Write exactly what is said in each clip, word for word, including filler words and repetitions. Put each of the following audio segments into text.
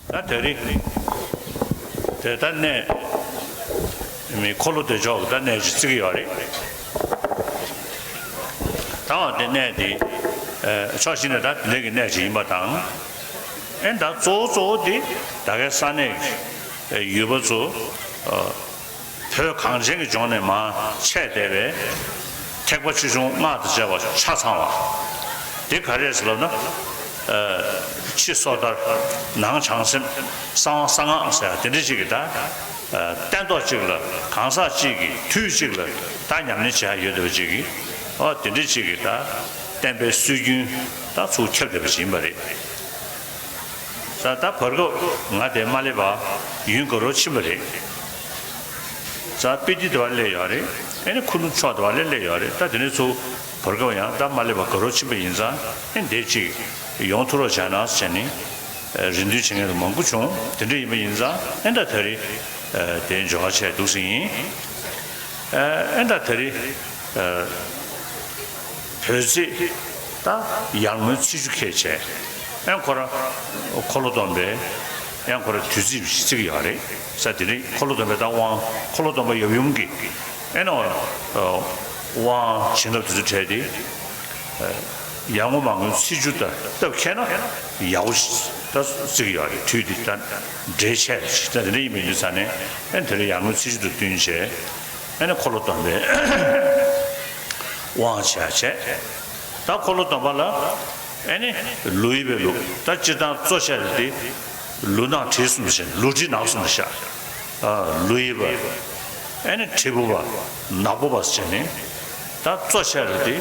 ད་དེ་རིང་དེ་ད་གནས་མི་འཁོར་ལོ་བདེ་མཆོག་གི་ད་གནས་ཅིག་བརྩི་གི་ཡོད་རེད། ད་བ་དེ་གནས་དེ་ཕྱོགས་གཅིག་ནས་ད་དེ་འདྲ་གི་གནས་ཅིག་ཡིན་པ་དང་། ཨེ་ད་གཙོ་བོ་གཙོ་བོ་དེ་ད་གའི་ས་གནས་ཀྱི་ཡུལ་པ་ཚོ། བོད་གངས་ཅན་གྱི་ལྗོངས་ནས་མར་ཆད་བསྡད་པའི་ཐེག་པ་ཆེ་ཆུང་སྔགས་དང་བཅས་པ་ཆ་ཚང་བ། དེ་ག་རེ་ཟེར་ལབ་ན། ཕྱི་སོ་ཐར། ནང་བྱང་སེམས། གསང་བ་གསང་སྔགས་ཟེར་ཡ་དེ་འདྲ་ཅིག་གི་ད། སྟན་ཐོག་གཅིག་ལ་གང་ཟག་གཅིག་གིས་དུས་གཅིག་ལ་ད་ཉམས་ལེན་བྱེད་ཡ་ཡོད་བསྡད་པ་ཅིག་གི། ཨོ་དེ་འདྲ་ཅིག་གི་ད་བསྟན་པའི་སྲོལ་རྒྱུན་ད་ཚུར་ཁྱབ་བསྡད་པ་ཅིག་ཡིན་པ་རེད། ས་ད་བར་སྐབས་ང་དེ་མ་སླེབས་པ་ཡུན་དགའ་རབ་ཕྱིན་པ་རེད། ས་སྤི་ཏི་དེ་བ་སླེབས་ཡོད་རེད། ཨེ་ནི་ཁུ་ནུ་ཕྱོགས་དེ་བ་སླེབས་སླེབས་ཡོད་རེད། ད་དེ་ནས་ཚུར་བར་སྐབས་ཡང་ད་མ་སླེབས་པ་དགའ་རབ་ཕྱིན་པ་ཡིན་ཙང་ཨེ་འདི་ཅིག་ཡོང་ཐུབ་རོགས་བྱས་ན་ཟེར་ནས་རེ་འདུན་བྱེད་མཁན་དེ་མང་པོ་བྱུང་། དེ་འདྲ་ཡིན་པ་ཡིན་ཙང་ཨེ་ད་དེ་རིང་དེ་འབྱོར་བ་བྱས་འདུག་སེ་ཡིན། ཨེ་ད་དེ་རིང་བོད་ཚེས་ད་ཡར་ངོའི་ཚེས་བཅུ་ཁེལ་བྱས། ཡང་ཁོ་ར་འཁོར་ལོ་སྡོམ་པའི་ཡང་ཁོ་ར་དུས་ཚིགས་བརྩི་གི་ཡོད་རེད། ས་དེ་རིང་འཁོར་ལོ་སྡོམ་པའི་ད་དབང་འཁོར་ལོ་སྡོམ་པ་ཡབ་ཡུམ་གྱི་ཨེ་ནོ་དབང་བྱིན་རླབས་དེ་ཚོ་འཕྲད་དེ། ཡར་ངོ་མར་ངོའི་ཚེས་བཅུ་ད་སྟབས་འཁེལ་ན་ཡག་པོ་ཞིག་ད་བརྩི་གི་ཡོད་རེད། དུས་དེ་ད་འབྲེལ་ཆད་ཞིག་ད་དེ་འདྲ་ཡིན་པ་ཡིན་དུས་ཙང་ནས་ཨེ་དེ་རིང་ཡར་ངོའི་ཚེས་བཅུ་དང་བསྟུན་བྱས། ཨེ་ནི་འཁོར་ལོ་སྡོམ་པའི་དབང་བྱས་བྱས། ད་འཁོར་ལོ་སྡོམ་པ་ལ་ཨེ་ནི་ལུས་ཡིན་པའི་ལུགས། ད་སྤྱིར་བཏང་གཙོ་ཆེ་རེད་དེ། ལུས་ནག་དྲི་གསུམ་བྱས། ལུས་དྲི་ནག་གསུམ་བྱས། ལུས་ཡིན་པ། ཨེ་ནི་དྲིལ་བུ་པ། ནག་པོ་པ་བྱས་ནས། ད་གཙོ་ཆེ་རེད་དེ།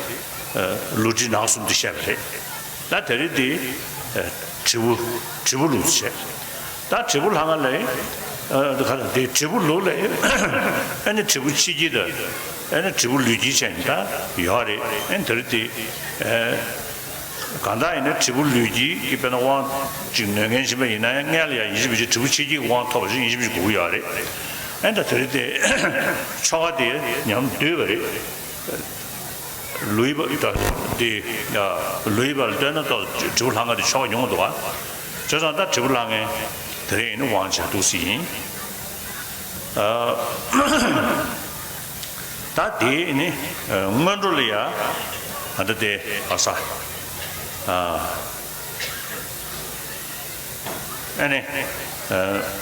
ལུས་དྲི་ནག་གསུམ་དེ་བཤད་པ་རེད། ད་དེ་རིང་དེ་དྲིལ་བུ། དྲིལ་བུ་ལུགས་བྱས། ད་དྲིལ་བུ་ལྷ་ང་ལས། ཨ་ད་ག་ད་དེ་དྲིལ་བུ་ལུགས་ལས། ཨ་ནི་དྲིལ་བུ་ཕྱི་དཀྱིལ་དང་། ཨ་ནི་དྲིལ་བུ་ལུས་དཀྱིལ་བྱས་ནས་ད་ཡོད་རེད། ཨ་ནི་དེ་རིང་དེ། ཨ་གང་ལྟར་ཡིན་ན་དྲིལ་བུ་ལུས་དཀྱིལ་གྱི་དཔེར་ན་དབང་ཅིག་ནོད་མཁན་ཡིན་པ་ཡིན་ན་ཡང་སྔོན་ལ་ཡང་ཡིན་གཅིག་མིན་གཅིག་དྲིལ་བུ་ཕྱི་དཀྱིལ་གྱི་དབང་ཐོབ་པ་ཞིག་ཡིན་གཅིག་མིན་གཅིག་དགོས་ཀྱི་ཡོད་རེད། ཨ་ནི་ད་དེ་རིང་དེ་ཆོ་ག་དེ་ཉམས་བསྡུས་པ་རེད། ལུས་པ་ད་དེ་ལུས་པ་ལ་ལྟོས་ན་ཏོག་དྲིལ་བུ་ལྷ་ང་དེ་ཆོ་ག་ཉུང་འདུག་ག་བྱས་ཙང་ད་དྲིལ་བུ་ལྷ་ང་དེ་རིང་ནི་དབང་བྱས་འདུག་སེ་ཡིན། ཨ་ད་དེ་ནི་སྔོན་འགྲོ་ལ་ཡ་ད་དེ་ཨ་ས་ཨ། ཨ་ནི།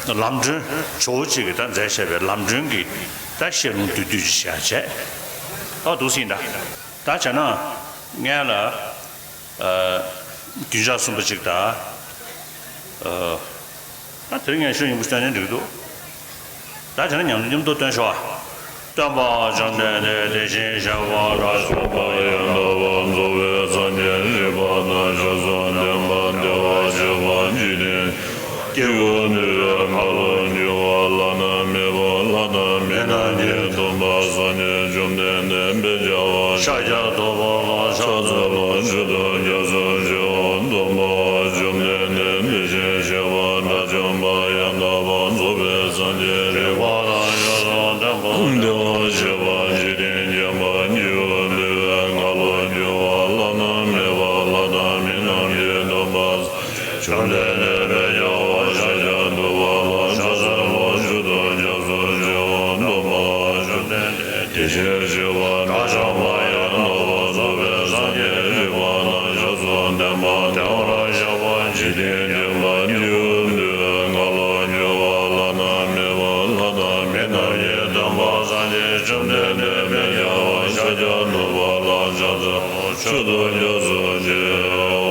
ལམ་སྒྲོན་ཇོ་བོ་རྗེ་གིས་ད་མཛད་བཞག་པའི་ལམ་སྒྲོན་གྱི་ད་བཤད་ལུང་བསྡུས་བསྡུས་ཅིག་བྱས་བྱས། ཨོ་འདུག་སེ་ཡིན་ད། ད་བྱས་ན་སྔོན་ལ་རྒྱུན་ཆགས་གསུམ་པ་ཅིག་དང་། ད་དེ་རིང་ངས་ཤོད་ཡིན་པ་བསྟན་ནས་འགྲིག་འདུག་ད་བྱས་ན་ཉམས་མཉམ་དུ་སྟོན་ཤོག་ཨ། སྟོན་པ་བཅོམ་ལྡན་འདས་དེ་བཞིན་གཤེགས་པ་དགྲ་བཅོམ་པ་ཡང་དག་པར་རྫོགས་པའི་སངས་རྒྱས་རིག་པ་དང་ཕྱག་རྫོགས་ལྡན་པ་བདེ་བར་གཤེགས་པ་འཇིག་རྟེན་སྐྱེ་བོ་འདུལ་བའི་ཁ་ལོ་སྒྱུར་བ་བླ་ན་མེད་པ་ལྷ་དང་མི་རྣམས་ཀྱི་སྟོན་པ་སངས་རྒྱས་བཅོམ་ལྡན་འདས་དཔལ་རྒྱལ་བ་ཤཱཀྱ་ཐུབ་པ་ལ་ཕྱག་འཚལ་ལོ་མཆོད་དོ་སྐྱབས་སུ་མཆིའོ། སྟོན་པ་བཅོམ་ལྡན་འདས་དེ་བཞིན་གཤེགས་པ་དགྲ་བཅོམ་པ་ཡང་དག་པར་རྫོགས་པའི་སངས་རྒྱས་རིག་པ་དང་ཕྱག་རྫོགས་ལྡན་པ་བདེ་བར་གཤེགས་པ་འཇིག་རྟེན་མཁྱེན་པ་འདུལ་བའི་ཁ་ལོ་སྒྱུར་བ་བླ་ན་མེད་པ་ལྷ་དང་མི་རྣམས་ཀྱི་སྟོན་པ་བཅོམ་ལྡན་འདས་དཔལ་རྒྱལ་བ་ཤཱཀྱ་ཐུབ་པ་ལ་ཕྱག་འཚལ་ལོ་མཆོད་དོ་སྐྱབས་སུ་མཆིའོ། སྟོན་པ་བཅོམ་ལྡན་འདས་དེ་བཞིན་གཤེགས་པ་དགྲ་བཅོམ་པ་ཡང་དག་པར་རྫོགས་པའི་སངས་རྒྱས་རིག་པ་དང་ཕྱག་རྫོགས་ལྡན་པ་བདེ་བར་གཤེགས་པ་འཇིག་རྟེན་མཁྱེན་པ་འདུལ་བའི་ཁ་ལོ་སྒྱུར་བ་བླ་ན་མེད་པ་ལྷ་དང་མི་རྣམས་ཀྱི་སྟོན་པ་སངས་རྒྱས་བཅོམ་ལྡན་འདས་དཔལ་རྒྱལ་བ་ཤཱཀྱ་ཐུབ་པ་ལ་ཕྱག་འཚལ་ལོ་མཆོད་དོ་སྐྱབས་སུ་མཆིའོ།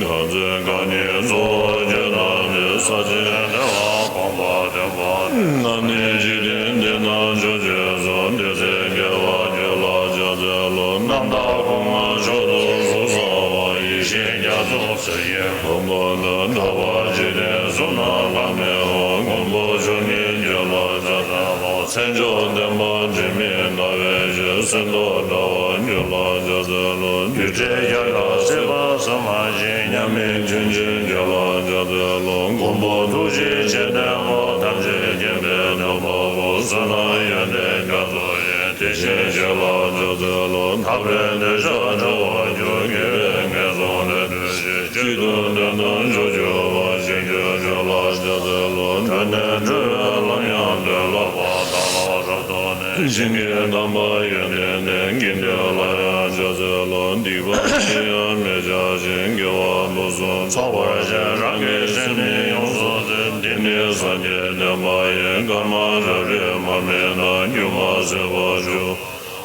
གང་ཚེ་རྐང་གཉིས་གཙོ་བོ་བྱས་དང་ནི་ས་ཆེན་དེ་ལ་གོམ་པ་བདུན་པ་ནི་འཇིག་རྟེན་འདི་ན་ཕྱོགས་བཅུའི་གསུང་དེ་ཚེ་དགེ་བ་རྒྱུད་ལ་ཕྱག་འཚལ་ལོ། རྣམ་དག་སྐུ་ལྔ་མཆོག་ཏུ་གཟུགས་བཟང་བ་ཡེ་ཤེས་རྒྱ་མཚོ་ཚུལ་བཞིན་ཕུང་པོ་ནི་དག་པ་འཇིག་རྟེན་གསུམ་ན་བླ་མེད་འོང་། མགོན་པོ་མཆོག་བརྙེས་རྒྱུད་ལ་ཕྱག་འཚལ་ལོ། མཚན་མཆོག་ལྡན་པ་དྲི་མེད་ཟླ་བའི་གཞོན། སེམས་རྟོག་འདྲ་བ་རྒྱུད་ལ་ཕྱག་འཚལ་ལོ། རྡུལ་བྲལ་རྒྱ་གར་སྲིད་པ་གསུམ་མ་བཞེངས། མཉམ་མེད་ཆོས་འབྱོར་རྒྱུད་ལ་ཕྱག་འཚལ་ལོ། མགོན་པོ་ཐུགས་རྗེའི་ཆེ་བསྟོད་པ། ཐམས་ཅད་མཁྱེན་པའི་སྟོན་པ་པོ། བསོད་ནམས་ཡོན་ཏན་རྒྱ་མཚོ་ཡི། དེ་བཞིན་གཤེགས་ལ་ཕྱག་འཚལ་ལོ། ཐར་པའི་འདོད་ཆགས་སྒྲོལ་བར་འགྱུར། དགེ་བའི་ངན་སོང་ལས་གྲོལ་ཕྱིར། གཅིག་ཏུ་འདུན་དང་ཕྱོགས་བཅུ་པ། ཞིང་བཅུ་ཆོས་ལ་སྦྱར་ཚུལ་ལོ། འགྲོ་དོན་སྒྲུབ་པའི་ལམ་ཡང་དུ་བསླབ་པ་དང་། རབ་ཏུ་ནི་ཞིང་གི་དམ་པ་ཡོན་ཏན་ལྡན། དགེ་འདུན་ལ་ཡང་སྦྱར་ཚུལ་ལོ། སྡིག་པ་ཅི་ཡང་མི་བྱ་ཞིང་། དགེ་བ་ཕུན་སུམ་ཚོགས་པར་བྱེད། རང་གི་སེམས་ནི་ཡོངས་སུ་འདུལ། འདི་ནི་སངས་རྒྱས་བསྟན་པ་ཡིན། སྐར་མ་རབ་རིབ་མར་མེ་དང་། སྒྱུ་མ་ཟད་པར་འཇུག་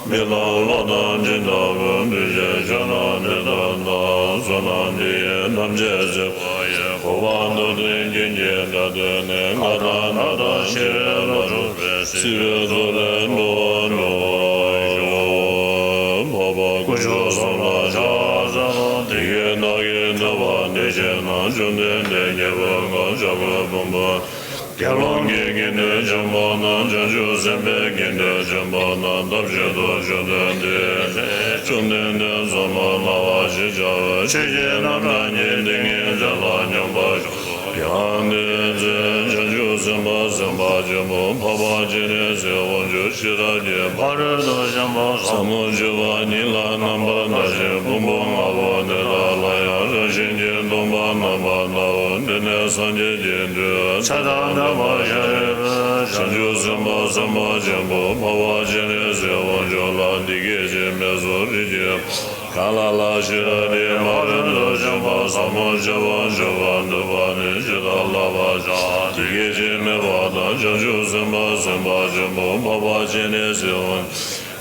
མེ་དང་གློག་དང་སྤྲིན་ལྟ་བུ། འདུས་བྱས་ཆོས་རྣམས་དེ་ལྟར་བལྟ། བསོད་ནམས་འདི་ཡིས་ཐམས་ཅད་གཟིགས་པ་ཡི། གོ་འཕང་ཐོབ་ནས་སྐྱེ་གནས་དགྲ་སྟེང་ནས། ང་དང་ནགས་དང་ཤི་བའི་ལྷ་སྲུང་བས། སྲིད་པའི་མཚོ་ལས་འགྲོ་བ་སྒྲོལ་བར་ཤོག་འཕགས་པ་དཀོན་མཆོག་གསུམ་ལ་ཕྱག་འཚལ་ལོ། དེ་སྐད་བདག་གིས་ཐོས་པ་དེ་བཞིན་ནོ། བཅོམ་ལྡན་འདས་ཉན་པར་ཤོག་འཇམ་དཔལ་ཕུང་པོ་དགེ་སློང་གི་དགེ་འདུན་བྱམས་པ་རྣམས། བྱང་ཆུབ་སེམས་དཔའི་དགེ་འདུན་བྱམས་པ་རྣམས། ཐབས་ཤེས་ཏུ་བྱོན་དོན་འདི་ཡིན། བཅོམ་ལྡན་འདས་གསུངས་པ་སྨྲ་བ་ཞེས་བྱ་བའི། ཆོས་ཀྱི་རྣམ་གྲངས་ཀྱི་ཏིང་ངེ་འཛིན་ལ་སྙོམས་པར་ཞུགས་སོ། ཡང་དེའི་ཚེ་བྱང་ཆུབ་སེམས་དཔའ་སེམས་དཔའ་ཆེན་པོ་འཕགས་པ་སྤྱན་རས་གཟིགས་དབང་ཕྱུག་ཤེས་རབ་ཀྱི་ཕ་རོལ་ཏུ་ཕྱིན་པ་ཟབ་མོ་སྤྱོད་པ་ཉིད་ལ་རྣམ་པར་བལྟ་ཞིང་། ཕུང་པོ་ལྔ་པོ་འདི་དག་ལ་ཡང་རང་བཞིན་གྱིས་སྟོང་པར་རྣམ་པར་བལྟའོ། འདི་ནི་སངས་རྒྱས་ཀྱི་མཐུས་ཚེ་དང་ལྡན་པ་ཤཱ་རིའི་བུས་བྱང་ཆུབ་སེམས་དཔའ་སེམས་དཔའ་ཆེན་པོ་འཕགས་པ་སྤྱན་རས་གཟིགས་དབང་ཕྱུག་ལ་འདི་སྐད་ཅེས་སྨྲས་སོ། རིགས་ཀྱི་ག་ལ་ལ་ཤེས་རབ་ཀྱི་ཕ་རོལ་ཏུ་ཕྱིན་པ་ཟབ་མོ་སྤྱོད་པ་འཇུག་པར་འདོད་པ་ནི་ཇི་ལྟར་བསླབ་པར་བྱ། འདི་སྐད་ཅེས་སྨྲས་པ་དང་། བྱང་ཆུབ་སེམས་དཔའ་སེམས་དཔའ་ཆེན་པོ་འཕགས་པ་སྤྱན་རས་གཟིགས་དབང་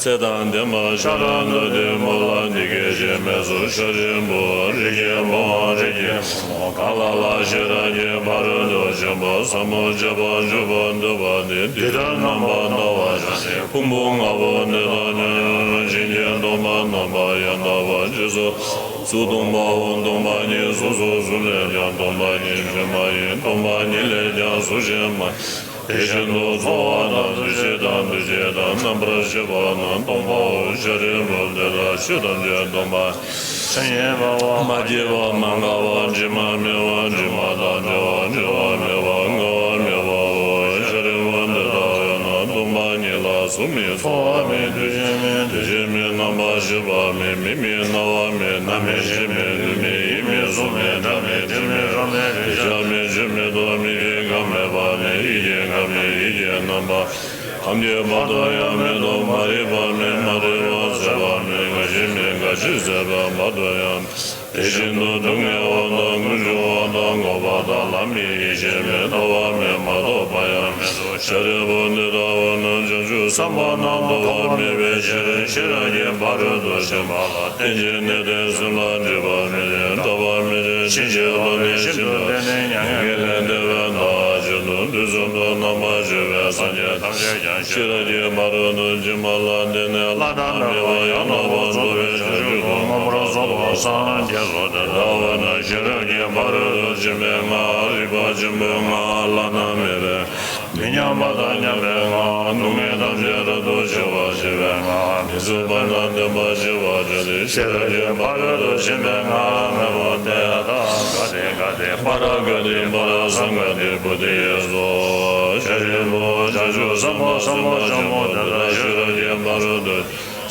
ཚེ་དང་ལྡན་པ་ཤཱ་ར་དྭ་ཏིའི་བུ་ལ་འདི་སྐད་ཅེས་སྨྲས་སོ། ཤཱ་རིའི་བུ། རིགས་ཀྱི་བུའམ་རིགས་ཀྱི་བུ་མོ་ག་ལ་ལ་ཤེས་རབ་ཀྱི་ཕ་རོལ་ཏུ་ཕྱིན་པ་ཟབ་མོ་སྤྱོད་པ་འཇུག་པར་འདོད་པ་ནི། འདི་ལྟར་རྣམ་པར་བལྟ་བར་བྱ་སྟེ། ཕུང་པོ་ལྔ་པོ་འདི་དག་ཀྱང་རང་བཞིན་གྱིས་སྟོང་པར་རྣམ་པར་ཡང་དག་པར་རྗེས་སུ། གཟུགས་སྟོང་པའམ་སྟོང་པ་ཉིད། གཟུགས་སོ་གཟུགས་ལས་ཀྱང་སྟོང་པ་ཉིད་སྐྱེས་པ་ཡིན། སྟོང་པ་ཉིད་ལས་ཀྱང་གཟུགས་སྐྱེས་མ་ཡིན། དེ་བཞིན་དུ་ཚོར་བ་དང་འདུ་ཤེས་དང་འདུ་བྱེད་དང་རྣམ་པར་ཤེས་པ་རྣམས་སྟོང་པའོ། ཤཱ་རིའི་བུ། དེ་ལྟར་ཆོས་ཐམས་ཅད་སྟོང་པ་ཉིད་ཡིན་པའོ། མ་སྐྱེས་པ་མ་འགགས་པ་དྲི་མ་མེད་པ་དྲི་མ་དང་བྲལ་བ་བྲི་བ་མེད་པ་ངལ་བ་མེད་པའོ། ཤཱ་རིའི་བུ། འདི་ལྟ་བས་ན་སྟོང་པ་ཉིད་ལ་གཟུགས་མེད། ཚོར་བ་མེད། འདུ་ཤེས་མེད། འདུ་བྱེད་མེད། རྣམ་པར་ཤེས་པ་མེད། མིག་མེད། རྣ་བ་མེད། སྣ་མེད། ལྕེ་མེད། ལུས་མེད། ཡིད་མེད། གཟུགས་མེད། སྒྲ་མེད། དྲི་མེད། རོ་མེད། རེག་བྱ་མེད། ཆོས་མེད་དོ། མིག་གི་ཁམས་མེད་པ་ནས་ཡིད་ཀྱི་ཁམས་མེད། ཡིད་ཀྱི་རྣམ་པ་ཁམས་ཀྱི་བར་དུ་ཡང་མེད་དོ། མ་རིག་པ་མེད། མ་རིག་པ་ཟད་པ་མེད། རྒ་ཤི་མེད། རྒ་ཤི་ཟད་པའི་བར་དུ་ཡང་མེད། དེ་བཞིན་དུ་སྡུག་བསྔལ་བ་དང་ཀུན་འབྱུང་བ་དང་འགོག་པ་དང་ལམ་གྱི་ཡེ་ཤེས་མེད། ལྟ་བ་མེད། མ་རྟོགས་པ་ཡང་མེད་དོ། ཤཱ་རིའི་བུ། འདི་ལྟ་བས་ན་བྱང་ཆུབ་སེམས་དཔའ་རྣམས་ཐོབ་པ་མེད་པའི་ཕྱིར། ཤེས་རབ་ཀྱི་ཕ་རོལ་ཏུ་ཕྱིན་པ་ལ་བརྟེན་ཅིང་གནས་ཏེ། སེམས་ལ་སྒྲིབ་པ་མེད་ཅིང་། བརྟག་པ་མེད་ཅིང་། ཕྱིན་ཆད་ལོག་ལྟའི་ཤིན་ཏུ་བརྟན་ནས་མྱ་ངན་ལས་འདས་པའི་མཐར་ཕྱིན་ཏོ། དུས་གསུམ་དུ་རྣམ་པར་སྤྱོད་པའི་སངས་རྒྱས་ཐམས་ཅད་ཀྱང་། ཤེས་རབ་ཀྱི་ཕ་རོལ་ཏུ་ཕྱིན་པ་ལ་བརྟེན་ནས། བླ་ན་མེད་པ་ཡང་དག་པར་རྫོགས་པའི་བྱང་ཆུབ་ཏུ་མངོན་པར་རྫོགས་པར་སངས་རྒྱས་སོ། དེ་ལྟ་བས་ན་ཤེས་རབ་ཀྱི་ཕ་རོལ་ཏུ་ཕྱིན་པའི་སྔགས། རིག་པ་ཆེན་པོའི་སྔགས། བླ་ན་མེད་པའི་མི་མཉམ་པ་དང་མཉམ་པའི་སྔགས། སྡུག་བསྔལ་ཐམས་ཅད་རབ་ཏུ་ཞི་བར་བྱེད་པའི་སྔགས། མི་བཟོད་པ་དང་ལྡན་པར་བྱེད་པར་བྱ་སྟེ། ཤེས་རབ་ཀྱི་ཕ་རོལ་ཏུ་ཕྱིན་པའི་སྔགས་ལྔ་པོ་དེ་ཡང་དག་ག་ཏེ་ག་ཏེ་པཱ་ར་ག་ཏེ་པཱ་ར་སཾ་ག་ཏེ་བོ་དྷི་ཡེ་སྭཱ་ཧཱ། ཤཱ་རིའི་བུ། བྱང་ཆུབ་སེམས་དཔའ་སེམས་དཔའ་ཆེན་པོ་དེ་དག་ཤེས་རབ་ཀྱི་ཕ་རོལ་ཏུ་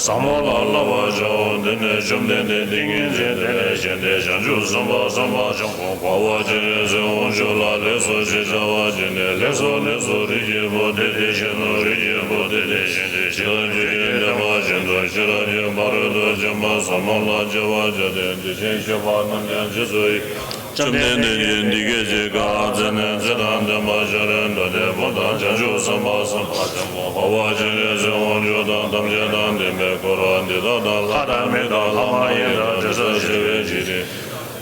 ཟབ་མོ་ལ་བསླབ་པར་བྱའོ། འདི་ནི་བཅོམ་ལྡན་འདས་ཏིང་ངེ་འཛིན་དེ་ལས་བཞེངས་ཏེ། བྱང་ཆུབ་སེམས་དཔའ་སེམས་དཔའ་ཆེན་པོ་འཕགས་པ་སྤྱན་རས་གཟིགས་དབང་ཕྱུག་ལ་ལེགས་སོ་ཞེས་བྱ་བ་བྱིན་ནས། ལེགས་སོ་ལེགས་སོ། རིགས་ཀྱི་བུ་དེ་དེ་བཞིན་ནོ། རིགས་ཀྱི་བུ་དེ་དེ་བཞིན་ཏེ། ཤེས་རབ་ཀྱི་ཡོན་ཏན་ལྡན་པ་བཞིན་དུ། ཤེས་རབ་ཀྱི་ཕ་རོལ་ཏུ་ཕྱིན་པ་ཟབ་མོ་ལ་སྦྱོར་བར་བྱ་སྟེ། འདི་ཕྱིར་སྤྱོད་པ་རྣམས་ཀྱང་རྗེས་སུ་ཡི། བཅོམ་ལྡན་འདས་ཀྱིས་འདི་སྐད་ཅེས་བཀའ་སྩལ་ནས། ཚེ་དང་ལྡན་པ་ཤཱ་ར་དྭ་ཏིའི་བུ་དང་། བྱང་ཆུབ་སེམས་དཔའ་སེམས་དཔའ་ཆེན་པོ་འཕགས་པ་སྤྱན་རས་གཟིགས་དབང་ཕྱུག་དང་། ཐམས་ཅད་དང་ལྡན་པའི་འཁོར་བ་འདི་དག་དང་། ལྷ་དང་མི་དང་ལྷ་མ་ཡིན་དང་། དྲི་ཟར་བཅས་པའི་འཇིག་རྟེན་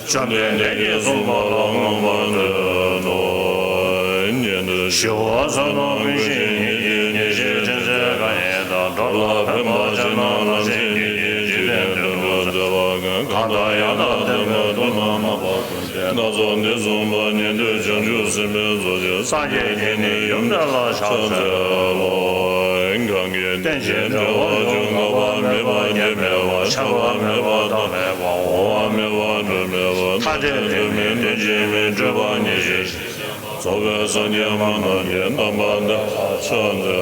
བཅོམ་ལྡན་འདས་ཀྱིས་གསུངས་པ་ལ་མངོན་པར་བསྟོད་དོ། ཉན་ཐོས་ཞི་བ་ཕྱག་ན་ཀུན་མཁྱེན་ཉིད་ཀྱིས། ཉེར་ཞིའི་ཕྲིན་ཚེགས་གང་ཡིན་དང་། འགྲོ་ལ་ཕན་པར་བྱེད་ན་རང་གཞན་གྱི། འཇིག་རྟེན་དོན་དུ་མཛད་པ་གང་། གང་དག་ཡང་དག་ལྡན་པའི་ཐོབ་ནས་རྣམ་པ་ཀུན་ཏུ། སྣ་ཚོགས་འདི་གསུངས་པ་ཉན་ཐོས་བྱང་ཆུབ་སེམས་དཔའི་ཚོགས་ཀྱིས། སངས་རྒྱས་ཀྱི་ནི་ཡུམ་དེ་ལ་ཕྱག་འཚལ་ལོ། གང་གིས་རྟེན་ཅིང་འབྲེལ་བར་འབྱུང་། འགག་པ་མེད་པ་རྒྱུ་མེད་པ། ཆགས་པ་མེད་པ་མཐའ་མེད་པ། འོང་བ་མེད་པ་འགྲོ་མེད་པ། མཐའ་བྲལ་དུས་མེད་དོན་གཅིག་མིན། སྤྲོས་པ་ཉེར་ཞི་ཞིང་། རྫོགས་པའི་སངས་རྒྱས་མ་རྣམས་ཀྱིས། རྣམ་པ་འདི་ལ་ཕྱག་འཚལ་ལོ།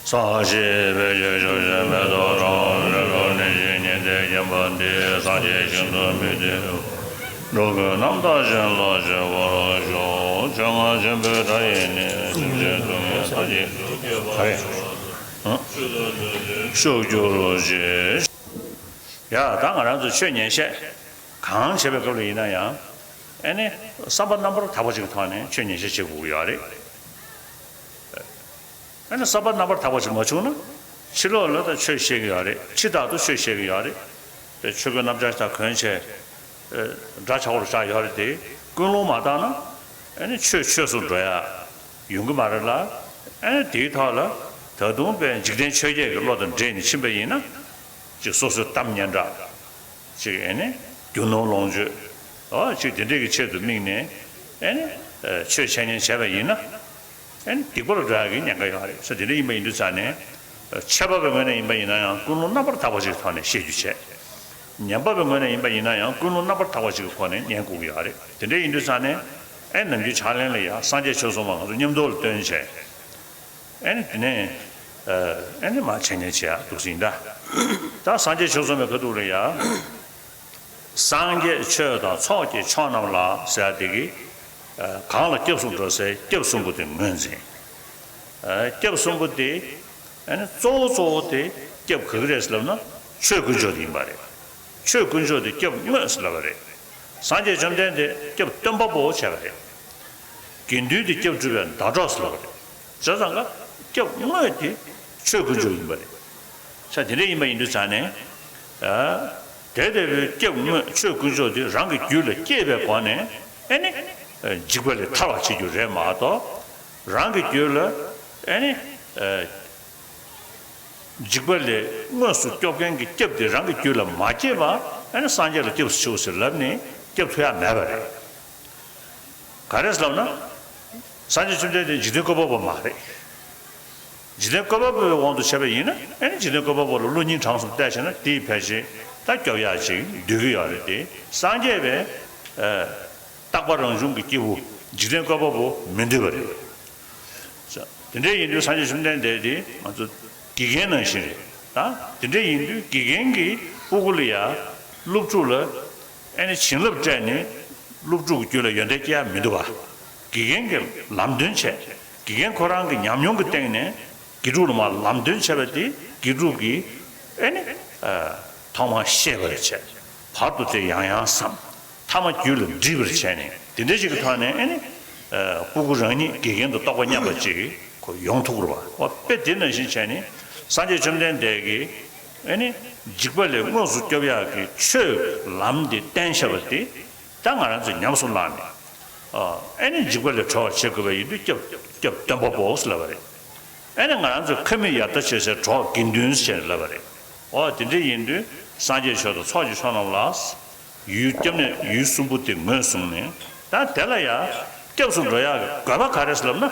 ས་གཞི་བེད་སྤྱོད་ཤུགས་ཆེ་མེ་ཏོག་གྲོང་རི་རུ་ནི་ཞིག་ཉི་ཟླའི་བརྒྱན་པ་འདི་སངས་རྒྱས་ཞིང་དུ་མི་འདུལ་འགྲོ་ཀུན་རྣམ་དག་བྱིན་རླབས་ཆེ་བར་ཤོག་ཆོས་རྔ་ཆེན་པོའི་སྒྲ་ཡིས་ནི་སེམས་ཅན་སྡུག་བསྔལ་ས་གཞི་ཤུགས་གྱུར་ཅིག་ཡ་ད་ང་རང་ཚོ་ཆོས་ཉན་བཤད་གང་བྱེད་པའི་སྐབས་ལ་ཡིན་ན་ཡང་ཨེ་ནི་བསམ་པ་རྣམ་པར་དག་པ་ཅིག་གི་ཐོག་ནས་ཆོས་ཉན་བཤད་བྱེད་དགོས་ཀྱི་ཡོད་རེད། ཨ་ནི་བསམ་པ་རྣམ་པར་དག་པ་ཞིག་མ་བྱུང་ན། ཕྱི་ལོགས་ལ་ད་ཆོས་བཤད་ཀྱི་ཡོད་རེད། ཕྱི་ཐག་ཏུ་ཆོས་བཤད་ཀྱི་ཡོད་རེད། དེ་ཆོས་གོས་སྣམ་སྦྱར་དང་གོན་བྱས། འདྲ་ཆགས་པོར་བཞག་ཡོད་རེད་དེ། ཀུན་སློང་མ་དག་ན། ཨ་ནི་ཆོས་ཆོས་སུ་འགྲོ་ཡ་ཡོང་གི་མ་རེད་ལ། ཨ་ནི་དེའི་ཐོག་ལ་ད་དུང་དཔེ་འཇིག་རྟེན་ཆོས་བརྒྱད་ཀྱི་བློ་དང་འདྲེས་ནས་ཕྱིན་པ་ཡིན་ན། ཅིག་སོ་སོའི་གཏམ་སྙན་གྲགས། ཅིག་ཨེ་ནི། རྒྱུ་ནོར་ལོངས་སྤྱོད། ཨོ་ཅིག་དེ་འདྲས་ཀྱི་ཆེད་དུ་དམིགས་ནས། ཨེ་ནི། ཆོས་འཆད་ཉན་བྱས་པ་ཡིན་ན། ཨེ་ནི་སྡིག་པ་ལ་འགྲོ་ཡག་གི་ཉེན་ཁ་ཡོད་རེད་ཟེར། དེ་འདྲ་ཡིན་པ་ཡིན་དུས་ཙང་ནས། འཆད་པ་པའི་ངོས་ནས་ཡིན་པ་ཡིན་ན་ཡང་ཀུན་སློང་རྣམ་པར་དག་པ་ཞིག་ཐོག་ནས་བཤད་རྒྱུ་བྱས། ཉན་པ་པའི་ངོས་ནས་ཡིན་པ་ཡིན་ན་ཡང་ཀུན་སློང་རྣམ་པར་དག་པ་ཞིག་གི་སྒོ་ནས་ཉན་དགོས་ཀྱི་ཡོད་རེད། དེ་འདྲ་ཡིན་དུས་ཙང་ནས། ཨེ་ནམ་རྒྱུན་ཕྱག་ལེན་ལ་ཡང་སངས་རྒྱས་ཆོས་གསུངས་པ་ང་ཚོ་མཉམ་དུ་ལ་བཏོན་བྱས། ཨེ་ནི་དེ་ནས། ཨེ་ནི་མ་འཆད་ཉན་བྱེད་ཡག་འདུག་ཟིན་ད། ད་སངས་རྒྱས་ཆོས་གསུངས་པའི་ཁ་ཐུག་ལ་ཡ། སངས་རྒྱས་ཆོས་དང་ཚོགས་ཀྱི་མཆོག་རྣམས་ལ་ཟེར་ཡ་དེ་གི། གང་ལ་སྐྱབས་སུ་འགྲོ་སའི་སྐྱབས་གསུམ་པོ་དེ་ངོས་འཛིན། སྐྱབས་གསུམ་པོ་དེ། ཨེ་ནི་གཙོ་བོ་གཙོ་བོ་དེ་སྐྱབས་ག་གི་རེད་ཟེར་ལབ་ན་ཆོས་དཀོན་མཆོག་དེ་ཡིན་པ་རེད། ཆོས་དཀོན་མཆོག་དེ་སྐྱབས་དངོས་ཟེར་ལབ་པ་རེད། སངས་རྒྱས་བཅོམ་ལྡན་འདས་སྐྱབས་སྟོན་པ་པོ་བྱས་པ་རེད། དགེ་འདུན་དེ་སྐྱབས་སྒྲུབ་པའི་ཟླ་གྲོགས་ཟེར་ལབ་པ་རེད། བྱས་ཙང་ཀ་སྐྱབས་དངོས་དེ་ཆོས་དཀོན་མཆོག་ཡིན་པ་རེད། ས་དེ་འདྲ་ཡིན་པ་ཡིན་དུས་ཙང་ནས། དེ་ལྟ་བུའི་སྐྱབས་དངོས་ཆོས་དཀོན་མཆོག་དེ་རང་གི་རྒྱུད་ལ་སྐྱེས་པའི་སྒོ་ནས་ཨེ་ནི། འཇིགས་པ་ལས་ཐར་བར་བྱེད་རྒྱུ་རེད་མ་གཏོགས། རང་གི་རྒྱུད་ལ་ཨེ་ནི། འཇིགས་པ་ལས་དངོས་སུ་སྐྱོབ་མཁན་གྱི་སྐྱབས་དེ་རང་གི་རྒྱུད་ལ་མ་སྐྱེས་པ་ཨ་ནི་སངས་རྒྱས་ལ་སྐྱབས་སུ་མཆིའོ་ཟེར་ལབ་ནས་སྐྱབས་ཐུབ་ཡ་མེད་པ་རེད། ག་རེ་ཟེར་ལབ་ན། སངས་རྒྱས་བཅོམ་ལྡན་འདས་འཇིག་རྟེན་བཀོད་པ་པོ་མ་རེད། འཇིག་རྟེན་བཀོད་པ་པོའི་དབང་དུ་བྱས་པ་ཡིན་ན་ཨ་ནི་འཇིག་རྟེན་བཀོད་པ་པོ་ལ་བློ་སྙིང་བྲང་གསུམ་གཏད་བྱས་ན་དེའི་ཕལ་ཆེར་ད་སྐྱོབ་ཡ་ཅིག་འདོད་ཀྱི་ཡོད་རེད་དེ། སངས་རྒྱས་པས། རྟག་པ་རང་བྱུང་གི་སྐྱེས་བུ་འཇིག་རྟེན་བཀོད་པ་པོ་མི་འདོད་པ་རེད། དེ་འདྲ་ཡིན་དུས་སངས་རྒྱས་བཅོམ་ལྡན་འདས་དེ་ང་ཚོ་དགེ་རྒན་ནང་བཞིན་རེད་ད། དེ་འདྲ་ཡིན་དུས་དགེ་རྒན་གྱིས་སྤུ་གུ་ལ་ཡ་སློབ་ཕྲུག་ལ་ཨ་ནི་བྱིན་རླབས་སྤྲད་ནས་སློབ་ཕྲུག་གི་རྒྱུད་ལ་ཡོན་ཏན་སྐྱེ་ཡ་མི་འདུག་ག་དགེ་རྒན་གྱིས་ལམ་སྟོན་བྱས། དགེ་རྒན་ཁོ་རང་གི་ཉམས་མྱོང་གི་སྟེང་ནས་དགེ་ཕྲུག་ལ་མར་ལམ་སྟོན་བྱས་པ་དེ་དགེ་ཕྲུག་གིས་ཨ་ནི་ཐོག་མར་ཤེས་པར་བྱས། བར་དུ་དེ་ཡང་ཡང་བསམ། ཐ་མ་རྒྱུད་ལ་འདྲིས་པར་བྱས་ནས་དེ་འདྲ་ཞིག་གི་ཐོག་ནས་ཨེ་ནི། སྤུ་གུ་རང་ཉིད་དགེ་རྒན་དང་རྟོགས་པ་མཉམ་པ་ཅིག་གོ་ཡོང་ཐུབ་དགོས་པ། འོ་དཔེ་དེ་ནང་བཞིན་བྱས་ནས་སངས་རྒྱས་བཅོམ་ལྡན་འདས་ཀྱིས་ཨེ་ནི། འཇིགས་པ་ལས་དངོས་སུ་སྐྱོབ་ཡག་གི་ཆོས་ལམ་དེ་བསྟན་བཞག་པ་དེ་ད་ང་རང་ཚོས་ཉམས་སུ་བླངས་ནས། ཨེ་ནི་འཇིགས་པ་ལས་གྲོལ་བར་བྱེད་དགོས་པ་ཡིན་དུས་སྐྱབས་སྐྱབས་སྟོན་པ་པོ་ཟེར་ལབ་པ་རེད། ཨེ་ནི་ང་རང་ཚོས་ཁ་མིག་ཡར་ལྟ་བྱེད་སའི་གྲོགས་དགེ་འདུན་ཟེར་ནས་ལབ་པ་རེད། འོ་དེ་འདྲ་ཡིན་དུས་སངས་རྒྱས་ཆོས་དང་ཚོགས་ཀྱི་མཆོག་རྣམས་ལ། ཡུལ་སྐྱབས་གནས་ཡུལ་གསུམ་པོ་དེ་ངོས་བཟུང་ནས་ད་དེ་ལ་ཡང་སྐྱབས་སུ་འགྲོ་ཡག་གི་དགོས་པ་ག་རེ་ཟེར་ལབ་ན།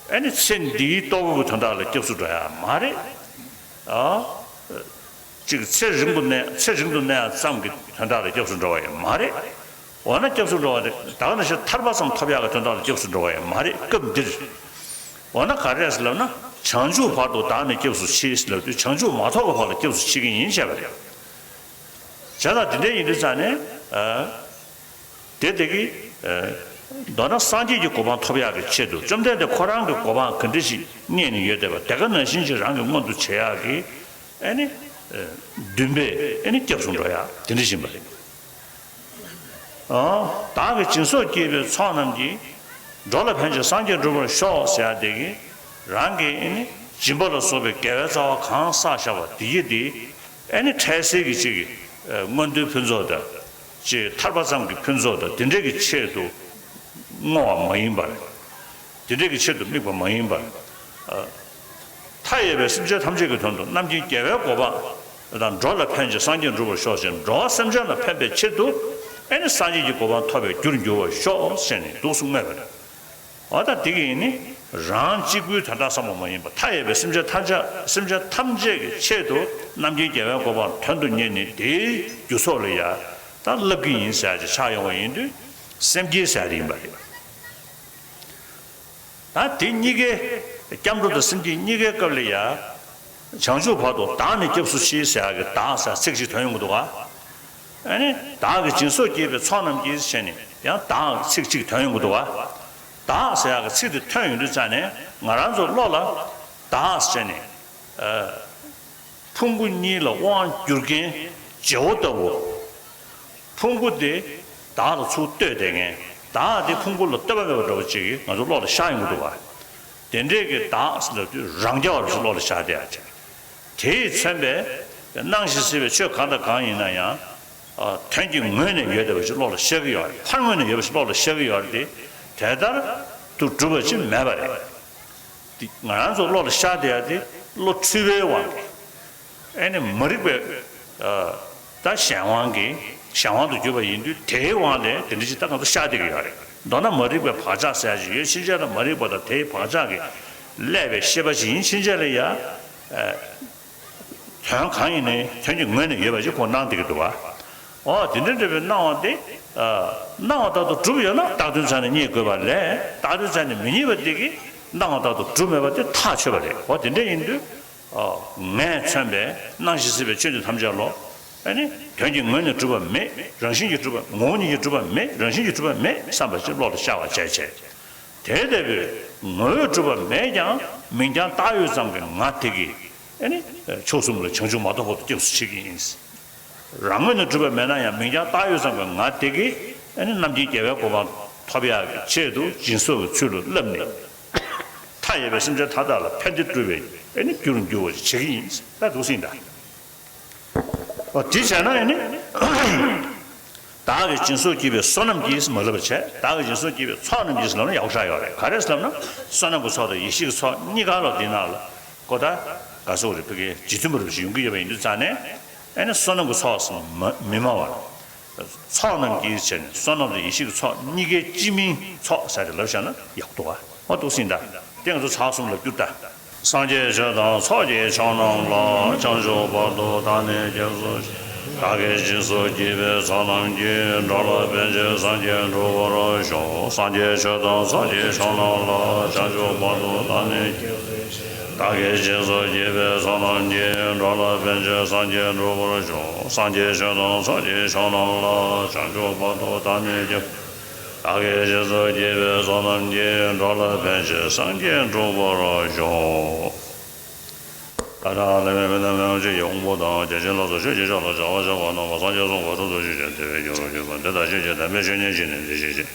ཨེ་ནི་ཚེ་འདིའི་ལྟོ་གོས་ཀྱི་དོན་དག་ལ་སྐྱབས་སུ་འགྲོ་ཡག་མ་རེད། ཨ། ཅིག་ཚེ་རིང་པོ་གནས་ཚེ་རིང་དུ་གནས་ཡག་ཙམ་གྱི་དོན་དག་ལ་སྐྱབས་སུ་འགྲོ་བ་ཡང་མ་རེད། འོ་ན་སྐྱབས་སུ་འགྲོ་བ་དེ་ད་ག་ནང་བཞིན་ཐར་པ་ཙམ་ཐོབ་ཡག་གི་དོན་དག་ལ་སྐྱབས་སུ་འགྲོ་བ་ཡང་མ་རེད། སྐབས་འདིར། འོ་ན་ག་རེ་རེད་ཟེར་ལབ་ན། བྱང་ཆུབ་བར་དུ་བདག་ནི་སྐྱབས་སུ་མཆི་ཟེར་ལབ་དུས་བྱང་ཆུབ་མ་ཐོབ་ཀྱི་བར་ལ་སྐྱབས་སུ་མཆི་གི་ཡིན་བྱས་པ་རེད། བྱས་ཙང་དེ་འདྲ་ཡིན་དུས་ཙང་ནས། ཨ། དེ་དེ་གི། ཨ། མདོར་ན་སངས་རྒྱས་ཀྱི་གོ་འཕང་ཐོབ་ཡག་གི་ཆེད་དུ་བཅོམ་ལྡན་འདས་ཁོ་རང་གི་གོ་འཕང་ག་འདྲ་ཞིག་བརྙེས་ནས་ཡོད་བསྡད་པ་དེ་ག་ནང་བཞིན་གྱི་རང་གི་མངོན་དུ་བྱེད་ཡག་གི། ཨེ་ནི། ཨ། འདུན་པས་ཨེ་ནི་སྐྱབས་སུ་འགྲོ་ཡག་དེ་འདྲ་ཞིག་ཡིན་པ་རེད། ཨ། བདག་གིས་སྦྱིན་སོགས་བགྱིས་པའི་ཚོགས་རྣམས་ཀྱིས། འགྲོ་ལ་ཕན་ཕྱིར་སངས་རྒྱས་འགྲུབ་པར་ཤོག་ཟེར་ཡག་དེ་གི། རང་གིས་ཨེ་ནི་སྦྱིན་པ་ལ་སོགས་པའི་དགེ་བའི་རྩ་བ་གང་བསགས་བཞག་པ་དེ་ཡི་དེ། ཨེ་ནི་འཕྲལ་སེལ་གྱི་ཅིག་གི། ཨ། མངོན་མཐོའི་ཕུན་ཚོགས་དང་། ཅིག་ཐར་པ་ཙམ་གྱི་ཕུན་ཚོགས་དང་དེ་འདྲ་གི་ཆེད་དུ་བསྔོ་བ་མ་ཡིན་པར། དེ་འདྲ་གི་ཆེད་དུ་དམིགས་པ་མ་ཡིན་པར། ཨ། མཐའ་ཡས་པའི་སེམས་ཅན་ཐམས་ཅད་ཀྱི་དོན་དུ་རྣམ་མཁྱེན་རྒྱལ་བའི་གོ་འཕང་དང་། འགྲོ་ལ་ཕན་ཕྱིར་སངས་རྒྱས་འགྲུབ་པར་ཤོག་ཅེས་འགྲོ་བ་སེམས་ཅན་ལ་ཕན་པའི་ཆེད་དུ། ཨེ་ནི་སངས་རྒྱས་ཀྱི་གོ་འཕང་ཐོབ་པའི་རྒྱུར་འགྱུར་བར་ཤོག་ཟེར་ནས་འདུག་སེ་བསྔོས་པ་རེད། འོ་ད་དེ་གིས་ནི་རང་གཅིག་པུའི་དོན་དག་བསམ་པ་མ་ཡིན་པར་མཐའ་ཡས་པའི་སེམས་ཅན་ཐམས་ཅད་སེམས་ཅན་ཐམས་ཅད་ཀྱི་ཆེད་དུ་རྣམ་མཁྱེན་རྒྱལ་བའི་གོ་འཕང་དོན་དུ་གཉེར་ནས་དེའི་རྒྱུ་ཚོགས་ལ་ཡ་ད་བསླབ་ཀྱི་ཡིན་ཟེར་ཅིག་ཆགས་ཡོང་བ་ཡིན་དུས་སེམས་བསྐྱེད་ཟེར་ཡ་དེ་ཡིན་པ་རེད། ད་དེ་གཉིས་ཀའི་ སྐྱབས་འགྲོ་དང་སེམས་བསྐྱེད་གཉིས་ཀའི་སྐབས་ལ་ཡ། བྱང་ཆུབ་བར་དུ་བདག་ནི་སྐྱབས་སུ་མཆི་ཟེར་ཡག་གི་བདག་ཟེར་ཚིག་ཅིག་ཐོན་ཡོང་གི་འདུག་ག་ཨ་ནི་བདག་གིས་སྦྱིན་སོགས་བགྱིས་པའི་ཚོགས་རྣམས་ཀྱིས་བྱས་ནས་ཡང་བདག་ཚིག་གཅིག་ཐོན་ཡོང་གི་འདུག་བ། བདག་ཟེར་ཡག་གི་ཚིག་དེ་ཐོན་ཡོང་དུས་ཙང་ནས་ང་རང་ཚོ་བློ་ལ་བདག་ཟེར་ནས་ཕུང་པོ་གཉིས་ལ་དབང་བསྒྱུར་མཁན་བྱེ་བ་ལྟ་བུ། ཕུང་པོ་དེ་བདག་ལ་ཚུར་ལྟོས་བསྡད་མཁན་བདག་དེ་ཕུང་པོ་ལ་ལྟོས་པ་མེད་པ་འདྲ་བོ་ཅིག་ང་ཚོ་བློ་ལ་ཤར་ཡོང་གི་འདུག་བ། དེ་འདྲས་ཀྱི་བདག་ཟེར་ལབ་དུས་རང་རྐྱ་བ་རུ་བློ་ལ་ཤར་བསྡད་ཡག་ཅིག་དེས་མཚོན་པའི་སྣང་ཞིང་སྲིད་པའི་ཆོས་གང་དང་གང་ཡིན་ན་ཡང་། དོན་གྱི་ངོས་ནས་ཡོད་བསྡད་པ་ཞིག་བློ་ལ་ཤར་གྱི་ཡོད་རེད། ཕར་ངོས་ནས་ཡོད་པ་ཞིག་བློ་ལ་ཤར་གྱི་ཡོད་རེད་དེ། དེ་ལྟར་དུ་གྲུབ་པ་ཅིག་མེད་པ་རེད། དེ་ང་རང་ཚོ་བློ་ལ་ཤར་བསྡད་ཡག་དེ་བློ་འཁྲུལ་པའི་དབང་གིས། ཨེ་ནི་མ་རིག་པའི་ད་གཞན་དབང་གིས་གཞན་དབང་དུ་གྱུར་པ་ཡིན་དུས་དེའི་དབང་ལས་དེ་འདྲ་ཅིག་ད་ང་ཚོ་ཤར་བསྡད་ཀྱི་ཡོད་རེད། མདོར་ན་མ་རིག་པའི་བག་ཆགས་ཟེར་ཡག་ཅིག་ཡོད་ཕྱིན་ཆད་ལ་མ་རིག་པ་དང་དེའི་བག་ཆགས་ཀྱིས་བསླད་པའི་ཤེས་པ་ཅིག་ཡིན་ཕྱིན་ཆད་ལ་ཡ། དོན་གང་ཡིན་ནའི་དོན་གྱི་ངོས་ནས་ཡོད་པ་ཞིག་ཁོ་སྣང་བསྡད་ཀྱི་འདུག་བ། འོ་དེ་འདྲ་འདྲ་བའི་སྣང་བ་དེ། སྣང་བ་ལྟར་དུ་གྲུབ་ཡོད་ན་རྟག་ཏུ་མཚན་ནས་རྙེད་དགོས་པ་ལས་རྟག་ཏུ་མཚན་ནས་མི་རྙེད་པ་དེ་གིས་སྣང་བ་ལྟར་དུ་གྲུབ་མེད་པ་དེ་ཐག་ཆོད་པ་རེད། འོ་དེ་འདྲ་ཡིན་དུས། ངས་མཚོན་པའི་སྣང་ཞིང་སྲིད་པའི་ཆོས་འདི་ཐམས་ཅད་ལོ། ཨ་ནི་དོན་གྱི་ངོས་ནས་གྲུབ་པ་མེད། རང་བཞིན་གྱིས་གྲུབ་པ་ངོ་བོ་ཉིད་ཀྱིས་གྲུབ་པ་མེད། རང་བཞིན་གྱིས་གྲུབ་པ་མེད་བསམ་པ་ཅིག་བློ་ལ་ཤར་བ་བྱས་བྱས། དེ་ལྟ་བུའི་ངོ་བོས་གྲུབ་པ་མེད་ཀྱང་མིང་རྐྱང་བཏགས་ཡོད་ཙམ་གྱི་ང་དེ་གིས་ཨ་ནི་མཆོག་གསུམ་ལ་བྱང་ཆུབ་མ་ཐོབ་བར་དུ་སྐྱབས་སུ་མཆི་གི་ཡིན། རང་ངོས་ནས་གྲུབ་པ་མེད་ན་ཡང་མིང་རྐྱང་བཏགས་ཡོད་ཙམ་གྱི་ང་དེ་གིས་ཨ་ནི་རྣམ་མཁྱེན་རྒྱལ་བའི་གོ་འཕང་ཐོབ་ཡག་གི་ཆེད་དུ་སྦྱིན་སོགས་ཀྱི་ཚུལ་ལ་བསླབས་ནས། མཐའ་ཡས་པའི་སེམས་ཅན་མཐའ་དག་ལ་ཕན་བདེ་སྒྲུབ་པའི་ཨ་ནི་རྒྱུར་འགྱུར་བ་ཞིག་བྱེད་ཀྱི་ཡིན་ད་འདུག་སེ་ཡིན་ད། འོ་དེ་བྱས་ན་ཨ་ནི། བདག་གིས་སྦྱིན་སོགས་བགྱིས་པའི་བསོད་ནམས་ཀྱིས་མ་ལབ་པ་བྱས། བདག་གིས་སྦྱིན་སོགས་བགྱིས་པའི་ཚོགས་རྣམས་ཀྱིས་ལབ་ན་ཡག་པོ་ཆགས་ཡོད་རེད། ག་རེ་ཟེར་ལབ་ན་བསོད་ནམས་ཀྱི་ཚོགས་དང་ཡེ་ཤེས་ཀྱི་ཚོགས་གཉིས་ཀ་ལ་འདི་ནང་ལ་གོ་ད་ག་སོགས་རེད་ཕ་གི་རྗེས་མཐུན་པ་རུ་ཞིག་ཡོང་གི་ཡོད་པ་ཡིན་དུས་ཙང་ནས་ཨ་ནི་བསོད་ནམས་ཀྱི་ཚོགས་སུ་མ་མི་སྨྲ་བར། ཚོགས་རྣམས་ཀྱིས་བྱས་ནས་བསོད་ནམས་དང་ཡེ་ཤེས་ཀྱི་ཚོགས་གཉིས་ཀའི་སྤྱི་མིང་ཚོགས་ཟེར་ཏེ་ལབ་བཞག་ན་ཡག་འདུག་ག་འོ་འདུག་སེ་ཡིན་ད། དེ་ང་ཚོ་ཚར་གསུམ་ལ་བསྒྱུར་ད། སངས་རྒྱས་ཆོས་དང་ཚོགས་ཀྱི་མཆོག་རྣམས་ལ། བྱང་ཆུབ་བར་དུ་བདག་ནི་སྐྱབས་སུ་མཆི། བདག་གིས་སྦྱིན་སོགས་བགྱིས་པའི་ཚོགས་རྣམས་ཀྱིས། འགྲོ་ལ་ཕན་ཕྱིར་སངས་རྒྱས་འགྲུབ་པར་ཤོག་སངས་རྒྱས་ཆོས་དང་ཚོགས་ཀྱི་མཆོག་རྣམས་ལ། བྱང་ཆུབ་བར་དུ་བདག་ནི་སྐྱབས་སུ་མཆི། བདག་གིས་སྦྱིན་སོགས་བགྱིས་པའི་ཚོགས་རྣམས་ཀྱིས། འགྲོ་ལ་ཕན་ཕྱིར་སངས་རྒྱས་འགྲུབ་པར་ཤོག་སངས་རྒྱས་ཆོས་དང་ཚོགས་ཀྱི་མཆོག་རྣམས་ལ། བྱང་ཆུབ་བར་དུ་བདག་ནི་སྐྱབས། བདག་གིས་སྦྱིན་སོགས་བགྱིས་པའི་ཚོགས་རྣམས་ཀྱིས། འགྲོ་ལ་ཕན་ཕྱིར་སངས་རྒྱས་འགྲུབ་པར་ཤོག་ད་དང་ལས་མེད་མི་དང་མི་འོང་ཅིག་གི་དབང་པོ་དང་། བརྒྱ་བྱིན་ལ་སོགས་ཆོས་ཀྱི་མཆོག་ལ། བྱ་བ་བྱ་བ་རྣམ་པ་སངས་རྒྱས་གསུམ་གོ་འཕང་ཐོབ་ཕྱིར་བྱོན། དེ་བས་རྒྱལ་བར་གྱུར་པ་འདི་ལྟར་ཤེས་བྱས། དམ་པའི་ཆོས་ཉིད་ཀྱི་ནི་འདི་ཤེས་བྱས།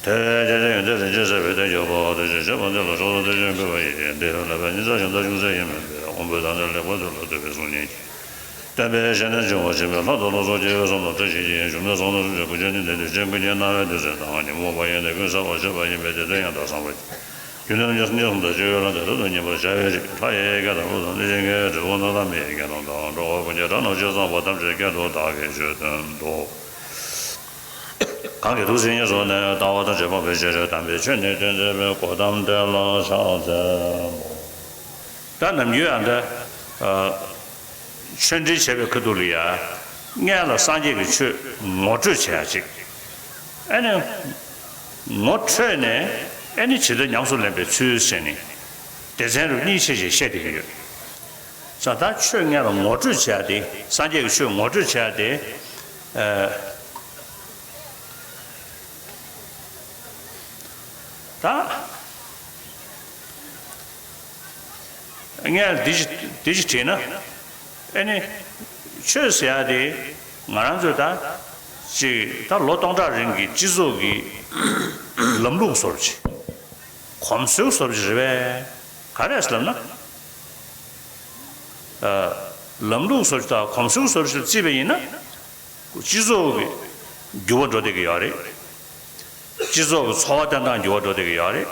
དེ་བས་བརྒྱ་བྱིན་ཡོན་ཏན་རིན་ཆེན་ཟད་པའི་དོན་ཁྱབ་པ། དེ་བཞིན་གཤེགས་པ་འདི་ལ་ཕྱག་འཚལ་བསྟོད་ཅིང་བསྐུལ་བ་ཡི། འདི་ཡི་བསླབ་པའི་ཉི་ཚེ་ཞག་དང་ཅུང་ཟད་ཡིན་མིན་པས། དབང་པོའི་དམ་ཚིག་ལེགས་པར་ཐོས་ལ་བསྟོད་པའི་གསུང་སྙན་གྱིས། བསྟན་པའི་ཞལ་ནས་བྱུང་བ་ཆེན་པོའི་ལྷ་དང་ལྷ་ཚོགས་སྐྱེ་བོའི་ཚོགས་རྣམས་བཀྲ་ཤིས་ཤིང་། བྱུང་ནས་ཚོགས་རྣམས་བསོད་ནམས་ཀྱི་སྤུ་རྒྱལ་ནི། དེང་དུས་ཅན་ཀུན་གྱིས་གནང་བའི་དུས་ཚོད་དང་། ཉོན་མོངས་པ་ཡི་ནད་ཀུན་སེལ་བར་བྱེད་པ་ཡིན་པས། དེ་དོན་ཡང་དག་བསམ་པ་ཡིས། རྒྱུ་ནོར་གཉིས་གསུམ་དང་བཅས་པའི་ལྷ་དེ་རབ་ཏུ་མཉེས་པར་བྱ་བའི་ཕྱིར། ལྷ་ཡི་སྐད་དང་ཀླུ་དང་གནོད་སྦྱིན་སྐད། དྲེད་ཕུང་རྣམས་དང་མི་ཡི་སྐད་རྣམས་དང་། འགྲོ་བ་ཀུན་གྱི་སྒྲ་རྣམས་ཇི་ཙམ་པ། ཐམས་ཅད་སྐད་དུ་བདག་གིས་ཆོས་བསྟན་ཏོ། གང་གིས་ཐུགས་བརྩེ་ཉེར་བཟུང་ནས། ལྟ་བ་ཐམས་ཅད་སྤང་བའི་ཕྱིར། དམ་པའི་ཆོས་ནི་སྟོན་མཛད་པའི། གོའུ་ཏམ་དེ་ལ་ཕྱག་འཚལ་ལོ། ད་ནམ་རྒྱུན་ཨ་འདྲ། ཆོས་འབྲེལ་བྱེད་པའི་ཁ་ཐུག་ལ་ཡ། སྔོན་ལ་སངས་རྒྱས་ཀྱི་ཆོས་ངོ་སྤྲོད་བྱེད་ཡ་ཅིག་ཨ་ནི། ངོ་འཕྲོད་ནས་ཨ་ནི་ཇི་ལྟར་ཉམས་སུ་ལེན་པའི་ཚུལ་བྱས་ནས། སྡེ་ཚན་རུ་གཉིས་ཕྱེ་བྱས་བཤད་བསྡད་ཀྱི་ཡོད། ས་ད་ཆོས་སྔོན་ལ་ངོ་སྤྲོད་བྱེད་ཡ་དེ་སངས་རྒྱས་ཀྱི་ཆོས་ངོ་སྤྲོད་བྱེད་ཡ་དེ། ཨ། ད། ངས་འདི་ཞིག་འདི་ཞིག་བྲིས་ན། ཨ་ནི། ཆོས་ཟེར་ཡ་དེ་ང་རང་ཚོས་ད། ཅིག་ད་ལོ་སྟོང་ཕྲག་རིང་གི་སྤྱི་ཚོགས་ཀྱི་ལམ་ལུགས་བཟོ་འདྲ་ཅིག་གོམས་སྲོལ་བཟོ་འདྲ་ཅིག་རེད་པས། ག་རེ་ཟེར་ལབ་ན། ཨ། ལམ་ལུགས་བཟོ་འདྲ་ཅིག་དང་གོམས་སྲོལ་བཟོ་འདྲ་ཅིག་ལ་བརྩིས་པ་ཡིན་ན། སྤྱི་ཚོགས་ཀྱི་འགྱུར་བ་འགྲོ་བསྡད་ཀྱི་ཡོད་རེད། སྤྱི་ཚོགས་ཀྱི་འཚོ་བ་བསྟེན་སྟངས་འགྱུར་བ་འགྲོ་བསྡད་ཀྱི་ཡོད་རེད།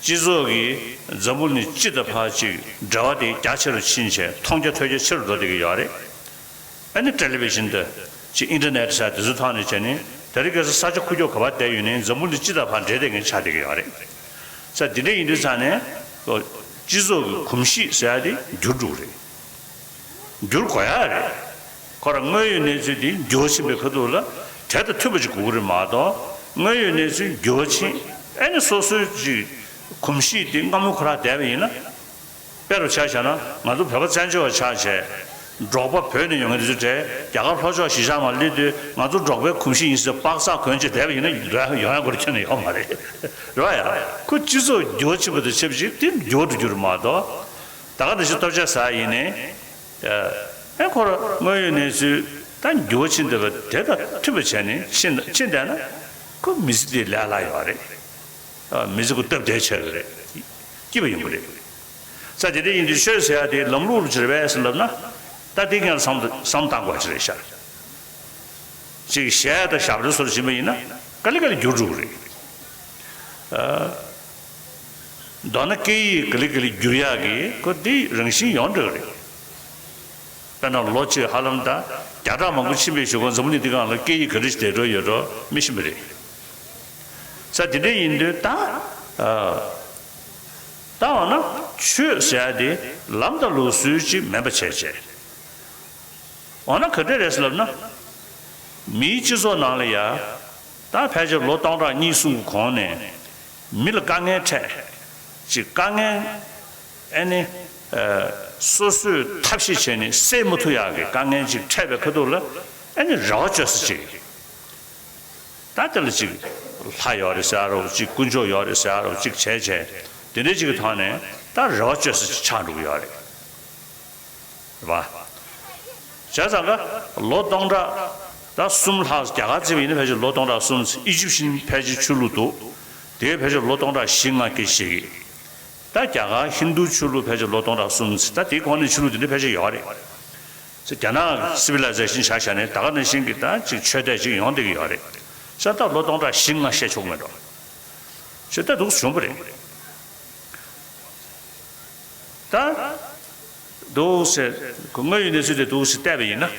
སྤྱི་ཚོགས་ཀྱི་འཛམ་བུ་གླིང་སྤྱི་དང་ཕར་ཅིག་འབྲེལ་བ་དེ་རྒྱ་ཆེ་རུ་ཕྱིན་བྱས་མཐོང་རྒྱ་ཐོས་རྒྱ་ཆེ་རུ་འགྲོ་བསྡད་ཀྱི་ཡོད་རེད། ཨ་ནི་ཊེ་ལི་བི་ཤིན་དང་ཅིག་ཨིན་ཊར་ནེཊ་ཟེར་དེ་ཚོའི་ཐོག་ནས་བྱས་ནས་དེ་རིང་ཁ་སང་ས་ཆ་ཁུག་ཀྱོག་ག་པར་བསྡད་ཡོད་ནའི་འཛམ་བུ་གླིང་སྤྱི་དང་ཕར་འབྲེལ་བསྡད་མཁན་ཆགས་བསྡད་ཀྱི་ཡོད་རེད། ས་འདི་འདྲ་ཡིན་དུས་ཙང་ནས་སྤྱི་ཚོགས་ཀྱི་གོམས་གཤིས་ཟེར་ཡ་དེ་འགྱུར་འགྲོ་གི་རེད། འགྱུར་དགོས་ཡ་རེད། ཁོ་རང་དངོས་ཡོད་གནས་ཚུལ་འདི་འགྱུར་བ་ཕྱིན་པའི་ཁ་ཐུག་ལ་དེ་དང་མཐུན་པ་ཅིག་དགོས་ཀྱི་རེད་མ་གཏོགས་དངོས་ཡོད་གནས་ཚུལ་འགྱུར་བ་ཕྱིན་ཨ་ནི་སོ་སོའི་ཅིག་ གོམས་གཤིས་དེ་སྔ་མོ་ཁོ་རང་བསྡད་པ་ཡིན་ན། དཔེ་རུ་ཆ་བཞག་ན་ང་ཚོ་བོད་པ་བཙན་བྱོལ་བ་ཆགས་བྱས། འབྲོག་པ་བོད་ནས་ཡོང་མཁན་དེ་ཚོ་གྲས་རྒྱ་གར་ལྷོ་ཕྱོགས་གཞིས་ཆགས་མར་སླེབས་དུས་ང་ཚོ་འབྲོག་པའི་གོམས་གཤིས་ཡིན་ཟེར་པགས་ཚག་གོན་བྱས་བསྡད་པ་ཡིན་ན་ཡོང་ཡ་སྐོར་ཁྱོན་ནས་ཡོད་མ་རེད། རེད་བ་ཡ། ཁོ་སྤྱི་ཚོགས་འགྱུར་བ་ཕྱིན་པ་དང་ཆབས་ཅིག་དེ་འགྱུར་བ་འགྲོ་རྒྱུ་རེད་མ་གཏོགས། ད་ག་ནང་བཞིན་ལྟོ་ཆས་ཟ་ཡ་ཡིན་ནའི། ཨེ་ཁོ་རང་དངོས་ཡོད་གནས་ཚུལ་ད་འགྱུར་བ་ཕྱིན་བསྡད་པ་དེ་དང་མཐུན་པ་བྱས་ནས་ཕྱིན་ཕྱིན་བསྡད་ན། ཁོ་མི་ཚེ་འདི་ལས་སླ་ཡོད་རེད། མི་ཚེ་ཁོ་སྟབས་བདེ་ཆགས་ཡོད་རེད། སྐྱིད་པ་ཡོང་གི་རེད། ས་དེ་འདྲ་ཡིན་དུས་ཆོས་ཟེར་ཡ་དེ་ལམ་ལུགས་ལ་བྱེད་པས་ཟེར་ལབ་ན། ད་དེ་སྔོན་ལ་བསམ་བསམ་བཏང་དགོས་ཅི་རེད་ཤག་ཅིག་གཞས་དང་ཞབས་བྲོ་སོགས་བྱིན་པ་ཡིན་ན་ག་ལེ་ག་ལེ་འགྱུར་འགྲོ་གི་རེད། མདོར་ན་སྐད་ཡིག་ག་ལེ་ག་ལེ་འགྱུར་ཡག་གི་ཁོ་དེའི་རང་བཞིན་ཡོང་འགྲོ་གི་རེད། དཔེར་ན་ལོ་གཅིག་ཧ་ལམ་ད་བརྒྱ་ཕྲག་མང་པོ་ཕྱིན་པའི་གཞུག་གུ་འཛམ་བུ་གླིང་འདི་སྒང་ལ་སྐད་ཡིག་ག་འདྲ་ཞིག་དར་འགྲོ་ཡོད་འགྲོ་མི་ཤེས་པ་རེད། ས་དེ་འདྲ་ཡིན་དུས་ད། ད་འོ་ན་ཆོས་ཟེར་ཡ་དེ་ལམ་དང་ལུགས་སྲོལ་ཅིག་མིན་པ་བྱས་བྱས། འོ་ན་ག་འདྲ་རེད་ཟེར་ལབ་ན། མིའི་སྤྱི་ཚོགས་ནང་ལ་ཡ། ད་ཕལ་ཆེར་ལོ་སྟོང་ཕྲག་གཉིས་གསུམ་གྱི་གོང་ནས་མི་ལ་དཀའ་ངལ་འཕྲད། ཅིག་དཀའ་ངལ་ཨེ་ནི། སོ་སོས་ཐབས་ཤེས་བྱས་ནས་སེལ་མ་ཐུབ་ཡག་གི་དཀའ་ངལ་ཅིག་འཕྲད་པའི་ཁ་ཐུག་ལ་ཨེ་ནི་རེ་བ་བཅོལ་ས་ཅིག་ད་དེ་ལ་ཅིག་ལྷ་ཡོད་རེད་ཟེར་ཡ་རོ་ཅིག་དཀོན་མཆོག་ཡོད་རེད་ཟེར་ཡ་རོ་ཅིག་བྱས་བྱས་དེ་འདྲའི་ཅིག་གི་ཐོག་ནས་ད་རེ་བ་བཅོལ་ས་ཅིག་ཆགས་འགྲོ་གི་ཡོད་རེད། རེད་པ། བྱས་ཙང་ཀ་ལོ་སྟོང་ཕྲག་ད་གསུམ་ལྷག་རྒྱ་གར་བརྩིས་པ་ཡིན་ན་ཕལ་ཆེར་ལོ་སྟོང་ཕྲག་གསུམ། ཨི་ཇིབ་ཤིན་ཕལ་ཆེར་ཆོས་ལུགས་འདུག་དེ་ཕལ་ཆེར་ལོ་སྟོང་ཕྲག་བཞི་ལྔ་སྐད་ཆ་བཤད་ཀྱི། ད་རྒྱ་གར་ཧིན་རྡུ་ཆོས་ལུགས་ཕལ་ཆེར་ལོ་སྟོང་ཕྲག་གསུམ། ད་དེའི་གོང་ནས་ཆོས་ལུགས་དེ་འདྲ་ཕལ་ཆེར་ཡོད་རེད། རྒྱ་ནག་སི་བི་ལའི་ཟེ་ཤིན་ཆ་བཞག་ནས་ད་ག་ནང་བཞིན་གྱི་ད་ཅིག་ཆོས་དད་ཅིག་ཡོང་བསྡད་ཀྱི་ཡོད་རེད། ཤ་སྟག་ལོ་སྟོང་ཕྲག་བཞི་ལྔ་བཤད་ཆོག་མེད་འགྲོ། ཆོས་དད་འདུག་བྱུང་བ་རེད། ད་འདུག་ཟེར་དངོས་ཡོད་གནས་ཚུལ་དེ་འདུག་ཟེར་བལྟས་པ་ཡིན་ན།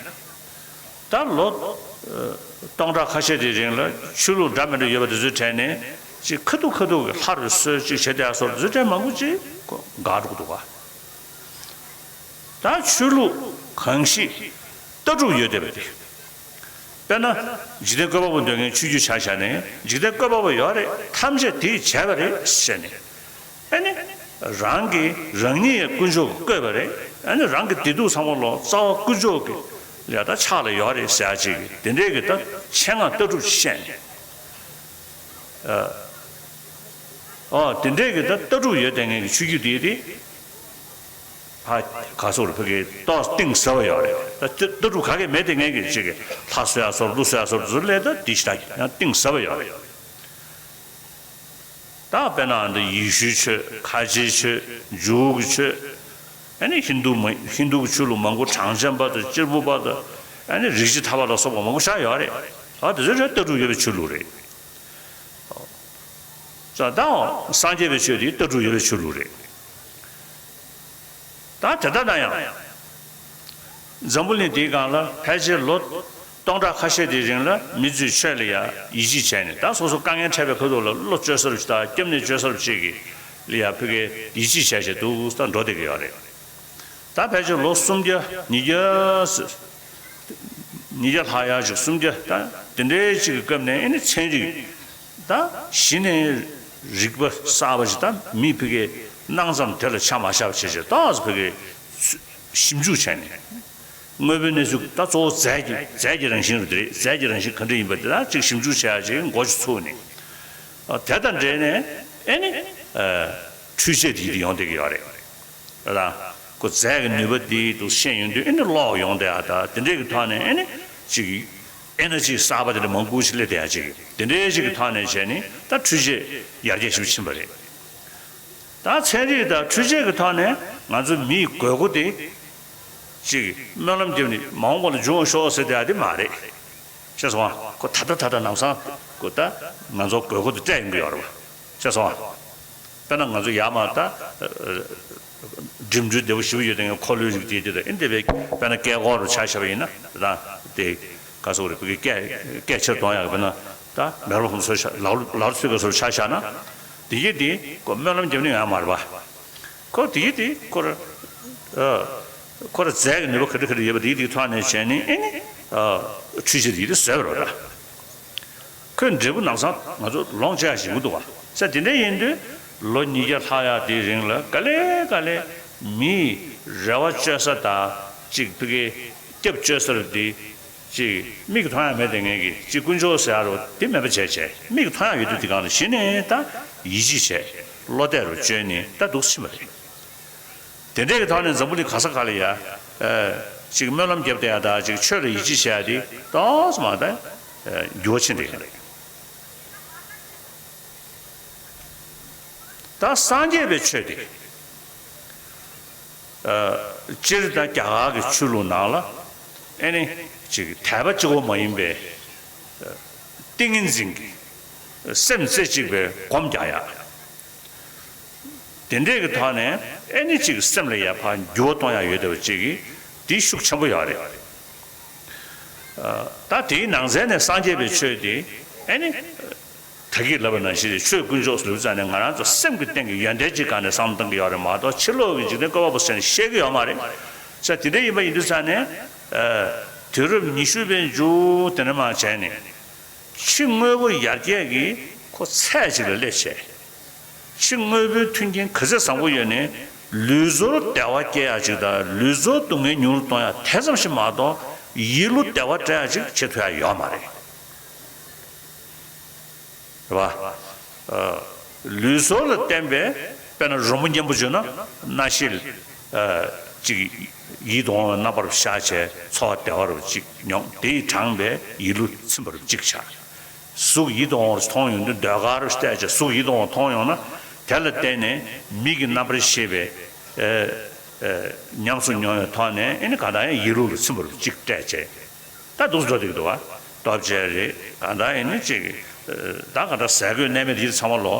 ད་ལོ་སྟོང་ཕྲག་ཁ་ཤས་དེའི་རིང་ལ་ཆོས་ལུགས་འདྲ་མི་འདྲ་ཡོད་པ་དེ་ཚོའི་གྲས་ནས་ཅིག་ཁ་ཐུག་ཁ་ཐུག་གི་ལྷ་རུ་གསོལ་ཅིག་བྱེད་བསྡད་སོགས་དེ་ཚོའི་གྲས་མང་པོ་ཅིག་འགག་འགྲོ་གི་འདུག་ག་ད་ཆོས་ལུགས་གང་ཞིག་ལྟ་གྲུབ་ཡོད་བསྡད་པ་དེ། དཔེར་ན། འཇིག་རྟེན་བཀོད་པ་པོ་འདོད་མཁན་ཆོས་བརྒྱུད་ཆ་བཞག་ནས་འཇིག་རྟེན་བཀོད་པ་པོ་ཡོད་རེད། ཐམས་ཅད་དེས་བྱས་པ་རེད་ཟེར་ནས། ཨ་ནི། རང་གི་རང་ཉིད་ཀྱི་དཀོན་མཆོག་གིས་བཀོད་པ་རེད། ཨ་ནི་རང་གི་བདེ་སྡུག་ཚང་མ་ལོ་རྩ་བ་དཀོན་མཆོག་གི་ལ་ད་ཕྱག་ལ་ཡོད་རེད་ཟེར་ཡ་ཅིག་དེ་འདྲའི་གི་ད་ཆེད་མངགས་ལྟ་གྲུབ་བཤད་ནས། ཨ། ཨོ་དེ་འདྲའི་གི་ད་ལྟ་གྲུབ་ཡོད་བསྡད་མཁན་གྱི་ཆོས་བརྒྱུད་དེ་དེ། ཕ་ག་སོགས་ལ་ཕ་གི་ཏོག་གཏིང་ཟབ་པ་ཡོད་རེད། ད་ལྟ་གྲུབ་ག་གེ་མེད་དེ་ངས་ཀྱི་ཅིག་གི་ལྷ་གསོལ་ཡ་སོགས་ཀླུ་གསོལ་ཡ་སོགས་དེ་ཚོ་ལས་ད་དེ་ཞེ་དྲག་ཡང་གཏིང་ཟབ་པ་ཡོད་རེད། ད་དཔེར་ན་འདི་ཡེ་ཤུའི་ཆོས། ཁ་ཆེའི་ཆོས། ཇུའུ་གི་ཆོས། ཨ་ནི་ཧིན་རྡུ་མ་ཧིན་རྡུ་གི་ཆོས་ལུགས་མང་པོ། གྲངས་ཅན་པ་དང་གཅེར་བུ་པ་དང་། ཨ་ནི་རིགས་བཞི་ཐར་པ་ལ་སོགས་པ་མང་པོ་ཞིག་ཡོད་རེད། ད་དེ་ཚོ་ལྟ་གྲུབ་ཡོད་པའི་ཆོས་ལུགས་རེད། ད་སངས་རྒྱས་པའི་ཆོས་དེ་ལྟ་གྲུབ་ཡོད་པའི་ཆོས་ལུགས་རེད། ད་དེ་ལྟ་ན་ཡང་། འཛམ་བུ་གླིང་འདིའི་སྒང་ལ་ཕལ་ཆེར་ལོ་སྟོང་ཕྲག་ཁ་ཤས་དེའི་རིང་ལ་མི་ཚོས་ཆོས་ལ་ཡ་ཡིད་ཆེས་བྱས་ནས། ད་སོ་སོ་དཀའ་ངལ་འཕྲད་པའི་ཁ་ཐུག་ལ་བློ་བཅོལ་ས་རུ་ཅིག་དང་སྐྱབས་གནས་བཅོལ་ས་རུ་ཅིག་གི་ལ་ཡ་ཕ་གིའི་ཡིད་ཆེས་བྱས་བྱས་འདུག་ད་འགྲོ་བསྡད་ཀྱི་ཡོད་རེད། ད་ཕལ་ཆེར་ལོ་སུམ་བརྒྱ་ཉིས་བརྒྱ་ཟེར། ཉིས་བརྒྱ་ལྷག་ཡ་ཞིག་སུམ་བརྒྱ་ད་དེ་འདྲའི་ཅིག་གི་སྐབས་ནས་ཨ་ནི་ཚན་རིག་ད་གཞི་ནས་རིག་པ་གསར་པ་ཞིག་ད་མི་ཕ་གིའི་སྣང་ཙམ་དེ་ལ་ཆ་མ་བཞག་པ་བྱས་བྱས་ཏོག་ཙམ་ཕ་གིའི་ཞིབ་འཇུག་བྱས་ནས། དངོས་པོའི་གནས་ཚུལ་ད་གཙོ་བོ་རྫས་ཀྱི་རྫས་ཀྱི་རང་བཞིན་རུ་དེ་རེད། རྫས་ཀྱི་རང་བཞིན་ག་འདྲ་ཡིན་པ་དེ་ད་ཅིག་ཞིབ་འཇུག་བྱས་ཡ་ཅིག་འགོ་ཅིག་ཚུགས་ནས། དེ་དང་འབྲེལ་ནས་ཨ་ནི་འཕྲུལ་ཆས་དེ་ཡོང་བསྡད་ཀྱི་ཡོད་རེད། ད་ཁོ་རྫས་ཀྱི་ནུས་པ་དེ་འདུག་ཤེས་ཡོང་དུས་ཨ་ནི་ཀློག་ཡོང་བསྡད་ཡ། ད་དེ་འདྲས་ཀྱི་ཐོག་ནས་ཨ་ནི་ཅིག་ཨེ་ནར་ཇི་གསར་པ་དེ་འདྲ་མང་པོ་ཞིག་སླེབས་བསྡད་ཡ་ཅིག་དེ་འདྲས་ཅིག་གི་ཐོག་ནས་བྱས་ནས་ད་འཕྲུལ་ཆས་ཡར་རྒྱས་ཞིག་ཕྱིན་པ་རེད། ད་ཚན་རིག་དང་འཕྲུལ་ཆས་ཀྱི་ཐོག་ནས་ང་ཚོ་མིའི་དགོས་མཁོ་དེ་ཅིག་སྨོན་ལམ་རྒྱབ་ནས་མ་འོངས་པ་ལ་འབྱུང་ཤོག་ཟེར་བསྡད་ཡ་དེ་མ་རེད། ཤེས་སོང་ཨ། ཁོ་ད་ལྟ་ད་ལྟ་ལམ་སང་ཁོ་ད་ང་ཚོ་དགོས་མཁོ་དེ་སྤྲད་ཡོང་གི་ཡོད་རེད་པ། ཤེས་སོང་ཨ། དཔེར་ན་ང་ཚོ་ཡར་མར་ད་འགྲིམ་འགྲུལ་བདེ་པོ་ཞེ་པོ་ཡོད་དེ་ངས་འཁོར་ལོའི་རིགས་དེ་དེ་དང་ཨེ་འདི་བས་དཔེར་ན་སྐད་འཁོར་རུ་ཆ་བཞག་པ་ཡིན་ན་ད་དེ་ག་སོགས་རེད། བོད་ཀྱི་སྐད་སྐད་ཆེར་གཏོང་ཡག་གི་དཔེར་ན་ད་མེ་རོ་ཕུང་སོགས་ལ་ལ་ཚོད་ག་སོགས་ཆ་བཞག་ན་དེ་གི་དེ་ཁོ་སྨོན་ལམ་རྒྱབ་ནི་ཡང་མ་རེད་པ། ཁོ་དེ་གི་དེ་ཁོ་ར་ཁོ་ར་རྫས་ཀྱི་ནུས་པ་ག་འདྲ་ག་འདྲ་ཡོད་པ་དེ་གི་དེ་ཐོག་ནས་བྱས་ནས་ཨེ་ནི་འཕྲུལ་ཆས་དེ་གི་དེ་བཟོས་པ་རེད་པ། ཁོས་འབྲས་བུ་ལམ་སང་ང་ཚོ་ལོངས་སྤྱད་ཡ་ཞིག་ཡོང་གི་འདུག་པ། ས་དེ་འདྲ་ཡིན་དུས་ ལོ་ཉིས་བརྒྱ་ལྷག་ཡག་དེའི་རིང་ལ་ག་ལེ་ག་ལེ་མིའི་རེ་བ་བཅོལ་ས་དང་གཅིག་ཕ་གིའི་སྐྱབས་བཅོལ་ས་རུ་དེ་གཅིག་མིག་གིས་མཐོང་ཡག་མེད་དེ། ངས་ཀྱི་གཅིག་དཀོན་མཆོག་ཟེར་ཡག་རུ་དེ་མེད་པ་བྱས་བྱས། མིག་གིས་མཐོང་ཡག་ཡོད་དུས་དེ་གང་ལ་གཞི་ནས་ད་ཡིད་ཆེས་བྱས་བློ་གཏད་རུ་བཅོལ་ནས་ད་འདུག་ཕྱིན་པ་རེད། དེ་འདྲའི་གི་ཐོག་ནས་འཛམ་བུ་གླིང་ག་ས་ག་ལ་ཡ་ཨ་གཅིག་སྨོན་ལམ་བརྒྱབ་བསྡད་ཡག་དང་གཅིག་ཆོས་ལ་ཡིད་ཆེས་བྱེད་ཡག་དེ་ཏོག་ཙམ་མ་ད་ཨ་འགྱུར་བ་ཕྱིན་བསྡད་ཡོད་རེད། ད་སངས་རྒྱས་པའི་ཆོས་དེ་ཨ་སྤྱིར་ད་རྒྱ་གར་གྱི་ཆོས་ལུགས་ནང་ལ་ཨེ་ནི་ཅིག་དད་པ་གཅིག་པོ་མ་ཡིན་པའི་ཨ་ཏིང་ངེ་འཛིན་གྱི་སེམས་རྩེ་གཅིག་པའི་སྒོམ་རྒྱག་ཡག་དེ་འདྲས་ཀྱི་ཐོག་ནས་ཨེ་ནི་ཅིག་སེམས་ལ་ཡ་ཕར་འགྱུར་བ་གཏོང་ཡག་ཡོད་བསྡད་པ་ཅིག་གི་དེ་ཤུགས་ཆེན་པོ་ཡོད་རེད། ཨ་ད་དེའི་ནང་ཚན་ནས་སངས་རྒྱས་པའི་ཆོས་དེ་ཨེ་ནི། ད་གིན་ལབ་པ་ནང་བཞིན་རེད། ཆོས་དཀོན་མཆོག་ཟེར་ལབ་ཙང་ནས་ང་རང་ཚོ་སེམས་ཀྱི་སྟེང་གི་ཡོན་ཏན་གཅིག་སྒང་ནས་བསམ་བློ་གཏོང་གི་ཡོད་རེད་མ་གཏོགས་ཕྱི་ལོགས་ཀྱི་འཇིག་རྟེན་བཀོད་པ་པོ་ཟེར་ནས་བཤད་ཀྱི་ཡོད་མ་རེད། ས་དེ་འདྲ་ཡིན་པ་ཡིན་དུས་ཙང་ནས་ཨ་དུས་རབས་ཉི་ཤུ་པའི་མཇུག་དེ་འདྲ་མ་བྱས་ནས་ཕྱི་དངོས་པོ་ཡར་རྒྱས་ཀྱི་ཁོ་ཚད་ཅིག་ལ་སླེབས་བྱས། ཕྱི་དངོས་པོའི་མཐུན་རྐྱེན་ག་ཚད་བཟང་པོ་ཡོད་ནའི་ལུས་ཚོར་བདེ་བ་སྐྱེ་ཡག་ཅིག་དང་ལུས་ཚོར་སྡུག་བསྔལ་ཉུང་རུ་གཏོང་ཡག་དེ་ཙམ་ཞིག་མ་གཏོགས་ཡིད་བློ་བདེ་བ་སྤྲད་ཡག་ཅིག་བྱེད་ཐུབ་ཡག་ཡོད་མ་རེད། རེད་པ། ཨ་ལུས་ཚོར་ལ་བརྟེན་པའི་དཔེར་ན་རོལ་མོ་སྙན་པོ་བརྗོད་ན་སྣ་ཤེས་ཨ་ཅིག་ཡིད་དུ་འོང་བའི་རྣམ་པར་ཤར་བྱས་ཚོར་བ་བདེ་བ་རུ་ཅིག་མྱོང་། དེས་དྲངས་པའི་ཡིད་བློ་ཚིམ་པ་རུ་ཅིག་ཆགས། གཟུགས་ཡིད་དུ་འོང་བ་མཐོང་ཡོང་དུས་ཟློས་གར་རུ་བལྟས་བྱས་གཟུགས་ཡིད་དུ་འོང་མཐོང་ཡོང་ན་དེ་ལ་བརྟེན་ནས་མིག་གི་རྣམ་པར་ཤེས་པའི་ཨ་ཨ་ཉམས་སུ་མྱོང་བའི་ཐོག་ནས་ཨེ་ནི་གང་ལྟར་ཡང་ཡིད་བློ་ལ་ཚིམ་པ་རུ་ཅིག་སྤྲད་བྱས། ད་འདུག་སེ་འགྲོ་བསྡད་ཀྱི་འདུག་བ། ལྟོ་ཆས་རེད། གང་ལྟར་ཡིན་ན་ཅིག་ད་གང་ལྟར་ཟས་གོས་གནས་མལ་འདི་ཚང་མ་ལོ་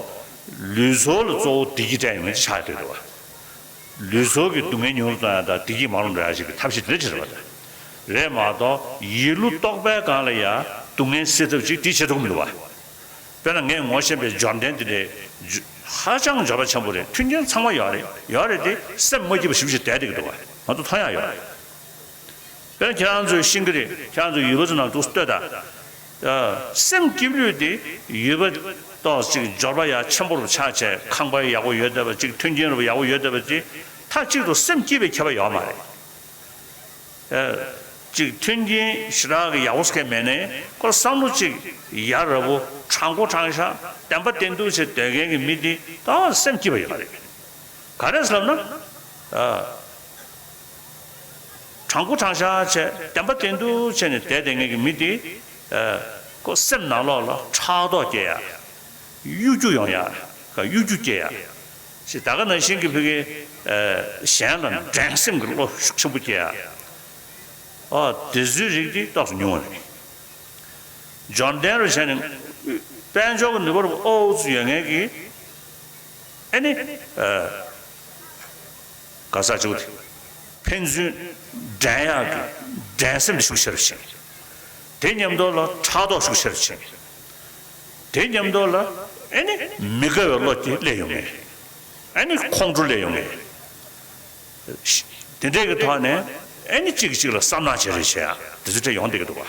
ལུས་ཚོར་ལ་གཙོ་བོ་བདེ་སྐྱིད་སྤྲད་ཡོང་མཁན་ཅིག་ཆགས་བསྡད་འདུག་བ། ལུས་ཚོར་གྱི་སྡུག་བསྔལ་ཉུང་རུ་གཏོང་ཡག་དང་བདེ་སྐྱིད་མང་རུ་འགྲོ་ཡག་ཅིག་གི་ཐབས་ཤེས་དེ་འདྲ་བྱེད་རེད་བ། ད་རེད་མ་གཏོགས་ཡིད་བློ་རྟོག་པའི་སྒང་ལ་ཡ་སྡུག་བསྔལ་སེལ་ཐབས་ཅིག་དེ་བྱེད་ཐུབ་ཀྱི་མི་འདུག་བ། དཔེར་ན་ངས་ངོ་ཤེས་པའི་འབྱོར་ལྡན་དེ་འདྲའི་ཇུ་ཧ་ཅང་འབྱོར་པ་ཆེན་པོ་རེད། མཐུན་རྐྱེན་ཚང་མ་ཡོད་རེད། ཡོད་རེད་དེ་སེམས་མ་སྐྱིད་པ་ཞེ་པོ་ཅིག་བསྡད་བསྡད་ཀྱི་འདུག་བ། ང་ཚོ་མཐོང་ཡག་ཡོད་རེད། དཔེར་ན་ཁྱེད་རང་ཚོས་ཤེས་ཀྱི་རེད། ཁྱེད་རང་ཚོ་ཡུལ་པ་ཚོ་ནང་འདུག་སེ་ལྟོས་དང་། ཨ་སེམས་སྐྱིད་པོ་དེ་ཡུལ་པ་ཏོག་ཙམ་འབྱོར་པ་ཡག་ཆེན་པོ་རུ་ཆགས་བྱས་ཁང་པ་ཡག་པོ་ཡོད་བསྡད་པ་ཅིག་མཐུན་རྐྱེན་རུ་ཡག་པོ་ཡོད་བསྡད་པ་ཅིག་མཐའ་གཅིག་ཏུ་སེམས་སྐྱིད་པའི་ཁྱད་པར་ཡོད་མ་རེད། ཨ་ཅིག་མཐུན་རྐྱེན་ཞེ་དྲག་གི་ཡག་པོ་ཟེར་མཁན་མེད་ནའི་ཁོ་བསམ་བློ་ཅིག་ཡ་རབས་པོ་དྲང་པོ་དྲང་བཞག་བདེན་པ་བདེན་ཐུག་བྱས་སྡོད་མཁན་གྱི་མི་དེ་ཏོག་ཙམ་སེམས་སྐྱིད་པ་ཡོད་རེད། ག་རེ་ཟེར་ལབ་ན། ཨ། དྲང་པོ་དྲང་བཞག་བྱས་བདེན་པ་བདེན་ཐུག་བྱས་ནས་བསྡད་བསྡད་མཁན་གྱི་མི་དེ། ཨ། ཁོ་སེམས་ནང་ལོགས་ལ་ཕྲག་དོག་སྐྱེ་ཡ། གཡོ་སྒྱུ་ཡོང་ཡ། གཡོ་སྒྱུ་སྐྱེ་ཡ། ཞེས་ད་ག་ནང་བཞིན་གྱི་ཕ་གི། ཨ། གཞན་ལ་འགྲན་སེམས་ཀྱི་བློ་ཤུགས་ཆེན་པོ་སྐྱེ་ཡ། ཨ། དེ་ཚོའི་རིགས་དེ་ཏོག་ཙམ་ཉུང་བ་རེད། འབྱོར་ལྡན་རུ་བྱས་ནས་དཔལ་འབྱོར་གྱི་ནུས་པ་རུ་ཨོ་ཨོ་ཚོ་ཡོད་མཁན་གྱི། ཨེ་ནི། ཨ། ག་ས་ཅིག་དེ་ཕན་ཚུན་འགྲན་ཡག་གི་འགྲན་སེམས་དེ་ཤུགས་ཆེ་རུ་ཕྱིན། དེ་མཉམ་དུ་ལ་ཕྲག་དོག་ཤུགས་ཆེ་རུ་ཕྱིན། དེ་མཉམ་དུ་ལ་ཨེ་ནི་མི་དགའ་བའི་བློ་དེ་སླེབས་ཡོང་ངེས། ཨེ་ནི་ཁོང་ཁྲོ་སླེབས་ཡོང་ངེས། དེ་འདྲས་ཀྱི་ཐོག་ནས་ཨེ་ནི་གཅིག་གིས་གཅིག་ལ་བསམ་ནག་བྱེད་རེས་བྱེད་ཡག་དེ་ཚོ་འདྲ་ཡོང་བསྡད་ཀྱི་འདུག་བ།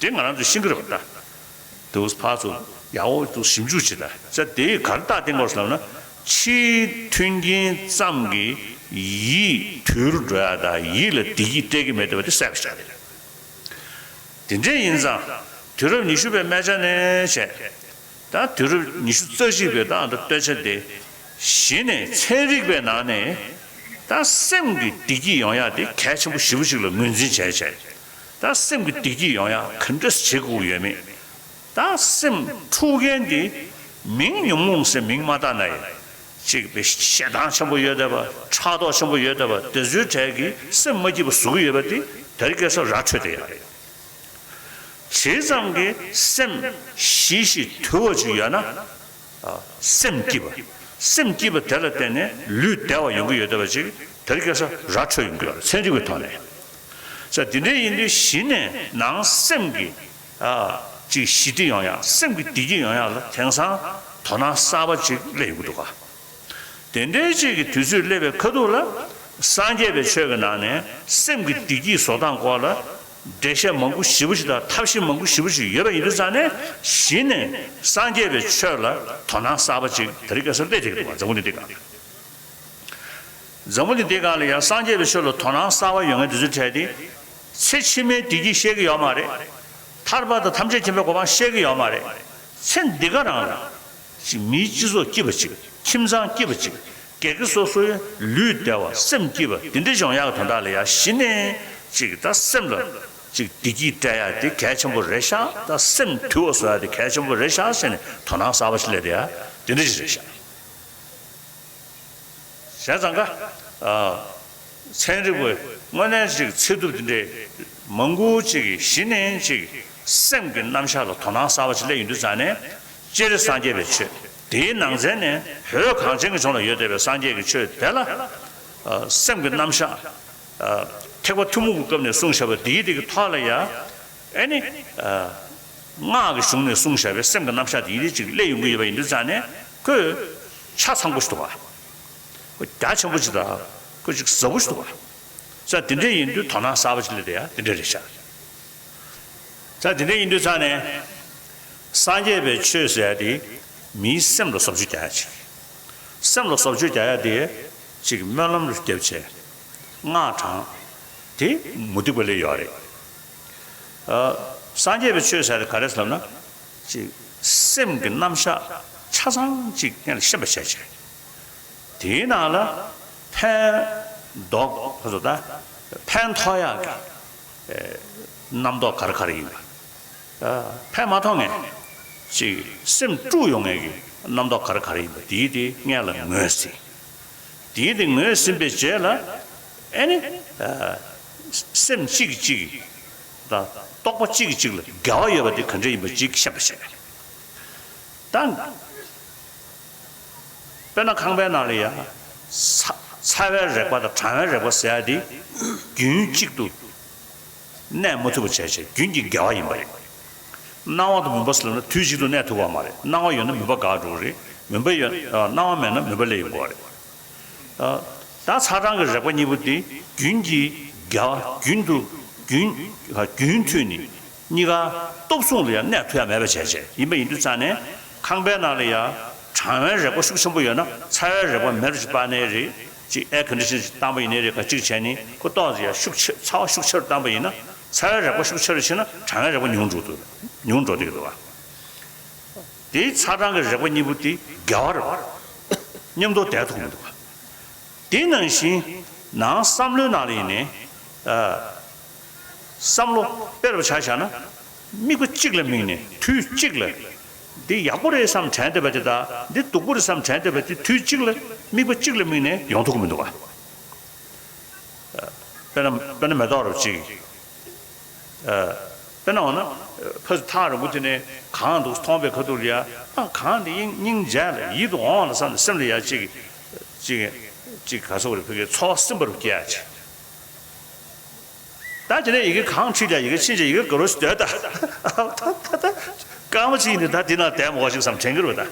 དེ་ང་རང་ཚོས་ཤེས་ཀྱི་རེད་པ། ད་དུ་ཕར་ཚུར་ཡག་པོ་དུ་ཞིབ་འཇུག་བྱེད་ད་ས་དེ་ག་རེ་རྟགས་བསྟན་དགོས་ཟེར་ལབ་ན། ཕྱིའི་མཐུན་རྐྱེན་ཙམ་གྱིས་ཡིད་དུལ་འགྲོ་ཡ་དང་ཡིད་ལ་བདེ་སྐྱིད་སྤྲད་ཀྱི་མེད་བསྡད་པ་དེ་གསལ་པོ་ཆགས་རེད། དེ་འདྲས་ཡིན་ཙང་དུས་རབས་ཉི་ཤུ་པའི་སྨད་ཆ་ནས་བྱས། ད་དུས་རབས་ཉི་ཤུ་རྩ་གཅིག་པའི་ད་ཨ་ད་སྟོད་ཆ་དེ་གཞི་ནས་ཚན་རིག་པའི་ནང་ནས་ད་སེམས་ཀྱི་བདེ་སྐྱིད་ཡོང་ཡག་དེ་གལ་ཆེན་པོ་ཞེ་པོ་ཅིག་ལ་ངོས་འཛིན་བྱས་བྱས། ད་སེམས་ཀྱི་བདེ་སྐྱིད་ཡོང་ཡག་ག་འདྲས་བྱེད་དགོས་ཡོད་མེད། ད་སེམས་འཁྲུག་མཁན་དེ་མིང་ཉོན་མོངས་ཟེར་མིང་མ་བཏགས་ན་ཡང་གཅིག་པའི་ཞེ་སྡང་ཆེན་པོ་ཡོད་བསྡད་པ། ཕྲག་དོག་ཆེན་པོ་ཡོད་བསྡད་པ། དེ་ཚོའི་གྲས་ཀྱིས་སེམས་མ་སྐྱིད་པ་བཟོ་གི་ཡོད་པ་དེ་དེ་རིང་ཁ་སང་ར་འཕྲོད་བསྡད་ཡོད་རེད། ཇི་ཙམ་གྱིས་སེམས་ཞི་ཞིང་དུལ་བ་ཅིག་ཡོད་ན། ཨ། སེམས་སྐྱིད་པ། སེམས་སྐྱིད་པ་དེ་ལ་བརྟེན་ནས་ལུས་བདེ་བ་ཡོང་གི་ཡོད་བསྡད་པ་ཅིག་དེ་རིང་ཁ་སང་ར་འཕྲོད་ཡོང་གི་ཡོད་རེད། ཚན་རིག་པའི་ཐོག་ནས། ས་དེ་འདྲ་ཡིན་དུས་གཞི་ནས་ནང་སེམས་ཀྱི། ཨ། ཅིག་ཞི་བདེ་ཡོང་ཡག་སེམས་ཀྱི་བདེ་སྐྱིད་ཡོང་ཡག་ལ་དེང་སང་དོ་སྣང་གསར་པ་ཅིག་སླེབས་ཡོང་གི་འདུག་ག་དེ་འདྲའི་ཅིག་གི་དུས་ཚོད་སླེབས་པའི་ཁ་ཐུག་ལ་སངས་རྒྱས་པའི་ཆོས་ཀྱི་ནང་ནས་སེམས་ཀྱི་བདེ་སྐྱིད་བཟོ་སྟངས་སྐོར་ལ་ འགྲེལ་བཤད་མང་པོ་ཞེ་པོ་ཞིག་དང་ཐབས་ཤེས་མང་པོ་ཞེ་པོ་ཞིག་ཡོད་པ་ཡིན་དུས་ཙང་ནས་གཞི་ནས་སངས་རྒྱས་པའི་ཆོས་ལ་དོ་སྣང་གསར་པ་ཅིག་དེ་རིང་ཁ་སང་སླེབས་བསྡད་ཀྱི་འདུག་བ། འཛམ་བུ་གླིང་འདི་སྒང་ལ། འཛམ་བུ་གླིང་འདི་སྒང་ལ་ཡང་སངས་རྒྱས་པའི་ཆོས་ལ་དོ་སྣང་གསར་པ་ཡོད་མཁན་དེ་ཚོའི་གྲས་དེ། ཚེ་ཕྱི་མའི་བདེ་སྐྱིད་ཤེས་ཀྱི་ཡོད་མ་རེད། ཐར་པ་དང་ཐམས་ཅད་མཁྱེན་པའི་གོ་འཕང་ཤེས་ཀྱི་ཡོད་མ་རེད། ཚེ་འདི་ག་རང་ལ་ཅིག་མིའི་སྤྱི་ཚོགས་སྐྱིད་པ་ཅིག་ཁྱིམ་ཚང་སྐྱིད་པ་ཅིག་སྒེར་གྱི་སོ་སོའི་ལུས་བདེ་བ་སེམས་སྐྱིད་པ་འདི་འདྲ་འབྱུང་ཡག་གི་དོན་དག་ལ་ཡང་གཞི་ནས་ཅིག་ད་སེམས་ལ་ཅིག་བདེ་སྐྱིད་སྤྲད་ཡག་དེ་གལ་ཆེན་པོ་རེད་ཤག་ད་སེམས་དུལ་བ་བཟོ་ཡག་དེ་གལ་ཆེན་པོ་རེད་ཤག་ཟེར་ནས་དོ་སྣང་གསར་པ་ཞིག་སླེབས་བསྡད་ཡག་དེ་འདྲ་ཞིག་རེད་ཤག་བྱས་ཙང་ཀ། ཨ། ཚན་རིག་པ་དངོས་གནས་ཅིག་ཚད་ཐུབ་དེ་འདྲའི་མང་པོ་ཅིག་གིས་གཞི་ནས་ཅིག་སེམས་ཀྱི་རྣམ་གཞག་ལ་དོ་སྣང་གསར་པ་ཅིག་སླེབས་ཡོང་དུས་ཙང་ནས། སྤྱིར་སངས་རྒྱས་པའི་ཆོས་དེའི་ནང་ཚན་ནས་བོད་གངས་ཅན་གྱི་ལྗོངས་ལ་ཡོད་བསྡད་པའི་སངས་རྒྱས་ཀྱི་ཆོས་དེ་ལ། ཨ། སེམས་ཀྱི་རྣམ་གཞག་ཨ། ཐེག་པ་ཐུན་མོང་གི་སྐབས་ནས་གསུངས་བཞག་པ་དེའི་དེ་གི་ཐོག་ལ་ཡ། ཨེ་ནི། ཨ། སྔགས་ཀྱི་གཞུང་ནས་གསུངས་བཞག་པའི་སེམས་ཀྱི་རྣམ་གཞག་དེ་ཡི་རིགས་ཅིག་སླེབས་ཡོང་གི་ཡོད་པ་ཡིན་དུས་ཙང་ནས་ཁོས་ཆ་ཚང་པོ་ཞིག་འདུག་བ། ཁོ་རྒྱ་ཆེན་པོ་ཞིག་དང་ཁོ་ཅིག་ཟབ་པོ་ཞིག་འདུག་བ། ས་དེ་འདྲ་ཡིན་དུས་དོ་སྣང་གསར་པ་ཞིག་སླེབས་བསྡད་ཡ་དེ་འདྲ་རེད་ཤག་ས་དེ་འདྲ་ཡིན་དུས་ཙང་ནས་སངས་རྒྱས་པའི་ཆོས་ཟེར་ཡ་དེ་མིའི་སེམས་ལ་བཟོ་བཅོས་རྒྱག་ཡ་ཅིག་སེམས་ལ་བཟོ་བཅོས་རྒྱག་ཡ་དེ་ཅིག་སྨོན་ལམ་རུ་བརྒྱབ་བྱས། སྔགས་བགྲང་། དེ་མུ་སྟེགས་པ་ལས་ཡོད་རེད། ཨ། སངས་རྒྱས་པའི་ཆོས་ཟེར་དེ་ག་རེ་ཟེར་ལབ་ན། ཅིག་སེམས་ཀྱི་རྣམ་གཞག་ཆ་ཚང་ཅིག་སྔོན་ལ་ཤེས་པ་བྱས་བྱས། དེའི་ནང་ལ་ཕན་འདོགས་ཁོ་ཚོ་ད་ཕན་ཐོགས་ཡག་གི་ཨེ། རྣམ་རྟོག་ག་རེ་ག་རེ་ཡིན་པ། ཨ། ཕན་མ་ཐོགས་མཁན་ཅིག་སེམས་དཀྲུགས་ཡོང་མཁན་གྱི་རྣམ་རྟོག་ག་རེ་ག་རེ་ཡིན་པ་དེའི་དེ་སྔོན་ལ་ངོས་ཟིན། དེའི་དེ་ངོས་ཟིན་པའི་རྗེས་ལ། ཨེ་ནི། ཨ། སེམས་གཅིག་གིས་གཅིག་གིས་དང་རྟོག་པ་གཅིག་གིས་གཅིག་ལ་འགལ་བ་ཡོད་པ་དེ་ག་འདྲ་ཡིན་པ་ཅིག་ཤེས་པ་བྱས། ད། དཔེར་ན་ཁང་པའི་ནང་ལ་ཡ། ཚ་ཚ་བའི་རེག་པ་དང་གྲང་བའི་རེག་པ་ཟེར་ཡ་དེ་རྒྱུན་གཅིག་ཏུ་གནས་མ་ཐུབ་པ་བྱས་བྱས་རྒྱུན་གྱི་འགལ་བ་ཡིན་པ་རེད། སྣང་བ་དང་མུན་པ་ཟེར་ལབ་ན་དུས་གཅིག་ཏུ་གནས་ཐུབ་པ་མ་རེད། སྣང་བ་ཡོད་ན་མུན་པ་འགག་འགྲོ་གི་རེད། མུན་པ་ཡོད། ཨ། སྣང་བ་མེད་ན་མུན་པ་སླེབས་ཡོང་གི་རེད། ཨ། ད་ཚ་གྲང་གི་རེག་པ་གཉིས་པོ་དེ་རྒྱུན་གྱི་འགལ་བ་རྒྱུན་དུ་རྒྱུན་ཨ། རྒྱུན་མཐུད་ནས་གཉིས་ཀ་སྟོབས་མཚུངས་ལ་ཡང་གནས་ཐུབ་ཡ་མེད་པ་བྱས་བྱས་ཡིན་པ་ཡིན་དུས་ཙང་ནས་ཁང་པའི་ནང་ལ་ཡ་གྲང་བའི་རེག་པ་ཤུགས་ཆེན་པོ་ཡོད་ན་ཚ་བའི་རེག་པ་མེད་པ་ཅིག་སྤར་ནའི་རེད། ཅིག་ཨེར་ཀོན་ཌི་ཤན་ཅིག་བཏང་པ་ཡིན་ནའི་རེད། ག་ཅིག་བྱས་ནས་ཁོ་ཏོག་ཙམ་ཡ་ཤུགས་ཆེ་ཚ་བ་ཤུགས་ཆེ་རུ་བཏང་པ་ཡིན་ན་ཚ་བའི་རེག་པ་ཤུགས་ཆེ་རུ་ཕྱིན་ན་གྲང་བའི་རེག་པ་ཉུང་འགྲོ་འདུག་ཉུང་འགྲོ་བསྡད་ཀྱི་འདུག་བ། དེའི་ཚ་གྲང་གི་རེག་པ་གཉིས་པོ་དེ་འགལ་བ་རེད་བ། མཉམ་དུ་བསྡད་ཐུབ་ཀྱི་མི་འདུག་བ། དེ་ནང་བཞིན་ནང་བསམ་བློའི་ནང་ལ་ཡིན་ནའི། ཨ། བསམ་བློ་དཔེར་བ་ཆ་བཞག་ན། དམིགས་པ་གཅིག་ལ་དམིགས་ནས་དུས་གཅིག་ལ། འདི་ཡག་པོ་རེད་བསམ་དྲན་བསྡད་པ་དེ་དང་འདི་སྡུག་པོ་རེད་བསམ་དྲན་བསྡད་པ་དེ་དུས་གཅིག་ལ་དམིགས་པ་གཅིག་ལ་དམིགས་ནས་ཡོང་ཐུབ་ཀྱི་མི་འདུག་བ། དཔེར་ན་དཔེར་ན་མེ་ཏོག་རབ་ཅིག་ཨ། དཔེར་ན་འོ་ན། ཕ་ཐག་རིང་པོ་དེ་ནས་གངས་འདུག་མཐོང་པའི་ཁ་ཐུག་ལ་ཡ། ཨ། གངས་འདི་སྙིང་སྙིང་རྗེ་ལ་ཡིད་དུ་འོང་བ་ལ་བསམ་ནས་སེམས་ལ་ཡ་ཅིག་ཅིག་ཅིག་ག་ཟེར་དགོས་རེད། ཕ་གིའི་ཚོར་བ་སིམ་པ་རུ་སྐྱེ་ཡ་ཅིག་ད་དེ་ནས་ཡི་གེ་གངས་ཁྲིད་ཀྱང་ཡི་གེ་ཕྱིན་ཀྱང་ཡི་གེ་དགའ་རོགས་ཤིག་སྡོད་ད། ད་ད་ད་སྐར་མ་གཅིག་ཡིན་དུས་ད་འདི་ན་བསྡད་མ་དགོས་ཤིག་བསམ་དྲན་གྱི་རེད་པ། ད་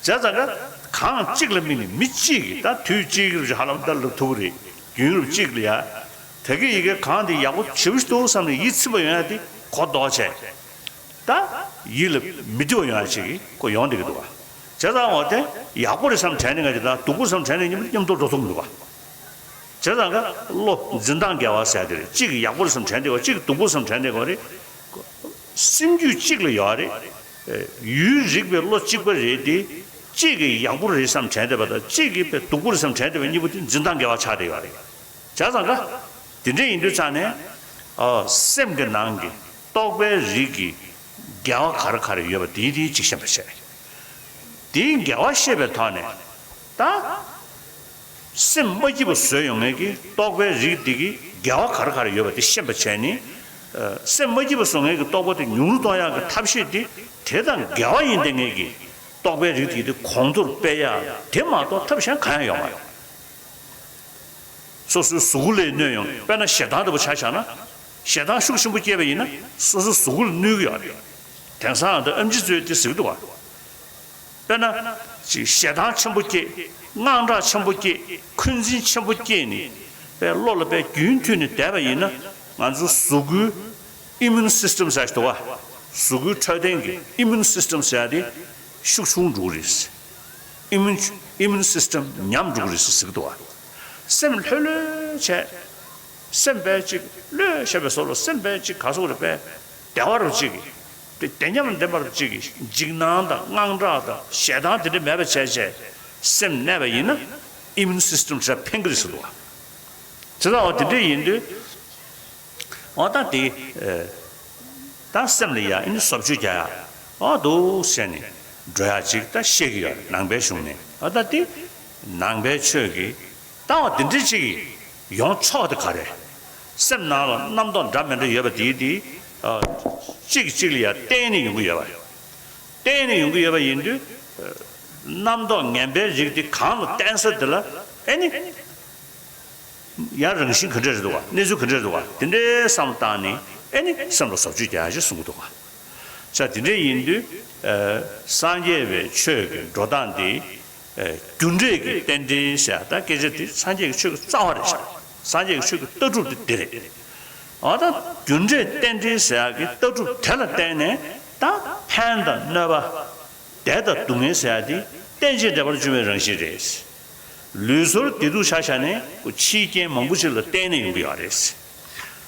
བྱས་ཙང་ཀ་གངས་གཅིག་ལ་དམིགས་ནས་མི་གཅིག་གིས་ད་དུས་གཅིག་རུ་ཧ་ལམ་ད་ལབ་ཐུབ་ཀྱི་རེད། རྒྱུན་རབས་གཅིག་ལ་ཡ། ད་གི་ཡི་གེ་གངས་འདི་ཡག་པོ་ཞེ་པོ་ཞིག་འདུག་བསམ་ནས་ཡིད་ཚིམ་པ་ཡོང་ཡ་དེ་གོ་ལྡོག་བྱས། ད་ཡིད་ལ་མི་བདེ་བ་ཡོང་ཡ་ཅིག་གོ་ཡོང་བསྡད་ཀྱི་འདུག་བ། བྱས་ཙང་འོ་དེ་ཡག་པོ་རེད་བསམ་དྲན་ནས་ང་ཅིག་དང་སྡུག་པོ་བསམ་དྲན་ནས་མཉམ་དུ་འགྲོ་ཐུབ་མི་འདུག་བ། བྱས་ཙང་ཀ་བློ་འཛིན་སྟངས་འགལ་བ་ཟེར་དེ་རེད། གཅིག་གིས་ཡག་པོ་རེད་བསམ་དྲན་བསྡད་པ་གཅིག་གིས་སྡུག་པོ་རེད་བསམ་དྲན་བསྡད་པ་རེད། སེམས་རྒྱུད་གཅིག་ལ་ཡོད་རེད། ཡུལ་རིག་པའི་བློ་གཅིག་པ་རེད་དེ། གཅིག་གིས་ཡག་པོ་རེད་བསམ་དྲན་བསྡད་པ་དང་གཅིག་གིས་དཔེ་སྡུག་པོ་རེད་བསམ་དྲན་བསྡད་པ་གཉིས་པོ་དེ་འཛིན་སྟངས་འགལ་བ་ཆགས་བསྡད་ཡོད་རེད། བྱས་ཙང་ཀ་དེ་འདྲ་ཡིན་དུས་ཙང་ནས། ཨ། སེམས་ཀྱི་ནང་གི་རྟོག་པའི་རིགས་ཀྱི་འགལ་བ་ག་རེ་ག་རེ་ཡོད་པ་དེའི་དེའི་གཅིག་ཤེས་པ་བྱས། དེའི་འགལ་བ་ཤེས་པའི་ཐོག་ནས་ད། སེམས་མ་སྐྱིད་པ་བཟོས་ཡོང་མཁན་གྱི་རྟོག་པའི་རིགས་འདི་གི་འགལ་བ་ག་རེ་ག་རེ་ཡོད་པ་དེ་ཤེས་པ་བྱས་ནས། ཨ། སེམས་མ་སྐྱིད་པ་བཟོ་མཁན་གྱི་རྟོག་པ་དེ་ཉུང་རུ་གཏོང་ཡག་གི་ཐབས་ཤེས་དེ་དེ་དང་འགལ་བ་ཡིན་བསྡད་མཁན་གྱི་རྟོག་པའི་རིགས་དེ་དེ་གོང་མཐོར་སྤེལ་ཡག་དེ་མ་གཏོགས་ཐབས་གཞན་གང་ཡང་ཡོད་མ་རེད། སོ་སོའི་གཟུགས་པོ་ལ་གནོད་ཡོང་། དཔེར་ན་ཞེ་སྡང་ལྟ་བུ་ཆ་བཞག་ན། ཞེ་སྡང་ཤུགས་ཆེན་པོ་སྐྱེས་པ་ཡིན་ན་སོ་སོའི་གཟུགས་པོ་ལ་གནོད་ཀྱི་ཡོད་རེད། དེང་སང་ད་ཨེམ་ཆི་ཚོས་དེ་ཟེར་གྱི་འདུག་བ། དཔེར་ན། ཅིག་ཞེ་སྡང་ཆེན་པོ་སྐྱེས། དངངས་སྐྲག་ཆེན་པོ་སྐྱེས། འཁོན་འཛིན་ཆེན་པོ་སྐྱེས་ནས། དཔེ་བློ་ལ་དཔེ་རྒྱུན་མཐུད་ནས་བསྡད་པ་ཡིན་ན། ང་ཚོའི་གཟུགས་པོའི་ ཨི་མུན་སིས་ཊམ་ཟེར་ཞིག་འདུག་བ། གཟུགས་པོའི་འཕྲོད་བསྟེན་གྱི་ཨི་མུན་སིས་ཊམ་ཟེར་ཡ་དེ་ཤུགས་ཆུང་འགྲོ་གི་རེད། ཨི་མུན་ཨི་མུན་སིས་ཊམ་ཉམས་འགྲོ་གི་རེད་ཟེར་གྱི་འདུག་བ། སེམས་ལྷོད་ལྷོད་བྱས། སེམས་དཔེ་གཅིག་ལྷོད་བྱས་པའི་བཟོ་ལ་སེམས་དཔེ་གཅིག་ག་སོགས་རེད་པས། བདེ་བ་རུ་གཅིག་གི། བདེ་ཉམས་ལྡན་པ་རུ་གཅིག་གི་འཇིགས་སྣང་དང་དངངས་སྐྲག་དང་ཞེ་སྡང་དེ་འདྲ་མེད་པ་བྱས་བྱས་སེམས་གནས་པ་ཡིན་ན་ཨི་མུན་སིས་ཊམ་ཟེར་ཕན་གི་རེད་ཟེར་འདུག་བ། དེ་ལ་འོ་དེ་འདྲ་ཡིན་དུས། འོ་ད་དེ། ཨེ། ད་སེམས་ལ་ཡ་ཨེ་ནི་བཟོ་བཅོས་རྒྱག་ཡ། འོ་འདུག་བྱས་ནས་འགྲོ་ཡ་ཅིག་ད་བཤད་ཀྱི་ཡོད་ནང་པའི་གཞུང་ནས། འོ་ད་དེ་ནང་པའི་ཆོས་ཀྱི་ད་འོ་དེ་འདྲ་ཅིག་ཡོང་ཆོག་དེ་ག་རེད། སེམས་ནང་ལ་རྣམ་རྟོག་འདྲ་མི་འདྲ་ཡོད་པ་དེ་དེ། ཨ། གཅིག་གིས་གཅིག་ལ་ཡ་བརྟེན་ནས་ཡོང་གི་ཡོད་པ། བརྟེན་ནས་ཡོང་གི་ཡོད་པ་ཡིན་དུས། རྣམ་རྟོག་ངན་པའི་རིགས་དེ་གང་ལ་བརྟེན་ས་དེ་ལ་ཨེ་ནི། ཡང་རང་བཞིན་ག་འདྲ་རེད་འདུག་བ། གནས་ཚུལ་ག་འདྲ་རེད་འདུག་བ། དེ་འདྲའི་བསམ་བློ་བཏང་ནས་ཨེ་ནི་སེམས་ལ་བཟོ་བཅོས་རྒྱག་ཡ་ཞིག་གསུང་གི་འདུག་བ། ས་དེ་འདྲ་ཡིན་དུས། ཨ། སངས་རྒྱས་པའི་ཆོས་ཀྱི་འགྲོ་སྟངས་འདི། ཨ། རྒྱུ་འབྲས་ཀྱི་རྟེན་འབྲེལ་ཟེར་ཡ་ད་སྐད་ཆ་དེ་སངས་རྒྱས་ཀྱི་ཆོས་ཀྱི་རྩ་བ་རེད་ཤག་སངས་རྒྱས་ཀྱི་ཆོས་ཀྱི་ལྟ་གྲུབ་དེ་འདི་རེད། འོ་ད་རྒྱུ་འབྲས་རྟེན་འབྲེལ་ཟེར་ཡ་གི་ལྟ་གྲུབ་དེ་ལ་བརྟེན་ནས་ད་ཕན་དང་གནོད་པ། བདེ་དང་སྡུག་བསྔལ་ཟེར་ཡ་དེ་རྟེན་ཅིང་འབྲེལ་བར་འབྱུང་བའི་རང་བཞིན་རེད། ལུས་ཚོར་བདེ་སྡུག་ཆ་བཞག་ནས་ཕྱིའི་རྐྱེན་མང་པོ་ཞིག་ལ་བརྟེན་ནས་ཡོང་གི་ཡོད་རེད།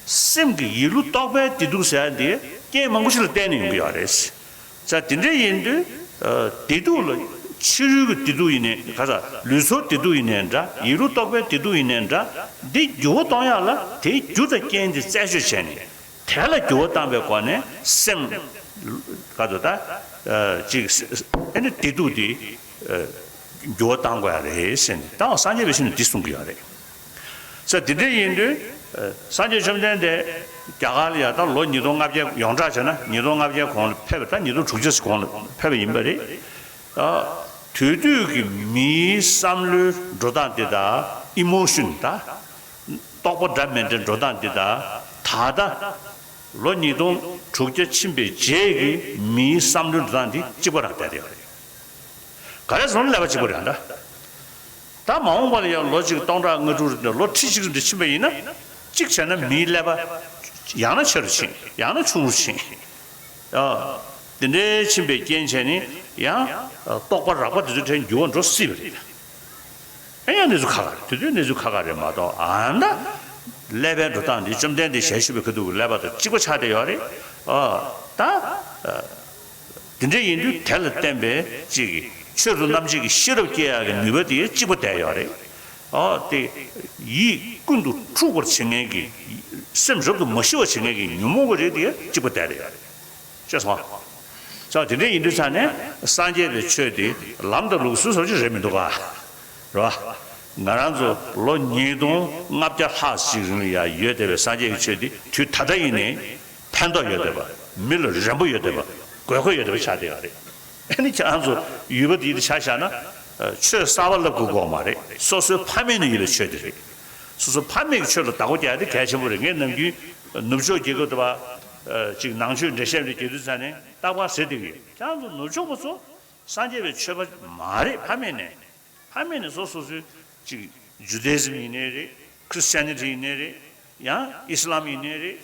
སེམས་ཀྱི་ཡིད་བློ་རྟོག་པའི་བདེ་སྡུག་ཟེར་ཡ་དེ་རྐྱེན་མང་པོ་ཞིག་ལ་བརྟེན་ནས་ཡོང་གི་ཡོད་རེད། ས་དེ་འདྲ་ཡིན་དུས། ཨ། བདེ་སྡུག་ལ་ཕྱི་རོལ་གྱི་བདེ་སྡུག་ཡིན་ནའི་ག་ས་ལུས་ཚོར་བདེ་སྡུག་ཡིན་ནའི་འདྲ། ཡིད་བློ་རྟོག་པའི་བདེ་སྡུག་ཡིན་ནའི་འདྲ། འདི་འགྱུར་བ་གཏོང་ཡག་ལ་དེའི་རྒྱུ་དང་རྐྱེན་དེ་རྩད་གཅོད་བྱས་ནས། དེ་ལ་འགྱུར་བ་བཏང་བའི་སྒོ་ནས་སེམས། ག་དུ་ད། ཅིག་ཨེ་ནི་བདེ་སྡུག་དེ། འགྱུར་བ་བཏང་དགོས་ཡ་རེད་ཟེར་ནས་ད་སངས་རྒྱས་པའི་ཆོས་ནས་འདི་གསུང་གི་ཡོད་རེད། ས་དེ་འདྲ་ཡིན་དུས། སངས་རྒྱས་བཅོམ་ལྡན་འདས་རྒྱ་གར་ལ་ཡ་ད་ལོ་ཉིས་སྟོང་ལྔ་བརྒྱ་ཡོངས་གྲགས་བྱས་ན་ཉིས་སྟོང་ལྔ་བརྒྱ་གོང་ལ་ཕེབས་པ་ད་ཉིས་སྟོང་དྲུག་བརྒྱ་གོང་ལ་ཕེབས་པ་ཡིན་པ་རེད། དུས་དུས་ཀྱི་མིའི་བསམ་བློའི་འགྲོ་སྟངས་དེ་དང་ཨི་མོ་ཤོན་དང་། རྟོག་པ་འདྲ་མི་འདྲའི་འགྲོ་སྟངས་འདི་དང་ད་ལྟ་ལོ་ཉིས་སྟོང་དྲུག་བརྒྱ་ཕྱིན་པའི་རྗེས་ཀྱི་མིའི་བསམ་བློའི་འགྲོ་སྟངས་འདི་གཅིག་པ་རང་བསྡད་དེ་ཡོད་རེད། ག་རེ་ཟེར་ན་ཀླད་པ་གཅིག་པ་རེད་ད། ད་མ་འོངས་པ་ལ་ཡང་ལོ་གཅིག་སྟོང་ཕྲག་ལྔ་དྲུག་རེ་ལོ་ཁྲི་གཅིག་རེ་ཕྱིན་པ་ཡིན་ན་གཅིག་བྱས་ན་མིའི་ཀླད་པ་ཡང་ན་ཆེ་རུ་ཕྱིན་ཡང་ན་ཆུང་རུ་ཕྱིན། ཨ། དེ་འདྲའི་ཕྱིན་པའི་རྐྱེན་བྱས་ནས་ཡང་རྟོག་པ་རགས་པ་དེ་ཚོའི་གྲས་འགྱུར་བ་འགྲོ་སྲིད་པ་རེད། ཨེ་ཡང་གནས་ཚུལ་ཁག་ཁག་རེད། དེ་དུས་གནས་ཚུལ་ཁག་ཁག་རེད་མ་གཏོགས་ཨ་ནི་ད་ཀླད་པའི་འགྲོ་སྟངས་འདི་བཅོམ་ལྡན་འདས་ཞལ་བཞུགས་པའི་ཁ་ཐུག་གི་ཀླད་པ་དང་གཅིག་པ་ཆགས་བསྡད་ཡོད་རེད། ཨ། ད། དེ་འདྲ་ཡིན་དུས་དེ་ལ་བརྟེན་པའི་ཅིག་གི་ཆོས་སུ་རྣམ་འབྱེད་ཀྱི་ཤེས་རབ་སྐྱེ་ཡག་གི་ནུས་པ་དེ་གཅིག་པ་བསྡད་ཡོད་རེད། ཨ། དེ་ཡིད་ཀུན་ཏུ་འཁྲུག་པར་བྱེད་མཁན་གྱི་སེམས་རབ་ཏུ་མ་ཞི་བར་བྱེད་མཁན་གྱི་ཉོན་མོངས་པ་རེད་དེ་གཅིག་པ་བསྡད་ཡོད་རེད། ཤེས་སོང་། ས་དེ་འདྲ་ཡིན་དུས་ས་ནས་སངས་རྒྱས་པའི་ཆོས་དེ་ལམ་དང་ལུགས་སྲོལ་སོགས་ཀྱི་རེད་མི་འདུག་ག་རེད་བ། ང་རང་ཚོ་ལོ་ཉིས་སྟོང་ལྔ་བརྒྱ་ལྷག་ཅིག་རིང་ལ་ཡང་ཡོད་བསྡད་པའི་སངས་རྒྱས་ཀྱི་ཆོས་དེ་དུས་ད་ལྟ་ཡིན་ནའི་ཕན་ཐོགས་ཡོད་བསྡད་པ། མི་ལ་རན་པོ་ཡོད་བསྡད་པ། དགོས་མཁོ་ཡོད་བསྡད་པ་ཆགས་བསྡད་ཡོད་རེད། ཨ་ནི་ཁྱེད་རང་ཚོ་ཡུལ་པ་དེ་ཡིན་དུས་ཆ་བཞག་ན་ཆོས་གསར་པ་བསླབ་དགོས་དགོས་མ་རེད། སོ་སོའི་ཕ་མེས་ནས་ཡོད་པའི་ཆོས་དེ་རེད། སོ་སོའི་ཕ་མེས་ཀྱི་ཆོས་ལ་བདག་པོ་རྒྱག་ཡ་དེ་གལ་ཆེན་པོ་རེད། ངས་ནམ་རྒྱུན་ནུབ་ཕྱོགས་རྒྱལ་ཁབ་དུ་བ་ཅིག་ནང་ཆོས་འགྲེལ་བཤད་འདི་རྒྱག་དུས་ཙང་ནས་རྟག་པར་ཟེར་བསྡད་ཀྱི་ཡོད། ཁྱེད་རང་ཚོ་ནུབ་ཕྱོགས་པ་ཚོ་སངས་རྒྱས་པའི་ཆོས་པ་མ་རེད། ཕ་མེས་ནས་ཕ་མེས་ནས་སོ་སོ་སོའི་ཅིག་ཇུ་དེ་ཟིམ་ཡིན་ནའི་རེད། ཁྲི་སི་ཅན་ནི་ཊི་ཡིན་ནའི་རེད། ཡང་ཨི་སི་ལམ་ཡིན་ནའི་རེད།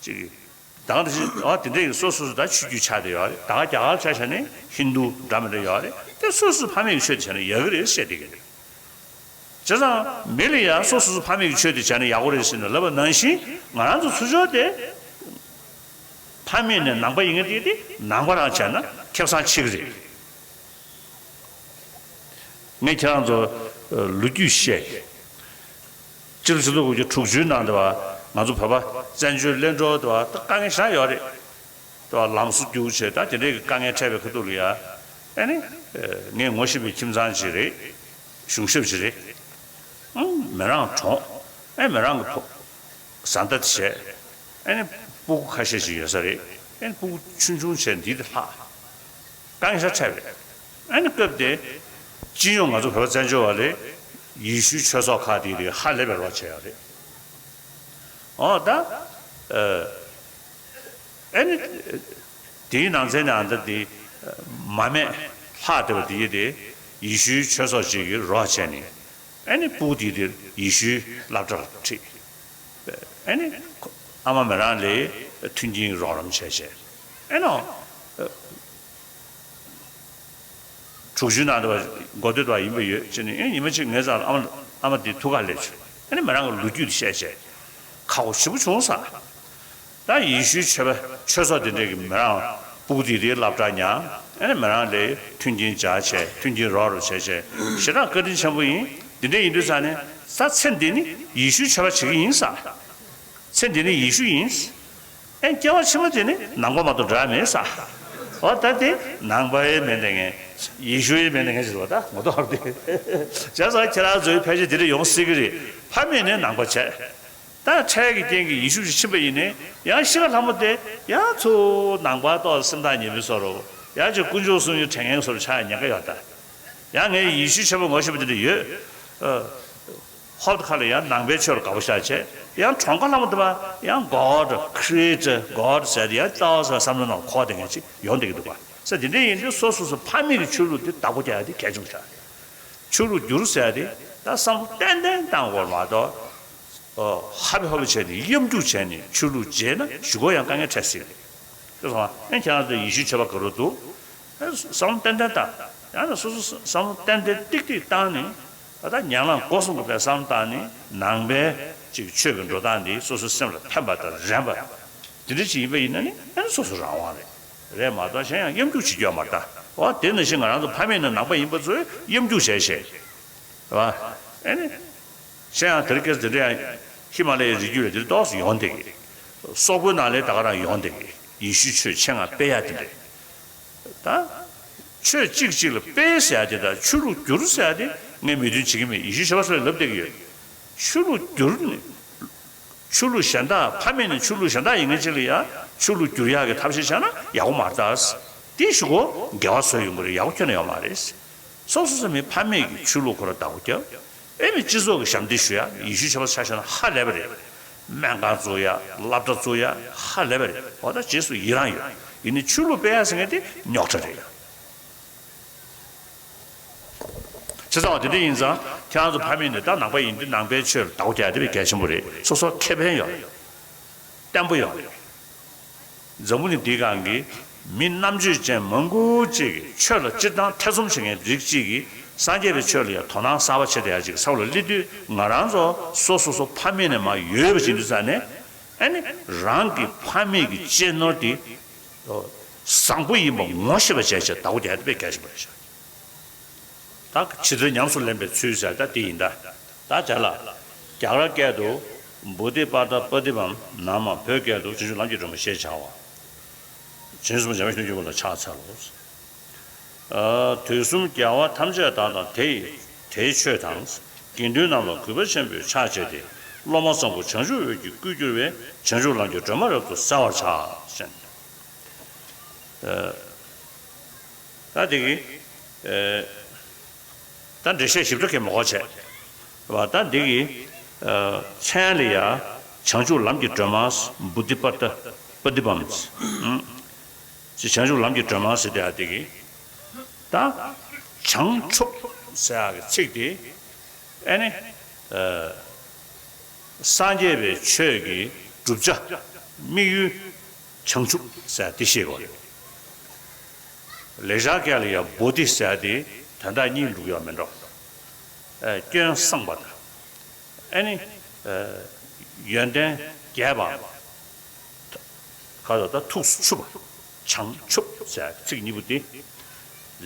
ཅིག་ད་ག་འདྲ་ཞིག་ཨ་དེ་འདྲ་ཡི་སོ་སོ་སོ་ད་ཆོས་བརྒྱུད་ཆགས་བསྡད་ཡོད་རེད། ད་ག་རྒྱ་གར་ཆ་བཞག་ནས་ཧིན་དུ་འདྲ་མི་འདྲ་ཡོད་རེད། དེ་སོ་སོ་ཕ་མེས་ཀྱི་ཆོས་དེ་བྱས་ན་ཡག་གི་རེད་བཤད་བསྡད་ཀྱི་རེད། བྱས་ཙང་མི་ལ་ཡང་སོ་སོ་སོ་ཕ་མེས་ཀྱི་ཆོས་དེ་བྱས་ན་ཡག་པོ་རེད་ཟེར་ནས་ལབ་པ་ནང་བཞིན་ང་རང་ཚོ་ཚུར་ཕྱོགས་དེ་ཕ་མེས་ནས་ནང་པ་ཡིན་མཁན་དེ་དེ་ནང་པ་རང་བྱས་ན་ཁེ་བཟང་ཆེ་གི་རེད། ངས་ཁྱེད་རང་ཚོ་ལོ་རྒྱུས་བཤད། སྤྱི་ལོ་ཆིག་སྟོང་དགུ་བརྒྱ་དྲུག་ཅུའི་ནང་དུ་བ་ང་ཚོ་བོད་པ་བཙན་བྱོལ་གླེང་གྲོགས་དུ་བ་ད་དཀའ་ངལ་ཞེ་དྲག་ཡོད་རེད། དུ་བ་ལམ་བཟོ་རྒྱུག་བྱས་ད་དེ་འདྲའི་གི་དཀའ་ངལ་འཕྲད་པའི་ཁ་ཐུག་ལ་ཡ། ཨེ་ནི། ངས་ངོ་ཤེས་པའི་ཁྱིམ་ཚང་ཅིག་རེད། གཞུང་ཞབས་ཅིག་རེད། ཨང་མི་རང་གྲོངས། ཨེ་མི་རང་གི་ཕོ། བཟའ་ཟླ་དེ་བྱས། ཨེ་ནི་སྤུ་གུ་ཁ་ཤས་ཤིག་ཡོད་ས་རེད། ཨེ་ནི་སྤུ་གུ་ཆུང་ཆུང་བྱས་འདི་དེ་ལྷག་དཀའ་ངལ་ཞེ་དྲག་འཕྲད་པས། ཨེ་ནི་སྐབས་དེ། སྤྱི་ཡོངས་ང་ཚོ་བོད་པ་བཙན་བྱོལ་བ་ལས། ཡེ་ཤུའི་ཆོས་ཚོགས་ཁག་དེ་རེད་ཧ་ལས་པའི་རོགས་བྱས་ཡོད་རེད། འོ་ད། ཨེ་ནི། དེའི་ནང་ཚན་ནས་ཨ་ད་དེ། མ་སྨད་ལྷག་བསྡད་པ་དེ་ཡི་དེ། ཡེ་ཤུའི་ཆོས་ཚོགས་ཅིག་གི་རོགས་བྱས་ནས། ཨེ་ནི་སྤུ་གུ་དེ་དེ་ཡེ་ཤུའི་སློབ་གྲྭ་ལ་ཁྲིད། ཨེ་ནི། ཨ་མ་མི་རང་ལས། མཐུན་རྐྱེན་རོགས་རམ་བྱས་བྱས། ཨེ་ནོ། དྲུག་ཅུའི་ནང་དུ་འགོ་སྟོད་དུ་ཡིན་པ་ཡོད་ཅེས་ནས། ཨེ་ཉི་མ་གཅིག་ངའི་རྩར་ཨ་མ་ཨ་མ་དེ་ཐུག་ག་སླེབས་བྱུང་། ཨེ་ནི་མི་རང་གི་ལོ་རྒྱུས་དེ་བཤད་བྱས། ཁག་པོ་ཞེ་པོ་བྱུང་ས། ད་ཡེ་ཤུའི་ཆོས་པ་ཆོས་ཚོགས་དེ་འདྲས་ཀྱིས་མི་རང་སྤུ་གུ་དེ་དེའི་སློབ་གྲྭ་ཉར། ཨེ་ནི་མི་རང་ལ་མཐུན་རྐྱེན་སྦྱར་བྱས། མཐུན་རྐྱེན་རོགས་རམ་བྱས་བྱས། ཞེ་དྲག་བཀའ་དྲིན་ཆེན་པོ་ཡིན། འདི་འདྲས་ཡིན་དུས་ཙང་ནས་ས་ཚེ་འདི་ནི་ཡེ་ཤུའི་ཆོས་པ་བྱེད་ཀྱི་ཡིན་ས། ཚེ་འདི་ནི་ཡེ་ཤུ་ཡིན། ཨེ་སྐྱེ་བ་ཕྱི་མ་དེ་ནི་ནང་པ་མ་གཏོགས་འགྲོ་ཡ་མེད་ས། འོ་ད་དེ་ནང་པའི་མིན་དེ་ངས་ཡེ་ཤུའི་མིན་དེ་ངས་ཟེར་བ་ད་ངོ་ཐོག་དེ། བྱས་ཙང་ཁྱེད་རང་ཚོའི་ཕལ་ཆེར་དེ་འདྲ་ཡོང་སྲིད་ཀྱི་རེད། ཕ་མེས་ནས་ནང་པ་བྱས། ད་འཕྲལ་གྱི་རྐྱེན་གྱིས་ཡེ་ཤུ་ཞིག་ཕྱིན་པ་ཡིན་ནའི་ཡང་གཤིས་ཀ་ལྷ་མོ་དེ་ཡང་ཚུར་ནང་པ་ཏོག་སེམས་ཐག་ཉེ་མོའི་བཟོ་འདྲ། ཡང་ཅིག་དཀོན་མཆོག་གསུམ་གྱི་དྲན་མཁན་བཟོ་འདྲ་ཆགས་ཡ་ཉེན་ཁ་ཡོད་ད། ཡང་ངས་ཡེ་ཤུའི་ཆོས་པ་ངོ་ཤེས་པ་དེ་འདྲ་ཡོད། ཨ། ཧོབ་ཁ་ལ་ཡང་ནང་པའི་ཆོས་ལ་དགའ་པོ་ཤ་བྱས། ཡང་གྲོང་ཁ་ལྷ་མོ་དེ་མ་ཡང་God Creator God ཟེར་ཏེ་ཡང་ལྟ་བ་ཟེར་བསམ་བློ་ནང་འཁོར་བསྡད་མཁན་ཅིག་ཡོང་བསྡད་ཀྱི་འདུག་པ། ས་དེ་འདྲ་ཡིན་དུས་སོ་སོ་སོ་ཕ་མེས་ཀྱི་ཆོས་ལུགས་དེ་བདག་པོ་རྒྱག་ཡ་དེ་གལ་ཆེན་པོ་ཆགས། ཆོས་ལུགས་བསྒྱུར་ཟེར་ཡ་དེ་ད་བསམ་བློ་ཏན་ཏན་བཏང་དགོས་མ་གཏོགས། ཨོ། ཧ་པེ་ཧོ་པེ་བྱས་ནས་གཡམ་རྒྱུག་བྱས་ནས་ཆོས་ལུགས་བརྗེས་ན་གཞུག་གུ་ཡང་དཀའ་ངལ་འཕྲད་སྲིད། ཁྱེད་ཚོ་ཨེ་ཁྱེད་རང་ཚོ་ཡེ་ཤུའི་ཆོས་པ་ག་རུ་འདུག་ཨེ་བསམ་བློ་ཏན་ཏན་བཏང་། ཡང་ན་སོ་སོ་བསམ་བློ་ཏན་ཏན་ཏིག་ཏིག་བཏང་ནས། ད་ལྟ་ཉམས་ལེན་སྒོ་གསུམ་གྱི་བསམ་བློ་བཏང་ནས་ནང་པའི་ཅིག་ཆོས་ཀྱི་འགྲོ་སྟངས་འདི་སོ་སོའི་སེམས་ལ་ཕན་པ་དང་རན་པ་འདི་འདྲ་ཅིག་ཡིན་པ་ཡིན་ན་ནི་ཨེ་སོ་སོ་རང་དབང་རེད། རེད་མ་གཏོགས་གཞན་ཡང་གཡམ་རྒྱུག་བྱེད་རྒྱུ་ཡོད་མ་རེད་ད། འོ་དེ་ནང་བཞིན་ང་རང་ཚོ་ཕ་མེས་ནས་ནང་པ་ཡིན་པ་ཚོས་གཡམ་རྒྱུག་བྱས་བྱས། རེད་བ། ཨེ་ནི། གཞན་ཡང་དེ་རིང་ཁ་སང་དེ་འདྲ་ཡང་ཧི་མ་ལ་ཡའི་རི་རྒྱུད་ལ་དེ་འདྲ་ཏོག་ཙམ་ཡོང་བསྡད་ཀྱི། སོག་པོའི་ནང་ལ་ད་ག་རང་ཡོང་བསྡད་ཀྱི། ཡེ་ཤུའི་ཆོས་ཆེད་མངགས་སྤེལ་ཡ་དེ་འདྲ། ད་ཆོས་གཅིག་གཅིག་ལ་སྤེལ་ཟེར་ཡ་དེ་དང་ཆོས་ལུགས་བསྒྱུར་ཟེར་ཡ་དེ་ངས་མོས་མཐུན་བྱེད་ཀྱི་མེད། ཡེ་ཤུའི་ཆོས་པ་ཚོས་ལབ་བསྡད་ཀྱི་ཡོད། ཆོས་ལུགས་བསྒྱུར་ནས། ཆོས་ལུགས་གཞན་དག་ཕ་མེས་ནས་ཆོས་ལུགས་གཞན་དག་ཡིན་མཁན་ཅིག་ལ་ཡང་ཆོས་ལུགས་བསྒྱུར་ཡག་གི་ཐབས་ཤེས་བྱས་ན་ཡག་པོ་མ་རེད་ད། དེ་གཞུག་གུ་འགལ་བ་བཟོས་ཡོང་གི་རེད། ཡག་པོ་ཁྱོན་ནས་ཡོད་མ་རེད། སོ་སོ་སོ་མི་ཕ་མེས་ཀྱི་ཆོས་ལུགས་ཁོ་ར་བདག་པོ་རྒྱབ། ཨེ་མི་སྤྱི་ཚོགས་ཀྱི་ཞབས་འདེགས་ཞུ་ཡ། ཡེ་ཤུའི་ཆོས་པ་ཆ་བཞག་ན་ཧ་ལས་པ་རེད། སྨན་ཁང་བཙུགས་ཡ། སློབ་གྲྭ་བཙུགས་ཡ་ཧ་ལས་པ་རེད། འོ་ད་རྗེས་སུ་ཡི་རང་ཡོད། ཡིན་ནའི་ཆོས་ལུགས་སྤེལ་ཡ་ཟེར་མཁན་དེ་རྙོག་དྲ་རེད། བྱས་ཙང་དེ་འདྲ་ཡིན་ཙང་ཁྱེད་རང་ཚོ་ཕ་མེས་ནས་ད་ནང་པ་ཡིན་དུས་ནང་པའི་ཆོས་ལ་བདག་པོ་རྒྱག་ཡ་དེ་དཔེ་གལ་ཆེན་པོ་རེད། སོ་སོར་ཁེ་ཕན་ཡོད་རེད། བརྟན་པོ་ཡོད་རེད། འཛམ་བུ་གླིང་འདིའི་སྒང་གི་མི་རྣམ་དཔྱོད་ཅན་མང་པོ་ཅིག་གིས་ཆོས་ལ་སྤྱིར་བཏང་ཐེ་ཚོམ་བྱེད་མཁན་རིགས་གཅིག་གིས་སངས་རྒྱས་པའི་ཆོས་ལ་ཡང་དོ་སྣང་གསར་པ་བྱེད་བསྡད་ཡ་ཅིག་ས་འོག་ལ་སླེབས་དུས། ང་རང་ཚོ་སོ་སོ་སོ་ཕ་མེས་ནས་མར་ཡོད་པ་ཅིག་འདུག་ས་ནས། ཨ་ནི་རང་གི་ཕ་མེས་ཀྱི་གཅེས་ནོར་དེ་བཟང་པོ་ཡིན་པ་ངོ་ཤེས་པ་བྱས་བྱས་བདག་པོ་རྒྱག་ཡ་དེ་དཔེ་གལ་ཆེན་པོ་རེད་ཤག་ད་ཇི་ལྟར་ཉམས་སུ་ལེན་པའི་ཚུལ་ཟེར་ད་དེ་ཡིན་ད། ད་དེ་ལ་རྒྱ་གར་སྐད་དུ་བོ་དྷི་པ་ཏ་པ་ཏི་བམ་ནཱ་མ། བོད་སྐད་དུ་བྱང་ཆུབ་ལམ་གྱི་སྒྲོན་མ་ཞེས་བྱ་བ། བྱང་ཆུབ་སེམས་དཔའ་འཇམ་དཔལ་གྱི་སྙིང་པོ་ལ་ཕྱག་འཚལ་ལོ། ཨ། དུས་གསུམ་རྒྱལ་བ་ཐམས་ཅད་དག་དང་དེ་ཡི་དེའི་ཆོས་དང་། དགེ་འདུན་རྣམས་ལ་གུས་པ་ཆེན་པོས་ཕྱག་བྱས་ཏེ། སློབ་མ་བཟང་པོ་བྱང་ཆུབ་འོད་ཀྱི་སྐུར་གྱུར་པའི་བྱང་ཆུབ་ལམ་གྱི་སྒྲོན་མ་རབ་ཏུ་གསལ་བར་བྱ། ཞེས། ཨ། ད་འདི་གི། ཨ། ད་འགྲེལ་བཤད་ཞིབ་ཕྲ་གང་མ་དགོས་བྱས། བ་ད་འདི་གི། ཨ། མཚན་ལ་ཡ། བྱང་ཆུབ་ལམ་གྱི་སྒྲོན་མ། བོ་དྷི་པ་ཏ་པ་ཏི་བམ། ཨ། ཅེས་བྱང་ཆུབ་ལམ་གྱི་སྒྲོན་མ་ཟེར་ཏེ་ཡ་འདི་གི། ད་བྱང་ཆུབ་ཟེར་ཡ་གི་ཚིག་དེ། ཨ་ནི། ཨ། སངས་རྒྱས་པའི་ཆོས་ཀྱི་བསྒྲུབ་བྱ། དམིགས་ཡུལ། བྱང་ཆུབ་ཟེར་དེ་ཤེས་དགོས་རེད། ལེགས་སྦྱར་སྐད་ལ་ཡང་བོ་དྷི་ཟེར་དེ་དོན་དག་གཉིས་འདུག་ཡོད་མེད་འགྲོ། ཨེ། སྐྱོན་སངས་པ་དང་། ཨེ་ནི། ཨེ། ཡོན་ཏན་རྒྱས་པའམ། ཁ་ལ་ད་ཐུགས་སུ་ཆུད་པ། བྱང་ཆུབ་ཟེར་ཚིག་གཉིས་པོ་དེ།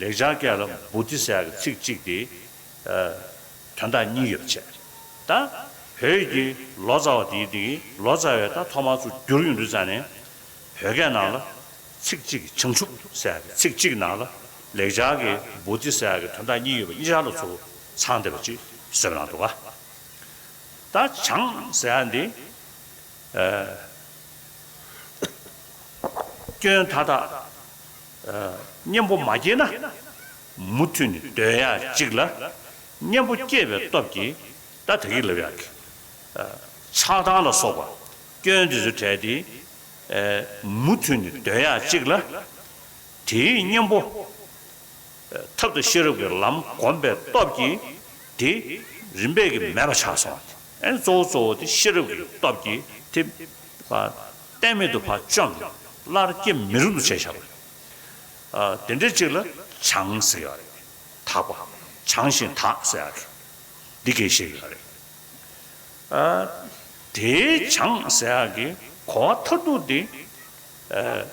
ལེགས་སྦྱར་སྐད་ལ་བོ་དྷི་ཟེར་གྱི་ཚིག་གཅིག་དེ། ཨ། དོན་དག་གཉིས་ཡོད་པ་བྱས། ད་བོད་ཀྱི་ལོ་ཙཱ་བ་དེའི་དེ་གི་ལོ་ཙཱ་བས་ད་ཐོག་མར་ཚུར་བསྒྱུར་ཡོང་དུས་ཙང་ནས། བོད་སྐད་ནང་ལ་ཚིག་གཅིག་བྱང་ཆུབ་ཟེར་ཚིག་གཅིག་ནང་ལ་ལེགས་སྦྱར་གྱི་བོ་དྷི་ཟེར་གྱི་དོན་དག་གཉིས་ཡོད་པ་གཉིས་ཆར་ལ་ཚུར་ཚང་བསྡད་པ་ཅིག་བཟོས་པ་ནང་འདུག་ག་ད་བྱང་ཟེར་ཡ་འདི། ཨ། སྐྱོན་མཐའ་དག་ཨ། གཉེན་པོ་མ་སྐྱེས་ན། མུ་མཐུད་ནས་སྡོད་ཡ་གཅིག་ལ། གཉེན་པོ་སྐྱེས་པའི་སྟོབས་ཀྱིས་ད་དེ་གི་ལབ་ཡག་གི། ཨ། ཆགས་སྡང་ལ་སོགས་པ་སྐྱོན་དེ་ཚོ་བྲལ་ཏེ། ཨ། མུ་མཐུད་ནས་སྡོད་ཡ་གཅིག་ལ། དེའི་གཉེན་པོ། ཐབས་དང་ཤེས་རབ་ཀྱི་ལམ་བསྒོམས་པའི་སྟོབས་ཀྱིས་དེ་རིམ་པས་ཀྱིས་མེད་པ་ཆགས་སོང་བ་དེ། ཨེ་གཙོ་བོ་གཙོ་བོ་དེ་ཤེས་རབ་ཀྱི་སྟོབས་ཀྱིས་དེ་ཐབས་ གཏན་མེད་དུ་ཕར་བཅོམ་སླར་སྐྱེ་མི་རུང་དུ་བྱས་བཞག་པ་རེད། ཨ། དེ་འདྲའི་ཅིག་ལ་བྱང་ཟེར་ཡོད་རེད། དག་པ། བྱང་ཞིང་དག་ཟེར་ཡ་རེད། འདི་སྐད་བཤད་ཡོད་རེད། ཨ། དེའི་བྱང་ཟེར་ཡ་གི་གོ་བ་མཐར་ཐུག་དེ། ཨ།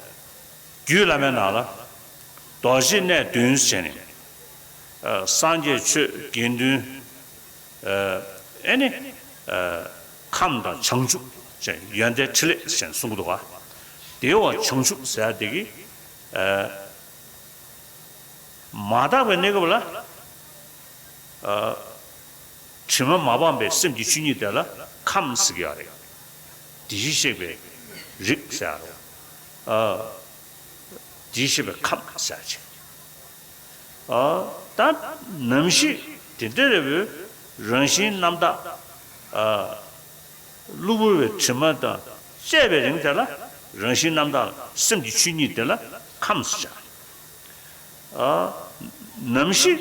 རྒྱུད་བླ་མའི་ནང་ལ། རྡོ་རྗེ་གནས་བདུན་ཟེར་ནས། ཨ། སངས་རྒྱས་ཆོས་དགེ་འདུན། ཨ། ཨེ་ནི། ཨ། ཁམས་དང་བྱང་ཆུབ་ཟེར་ཡོན་ཏན་ཕྲིན་ལས་ཟེར་ནས་གསུང་གི་འདུག་ག། དེའི་བ་བྱང་ཆུབ་ཟེར་ཡ་དེ་གི། ཨ། མ་དག་པའི་གནས་སྐབས་ལ། ཨ། དྲི་མ་མ་སྤངས་པའི་སེམས་ཀྱི་ཆོས་ཉིད་དེ་ལ་ཁམས་ཟེར་གྱི་ཡོད་རེད། དེ་བཞིན་གཤེགས་པའི་རིགས་ཟེར་ཡ་རེད། ཨ། དེ་བཞིན་གཤེགས་པའི་ཁམས་ཟེར་ཡ་ཅིག། ཨ། ད་ནམ་ཞིག་དེ་འདྲ་རེ་བའི་རང་བཞིན་རྣམ་དག། ཨ། གློ་བུར་བའི་དྲི་མ་དང་བཅས་པའི་རིང་དེ་ལ་རང་བཞིན་རྣམ་དག་སེམས་ཀྱི་ཆོས་ཉིད་དེ་ལ་ཁམས་ཟེར་བྱ། ཨ། ནམ་ཞིག་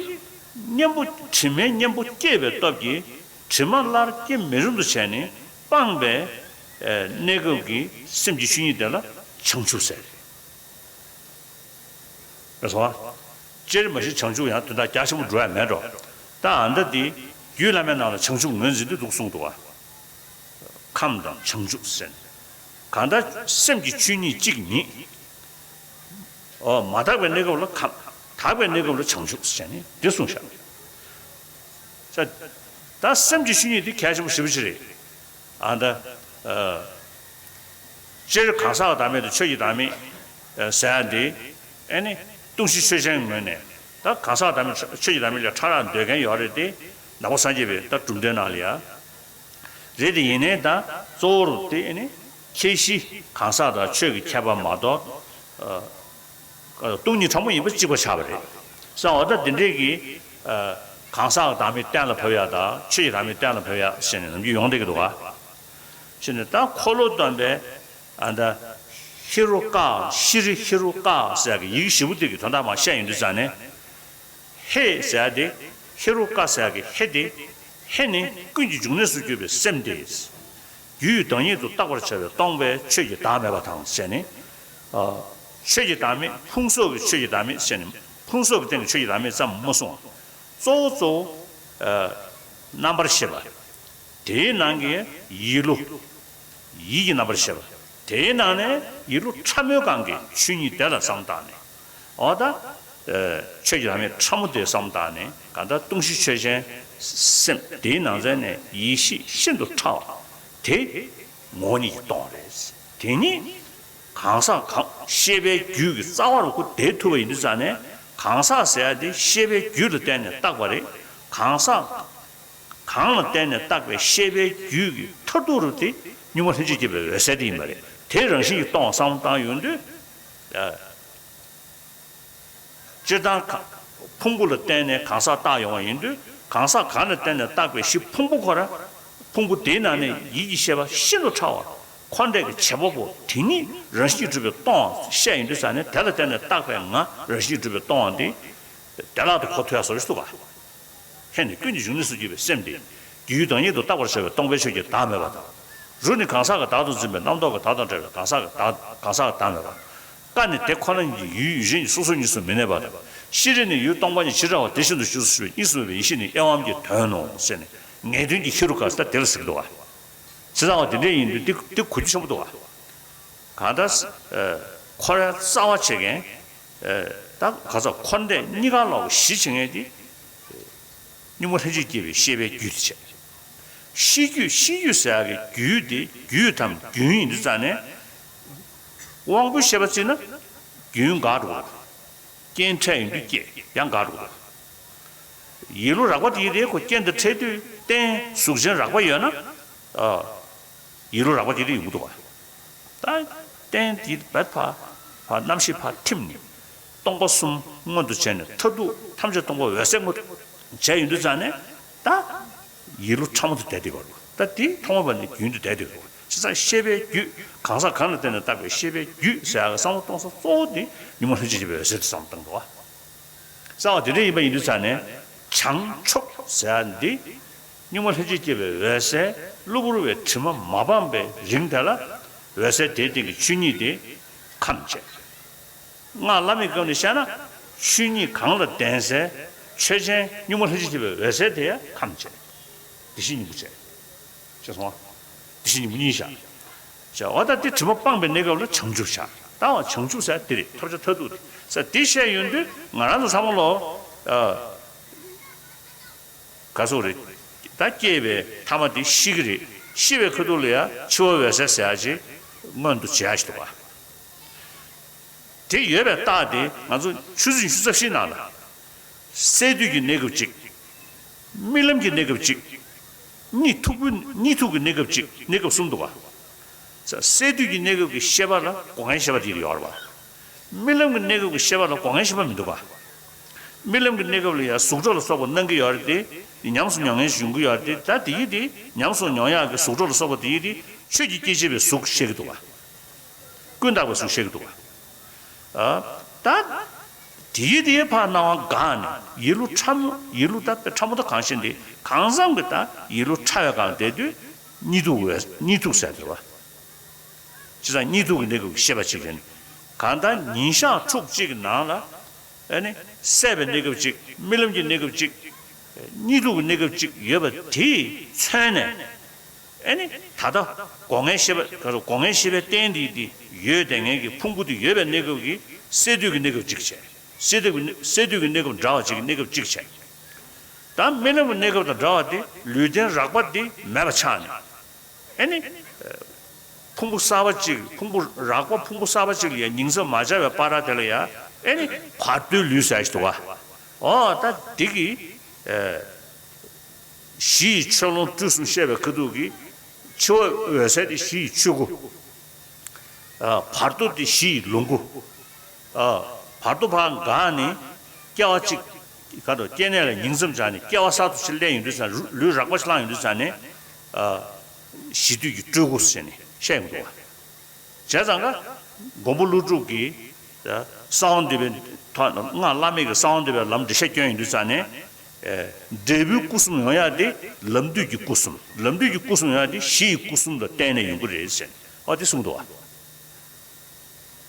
གཉེན་པོ་དྲི་མའི་གཉེན་པོ་སྐྱེས་པའི་སྟོབས་ཀྱིས་དྲི་མ་སླར་སྐྱེ་མི་རུང་དུ་བྱས་ནས་སྤངས་པའི། ཨ། གནས་སྐབས་ཀྱི་སེམས་ཀྱི་ཆོས་ཉིད་དེ་ལ་བྱང་ཆུབ་ཟེར། རེད་སོ། སྤྱིར་མ་གཞི་བྱང་ཆུབ་ཡང་དོན་དག་རྒྱ་ཆེན་པོ་འགྲོ་ཡ་མེད་འགྲོ། ད་ཨ་མདའ་འདི་རྒྱུད་བླ་མའི་ནང་ལ་བྱང་ཆུབ་ངོས་འཛིན་དུ་འདུག་གསུངས་འདུག་བ། ཁམས་དང་བྱང་ཆུབ་ཟེར་ནས། གང་ལྟར་སེམས་ཀྱི་ཆོས་ཉིད་གཅིག་ཉིད། ཨོ། མ་དག་པའི་གནས་སྐབས་ལ་ཁམས། དག་པའི་གནས་སྐབས་ལ་བྱང་ཆུབ་ཟེར་ནས་འདི་གསུངས་བཞག། ས། ད་སེམས་ཀྱི་ཆོས་ཉིད་འདི་གལ་ཆེན་པོ་ཞེ་པོ་ཅིག་རེད། ཨ་ད། ཨ། སྤྱིར་གང་ཟག་གི་བདག་མེད་དང་ཆོས་ཀྱི་བདག་མེད། ཨ། ཟེར་ཡ་འདི། ཨེ་ནི། ལྟུང་བཤགས་ཆོས་ཅན་ངོས་ནས། ད་གང་ཟག་བདག་མེད་ཆོས་ཀྱི་བདག་མེད་ལས་ཕྲ་རགས་འདོད་མཁན་ཡོད་རེད་དེ། ནང་པ་སངས་རྒྱས་པའི་ད་གྲུབ་མཐའི་ནང་ལ་ཡ། རེད་དེ་ཡིན་ནའི་ད་གཙོ་བོར་དེ་ཨེ་ནི། ཁྱད་གཞི་གང་ཟག་དང་ཆོས་ཀྱི་ཁྱད་པར་མ་གཏོགས། ཨ། སྟོང་ཉིད་ཕྲ་མོ་ཡིན་པ་གཅིག་པ་ཆགས་པ་རེད། ས་འོ་ད་འདི་འདྲས་ཀྱི། ཨ། གང་ཟག་གི་བདག་མེད་གཏན་ལ་ཕབ་ཡ་དང་ཆོས་ཀྱི་བདག་མེད་གཏན་ལ་ཕབ་ཡ་ཟེར་ནས་ནམ་རྒྱུན་ཡོང་བསྡད་ཀྱི་འདུག་ག། ཞེས་ནས་ད་འཁོར་ལོ་སྟོན་པའི། ཨ། ད། ཧེ་རུ་ཀ། ཤྲཱི་ཧེ་རུ་ཀ་ཟེར་གྱི་ཡི་གེ་བཞི་པོ་དེ་གི་དོན་དག་མར་བཤད་ཡོང་དུས་ཙང་ནས། ཧེ་ཟེར་ཡ་དེ། ཧེ་རུ་ཀ་ཟེར་ཡ་གི་ཧེ་དེ། ཧེ་ནི་ཀུན་གྱི་འབྱུང་གནས་སུ་གྱུར་པའི་སེམས་ཏེ། རྒྱུ་ཡི་བདག་ཉིད་དུ་བཏགས་པར་བྱ་བའི་སྟོང་པའི་ཆོས་ཀྱི་བདག་མེད་པ་དང་ཟེར་ནས། ཨ། ཆོས་ཀྱི་བདག་མེད་ཕུང་སོགས་ཀྱི་ཆོས་ཀྱི་བདག་མེད་ཟེར་ནས་ཕུང་སོགས་ཀྱི་སྟེང་གི་ཆོས་ཀྱི་བདག་མེད་ཙམ་མ་གསུངས། གཙོ་བོ་གཙོ་བོ། ཨ། རྣམ་པར་ཤེས་པ། དེའི་ནང་གི་ཡིད་བློ། ཡིད་ཀྱི་རྣམ་པར་ཤེས་པ། དེའི་ནང་ནས་ཡིད་བློ་ཕྲ་མོའི་སྒང་གི་ཆོས་ཉིད་དེ་ལ་བསམ་བཏང་ནས། འོ་ད། ཨ། ཆོས་ཀྱི་བདག་མེད་ཕྲ་མོ་དེ་བསམ་བཏང་ནས་གང་ལྟར་ལྟུང་བཤགས་ཆོས་ཅན། སེམས་དེའི་ནང་ཚན་ནས་ཡེ་ཤེས་ཤིན་ཏུ་ཕྲ་བ་དེ་ངོ་བོ་ཉིད་ཀྱིས་སྟོང་བ་རེད། དེ་ཉིད་གང་ཟག་གང་ཤེས་པའི་རྒྱུད་ཀྱི་རྩ་བ་རུ་ཁོ་དེ་ཐུབ་པ་ཡིན་དུས་ཙང་ནས་གང་ཟག་ཟེར་ཡ་དེ་ཤེས་པའི་རྒྱུད་ལ་བརྟེན་ནས་བཏགས་པ་རེད། གང་ཟག་གང་ལ་བརྟེན་ནས་བཏགས་པའི་ཤེས་པའི་རྒྱུད་ཀྱི་མཐར་ཐུག་རུ་དེ་གཉུག་མ་ལྷན་ཅིག་སྐྱེས་པའི་འོད་གསལ་དེ་ཡིན་པ་རེད། དེ་རང་བཞིན་གྱིས་སྟོང་བ་བསམ་བློ་བཏང་ཡོང་དུས། ཨ། སྤྱིར་བཏང་ག་ཕུང་པོ་ལ་བརྟེན་ནས་གང་ཟག་བཏགས་ཡོང་བ་ཡིན་དུས་གང་ཟག་གང་ལ་བརྟེན་ནས་བཏགས་པའི་གཞི་ཕུང་པོ་ཁོ་ར། ཕུང་པོ་དེའི་ནང་ནས་ཡིད་ཀྱི་ཤེས་པ་ཤིན་ཏུ་ཕྲ་བ། འཁོར་འདས་ཀྱི་བྱེད་པ་པོ་དེ་ཉིད་རང་བཞིན་གྱིས་གྲུབ་པའི་སྟོང་བ་བཤད་ཡོང་དུས་ཙང་ནས་དེ་ལ་བརྟེན་ནས་བཏགས་པའི་ང་རང་བཞིན་གྱིས་གྲུབ་པའི་སྟོང་བ་འདི། བདེ་བླག་ཏུ་གོ་ཐུབ་ཡ་བཟོ་ཞིག་འདུག་ག། ཧེ་ནི་ཀུན་གྱི་འབྱུང་གནས་སུ་གྱུར་པའི་སེམས་ཏེ། རྒྱུའི་བདག་ཉིད་དུ་བཏགས་པར་བྱ་བའི་སྟོང་པའི་ཆོས་ཀྱི་བདག་མེད་པ་དང་། རུ་ནི་གང་ཟག་གི་བདག་ཏུ་འཛིན་པའི་རྣམ་རྟོག་གི་བདག་དང་བྲལ་བའི་གང་ཟག་གི་བདག་གང་ཟག་གི་བདག་མེད་པ། ཀ་ནི་དེ་ཁོ་ན་ཉིད་ཀྱི་ཡུལ་ཡུལ་ཅན་གྱི་སོ་སོ་གཉིས་སུ་མི་གནས་པ་དང་། ཤྲཱི་ནི་ཡུལ་སྟོང་པ་ཉིད་ཇི་འདྲ་བ་དེ་བཞིན་དུ་རྗེས་སུ་ཞུགས་པའི་གཉིས་སུ་མེད་པའི་ཡེ་ཤེས་ནི་དབྱེ་བའམ་གྱི་དོན་ནོ་ཟེར་ནས་ངེས་དོན་གྱི་ཧེ་རུ་ཀ་ཟེར་དེ་ལ་ཟེར་གྱི་འདུག་བ། བྱས་ཙང་བ་དེ་འདྲ་ཡིན་དུས་འདི་འདི་གོ་རྒྱུ་ཆེན་པོ་འདུག་བ། གང་ལྟར། ཨ། འཁོར་བའི་རྩ་བ་བྱེད་མཁན། ཨ། ད་ག་ཚོད་འཁོར་འདས་གཉིས་ཀ་ལོག་གི་གཞི་བྱེད་མཁན་དེ། གཉུག་མ་ལྷན་ཅིག་སྐྱེས་པའི་ཤེས་པའི་རྒྱུད་དེ་བྱས། ཤེས་རྒྱུད་ཤེས་རྒྱུད་ཟེར་ཡག་གི་རྒྱུད་དེ་རྒྱུད་དམ་རྒྱུན་ཡིན་དུས་ཙང་ནས། དབང་པོའི་ཤེས་པ་བརྩིས་ན་རྒྱུན་འགག་འགྲོ་གི་རེད། རྐྱེན་འཕྲད་ཡོང་དུས་སྐྱེ་ཡང་འགག་འགྲོ་གི་རེད། ཡིད་བློ་རགས་པ་དེ་རེད་ཁོ་རྐྱེན་དང་འཕྲད་དུས་རྟེན་གཟུགས་ཅན་རགས་པ་ཡོད་ན། ཨ། ཡིད་བློ་རགས་པ་དེ་རེད་ཡོང་གི་འདུག་བ། ད་རྟེན་དེ་བད་ཕ་ཕ་རྣམ་ཤེས་ཕ་ཐིམ་ནས་སྟོང་པ་གསུམ་མངོན་དུ་བྱས་ནས་མཐར་ཐུག་ཐམས་ཅད་སྟོང་པ་འོད་གསལ་མངོན་དུ་བྱས་ཡོང་དུས་ཙང་ནས་ད་ཡིད་བློ་ཕྲ་མོ་དུ་བསྡད་དེ་གོ། ད་དེ་ཐོག་མ་བ་ནས་རྒྱུན་དུ་བསྡད་དེ་གོ། བྱས་ཙང་ཤེས་པའི་རྒྱུད་གང་ཟག་གང་ལ་བརྟེན་ནས་བཏགས་པའི་ཤེས་པའི་རྒྱུད་ཟེར་ཡག་གི་བསམ་བློ་གཏོང་ས་གཙོ་བོ་དེ་གཉུག་མ་ལྷན་ཅིག་སྐྱེས་པའི་འོད་གསལ་དུ་བསམ་བློ་བཏང་འདུག་བ། རྩ་བ་དེ་འདྲ་ཡིན་པ་ཡིན་དུས་ཙང་ནས་བྱང་ཆུབ་ཟེར་ཡག་འདི། གཉུག་མ་ལྷན་ཅིག་སྐྱེས་པའི་འོད་གསལ་གློ་བུར་བའི་དྲི་མ་མ་སྤངས་པའི་རིང་དེ་ལ། འོད་གསལ་དེའི་སྟེང་གི་ཆོས་ཉིད་དེ་ཁམས་བྱས། སྔགས་བླ་མེད་སྐབས་ནས་བཤད་ན་ཆོས་ཉིད་གང་ལ་ལྡན་སའི་ཆོས་ཅན་གཉུག་མ་ལྷན་ཅིག་སྐྱེས་པའི་འོད་གསལ་དེ་ཡང་ཁམས་བྱས། བདེ་གཤེགས་སྙིང་པོ་བྱས། ཤེས་སོང་ང་། བདེ་གཤེགས་སྙིང་པོ་གཉིས་བཞག་བྱས། འོ་ད་དེ་དྲི་མ་སྤངས་པའི་གནས་སྐབས་ལ་བྱང་ཆུབ་བཞག་ད་བ་བྱང་ཆུབ་ཟེར་དེ་རེད། ཐོབ་བྱ་མཐར་ཐུག་དེ་ཟེར་དེ་བཤད་ཡོང་དུས་ང་རང་ཚོ་ཚང་མ་ལོ། ག་སོགས་རེད། ད་སྐྱེས་པའི་ཐ་མ་དེ་ཤི་གི་རེད། ཤི་བའི་ཁ་ཐུག་ལ་ཡང་འཆི་བ་འོད་གསལ་ཟེར་ཡ་ཅིག་མངོན་དུ་བྱེད་ཡ་ཞིག་འདུག་ག་དེ་ཡོད་པའི་རྟགས་དེ་ང་ཚོ་ཆུ་ཚོད་ཉི་ཤུ་རྩ་བཞིའི་ནང་ལ། སས་བསྡུས་ཀྱི་གནས་སྐབས་གཅིག་རྨི་ལམ་གྱི་གནས་སྐབས་གཅིག་གཉིད་འཐུག་པོའི་གཉིད་འཐུག་གི་གནས་སྐབས་གཅིག་གནས་སྐབས་གསུམ་འདུག་ག་ས་སས་བསྡུས་ཀྱི་གནས་སྐབས་ཀྱི་ཤེས་པ་ལ་སྒོ་ལྔའི་ཤེས་པ་དེ་ཡོད་རེད་བ། རྨི་ལམ་གྱི་གནས་སྐབས་ཀྱི་ཤེས་པ་ལ་སྒོ་ལྔའི་ཤེས་པ་མི་འདུག་ག་རྨི་ལམ་གྱི་གནས་སྐབས་ལ་ཡང་གཟུགས་སྒྲ་ལ་སོགས་པ་སྣང་གི་ཡོད་རེད་དེ། ཉམས་སུ་མྱོང་མཁན་ཞིག་ཡོང་གི་ཡོད་རེད་དེ། ད་དེ་ཡིས་དེ་ཉམས་སུ་མྱོང་ཡག་གི་གཟུགས་སྒྲ་ལ་སོགས་པ་དེ་ཡིས་དེ་ཆོས་ཀྱི་སྐྱེ་མཆེད་པའི་གཟུགས་ཤེས་ཀྱི་འདུག་ག་ཀུན་བརྟགས་པའི་གཟུགས་ཤེས་ཀྱི་འདུག་ག་ཨ། ད། དེའི་དེའི་ཕར་སྣང་བ་འགག་ནས་ཡིད་བློ་ཕྲ་མོ་ཡིད་བློ་ད་དཔེ་ཕྲ་མོ་ད་གང་ཤེས་འདི་གང་འཚམ་གྱི་ད་ཡིད་བློ་ཕྲ་བའི་སྒང་བསྡད་དུས་གཉིད་འཐུག་བས་གཉིད་འཐུག་ཟེར་འདུག་བ། བྱས་ཙང་གཉིད་འཐུག་གི་གནས་སྐབས་ཀྱི་ཤེས་པ་གཅིག་རེད། གང་ལྟར་ཉིན་ཞག་ཕྲུགས་གཅིག་གི་ནང་ལ། ཨ་ནི། སད་པའི་གནས་སྐབས་གཅིག་རྨི་ལམ་གྱི་གནས་སྐབས་གཅིག་གཉིད་འཐུག་གི་གནས་སྐབས་གཅིག་ཡོད་པ་དེས་མཚོན་ནས། ཨེ་ནི། ད་ལྟ། སྒོ་ལྔའི་ཤེས་པ་ག་རེ་སྒོ་ལྔའི་ཤེས་པའི་རྟེན་འདི་འདི་ཡོད་དེ་ངེས་ཀྱི་ཕུང་པོ་འདི་ཡོད་པའི་གནས་སྐབས་ཀྱི་སད་བསྡུས་ཀྱི་གནས་སྐབས་གཅིག་བྱས། སད་བསྡུས་ཀྱི་སད་བསྡུས་ཀྱི་གནས་སྐབས་འདྲ་བ་གཅིག་གི་གནས་སྐབས་གཅིག་བྱས། ད་རྨི་ལམ་གྱི་གནས་སྐབས་དང་འདྲ་བ་དེ་ལུས་རྟེན་རགས་པ་འདི་མེད་པ་ཆགས་ནས། ཨེ་ནི། ཕུང་པོ་གསར་པ་གཅིག་ཕུང་པོ་རགས་པ་ཕུང་པོ་གསར་པ་གཅིག་ལ་ཡང་ཉིང་མཚམས་མ་སྦྱར་བའི་བར་དེ་ལ་ཡང་ཨེ་ནི་བར་དོའི་ལུས་ཟེར་ཞིག་འདུག་ག་ཨོ་ད་འདི་གི། གཞི་ཡི་ཆོས་ལོངས་སྤྲུལ་གསུམ་བཤད་པའི་ཁ་ཐུག་གི། འཆི་བ་འོད་གསལ་དེ་གཞི་ཡི་ཆོས་སྐུ། བར་དོ་དེ་གཞི་ཡི་ལོངས་སྐུ། བར་དོ་ཕར་འགག་ནས་སྐྱེ་བ་གཅིག་ག་དང་སྐྱེ་གནས་ལ་ཉིང་མཚམས་སྦྱར་ནས་སྐྱེ་བ་གསར་དུ་ཕྱིར་སླེབས་ཡོང་དུས་ཙང་ལུས་རགས་པ་ཞིག་བླངས་ཡོང་དུས་ཙང་ནས། གཞི་དུས་ཀྱི་སྤྲུལ་སྐུ་ཟེར་ནས་བཤད་ཡོང་འདུག་བ། བྱས་ཙང་ཀ། མགོན་པོ་ཀླུ་སྒྲུབ་ཀྱིས། གསང་བ་འདུས་པའི་ཐོག་སྔགས་བླ་མེད་ཀྱི་གསང་བ་འདུས་པའི་ལམ་འགྲེལ་བཤད་སྐྱོན་ཡོང་དུས་ཙང་ནས། འབྲས་བུའི་སྐུ་གསུམ་ཡོང་ཡག་དེ་ལམ་དུས་ཀྱི་སྐུ་གསུམ་ལམ་དུས་ཀྱི་སྐུ་གསུམ་ཡོང་ཡག་དེ་གཞི་ཡི་སྐུ་གསུམ་ལ་བརྟེན་ནས་ཡོང་གི་རེད་ཟེར་ནས་ཨ་དེ་གསུངས་འདུག་བ།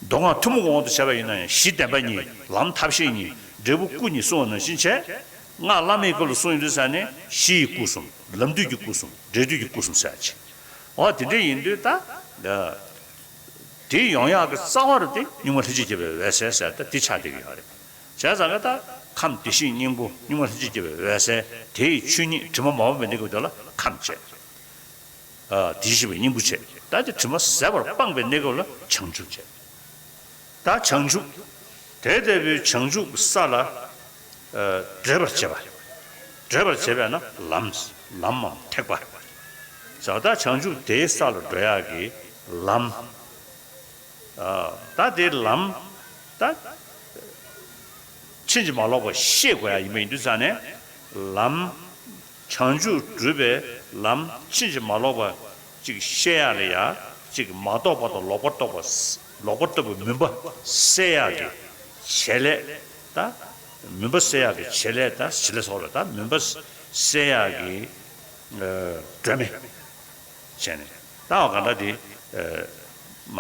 མདོ་སྔགས་ཐུན་མོང་གི་དབང་དུ་བྱས་པ་ཡིན་ན་ཡང་གཞི་བདེན་པ་གཉིས་ལམ་ཐབས་ཤེས་གཉིས་འབྲས་བུ་སྐུ་གཉིས་གསུངས་པ་ནང་བཞིན་བྱས། སྔགས་བླ་མེད་སྐབས་ལ་གསུངས་ཡོང་དུས་ཙང་ནས་གཞི་ཡི་སྐུ་གསུམ་ལམ་དུས་ཀྱི་སྐུ་གསུམ་འབྲས་དུས་ཀྱི་སྐུ་གསུམ་ཟེར་ཡག་ཅིག་འོ་དེ་འདྲ་ཡིན་དུས་ད། དེ་ཡོང་ཡག་གི་རྩ་བ་རུ་དེ་གཉུག་མ་ལྷན་ཅིག་སྐྱེས་པའི་འོད་གསལ་ཟེར་ད་དེ་ཆགས་བསྡད་ཀྱི་ཡོད་རེད། བྱས་ཙང་ཀ་ད་ཁམས་བདེ་གཤེགས་སྙིང་པོ་གཉུག་མ་ལྷན་ཅིག་སྐྱེས་པའི་འོད་གསལ་དེ་ཡི་ཆོས་ཉིད་དྲི་མ་མ་སྤངས་པའི་གནས་སྐབས་དེ་ལ་ཁམས་བྱས། དེ་ཤེས་པའི་སྙིང་པོ་བྱས། ད་དེ་དྲི་མ་ཟད་པར་སྤངས་པའི་གནས་སྐབས་ལ་བྱང་ཆུབ་བྱས། ད་བྱང་ཆུབ། དེ་ལྟ་བུའི་བྱང་ཆུབ་ཀྱི་ས་ལ། བགྲོད་པར་བྱེད་པ། བགྲོད་པར་བྱེད་པས་ན་ལམ། ལམ་མམ་ཐེག་པ། ཟེར་བ་ད་བྱང་ཆུབ་དེའི་ས་ལ་བགྲོད་ཡག་གི་ལམ། ད་དེའི་ལམ། ད། ཕྱིན་ཅི་མ་ལོག་པ་ཤེས་དགོས་ཡག་ཡིན་པ་ཡིན་དུས་ཙང་ནས། ལམ། བྱང་ཆུབ་སྒྲུབ་པའི་ལམ་ཕྱིན་ཅི་མ་ལོག་པ་ཅིག་ཤེས་ཡག་ལ་ཡ་ཅིག་མ་རྟོགས་པ་དང་ལོག་པར་རྟོགས་པ། ལོག་པར་རྟོགས་པའི་མུན་པ་སེལ་ཡག་གི་བྱེད་ལས་ད། མུན་པ་སེལ་ཡག་གི་བྱེད་ལས་ད་བྱེད་ལས་སོགས་ལ་ད་མུན་པ་སེལ་ཡག་གི་སྒྲོན་མེ་བྱས་ནས་ད་བ་ག་འདྲ་དེ་མ་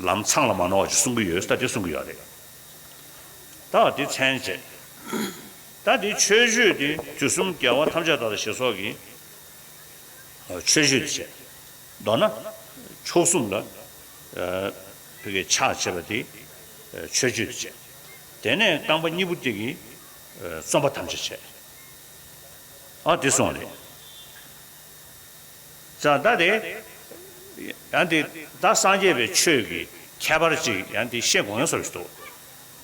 ལམ་ཚང་ལ་མ་ནོར་བ་ཅིག་གསུང་གི་ཡོད་ད་དེ་གསུང་གི་ཡོད་རེད། ད་བ་དེ་མཚན་བཅས། ད་དེ་མཆོད་བརྗོད་དེ་དུས་གསུམ་རྒྱལ་བ་ཐམས་ཅད་དག་ལ་ཞེས་སོགས་ཀྱི་མཆོད་བརྗོད་དེ་བྱས། མདོར་ན་མཆོག་གསུམ་ལ་བོད་ཀྱི་ཕྱག་བྱས་པ་དེ་མཆོད་བརྗོད་དེ་བྱས། དེ་ནས་རྐང་པ་གཉིས་པོ་དེ་གིས་རྩོམ་པ་ཐམས་ཅད་བྱས། ཨ་དེ་སོང་རེད། ཙང་ད་དེ། ཡང་དེ་ད་སངས་རྒྱས་པའི་ཆོས་ཀྱི་ཁྱད་པར་ཅིག་ཡང་དེ་ཤེས་དགོས་ཡང་སོར་ཞིག་འདུག་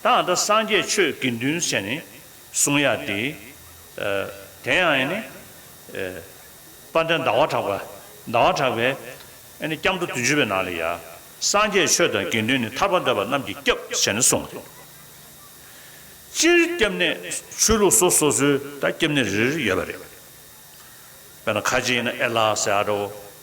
ད་ད་སངས་རྒྱས་ཆོས་དགེ་འདུན་བྱས་ནས་གསུང་ཡག་དེ། དེ་ཡང་ཡིན་ནི། དཔལ་ལྡན་ཟླ་བ་གྲགས་པ། ཟླ་བ་གྲགས་པའི། ཨ་ནི་སྐྱབས་འགྲོ་བདུན་ཅུ་པའི་ནང་ལ་ཡ། སངས་རྒྱས་ཆོས་དང་དགེ་འདུན་ནི་ཐར་པ་འདོད་པ་རྣམས་ཀྱི་སྐྱབས་ཟེར་ནས་གསུངས་ཏེ། སྤྱིར་སྐྱབས་གནས་ཆོས་ལུགས་སོ་སོ་སོའི་ད་སྐྱབས་གནས་རེ་རེ་ཡོད་པ་རེད། དཔེར་ན་ཁ་ཆེ་ཡིན་ན་ཨེ་ལ་ཟེར་ཡ་རོ།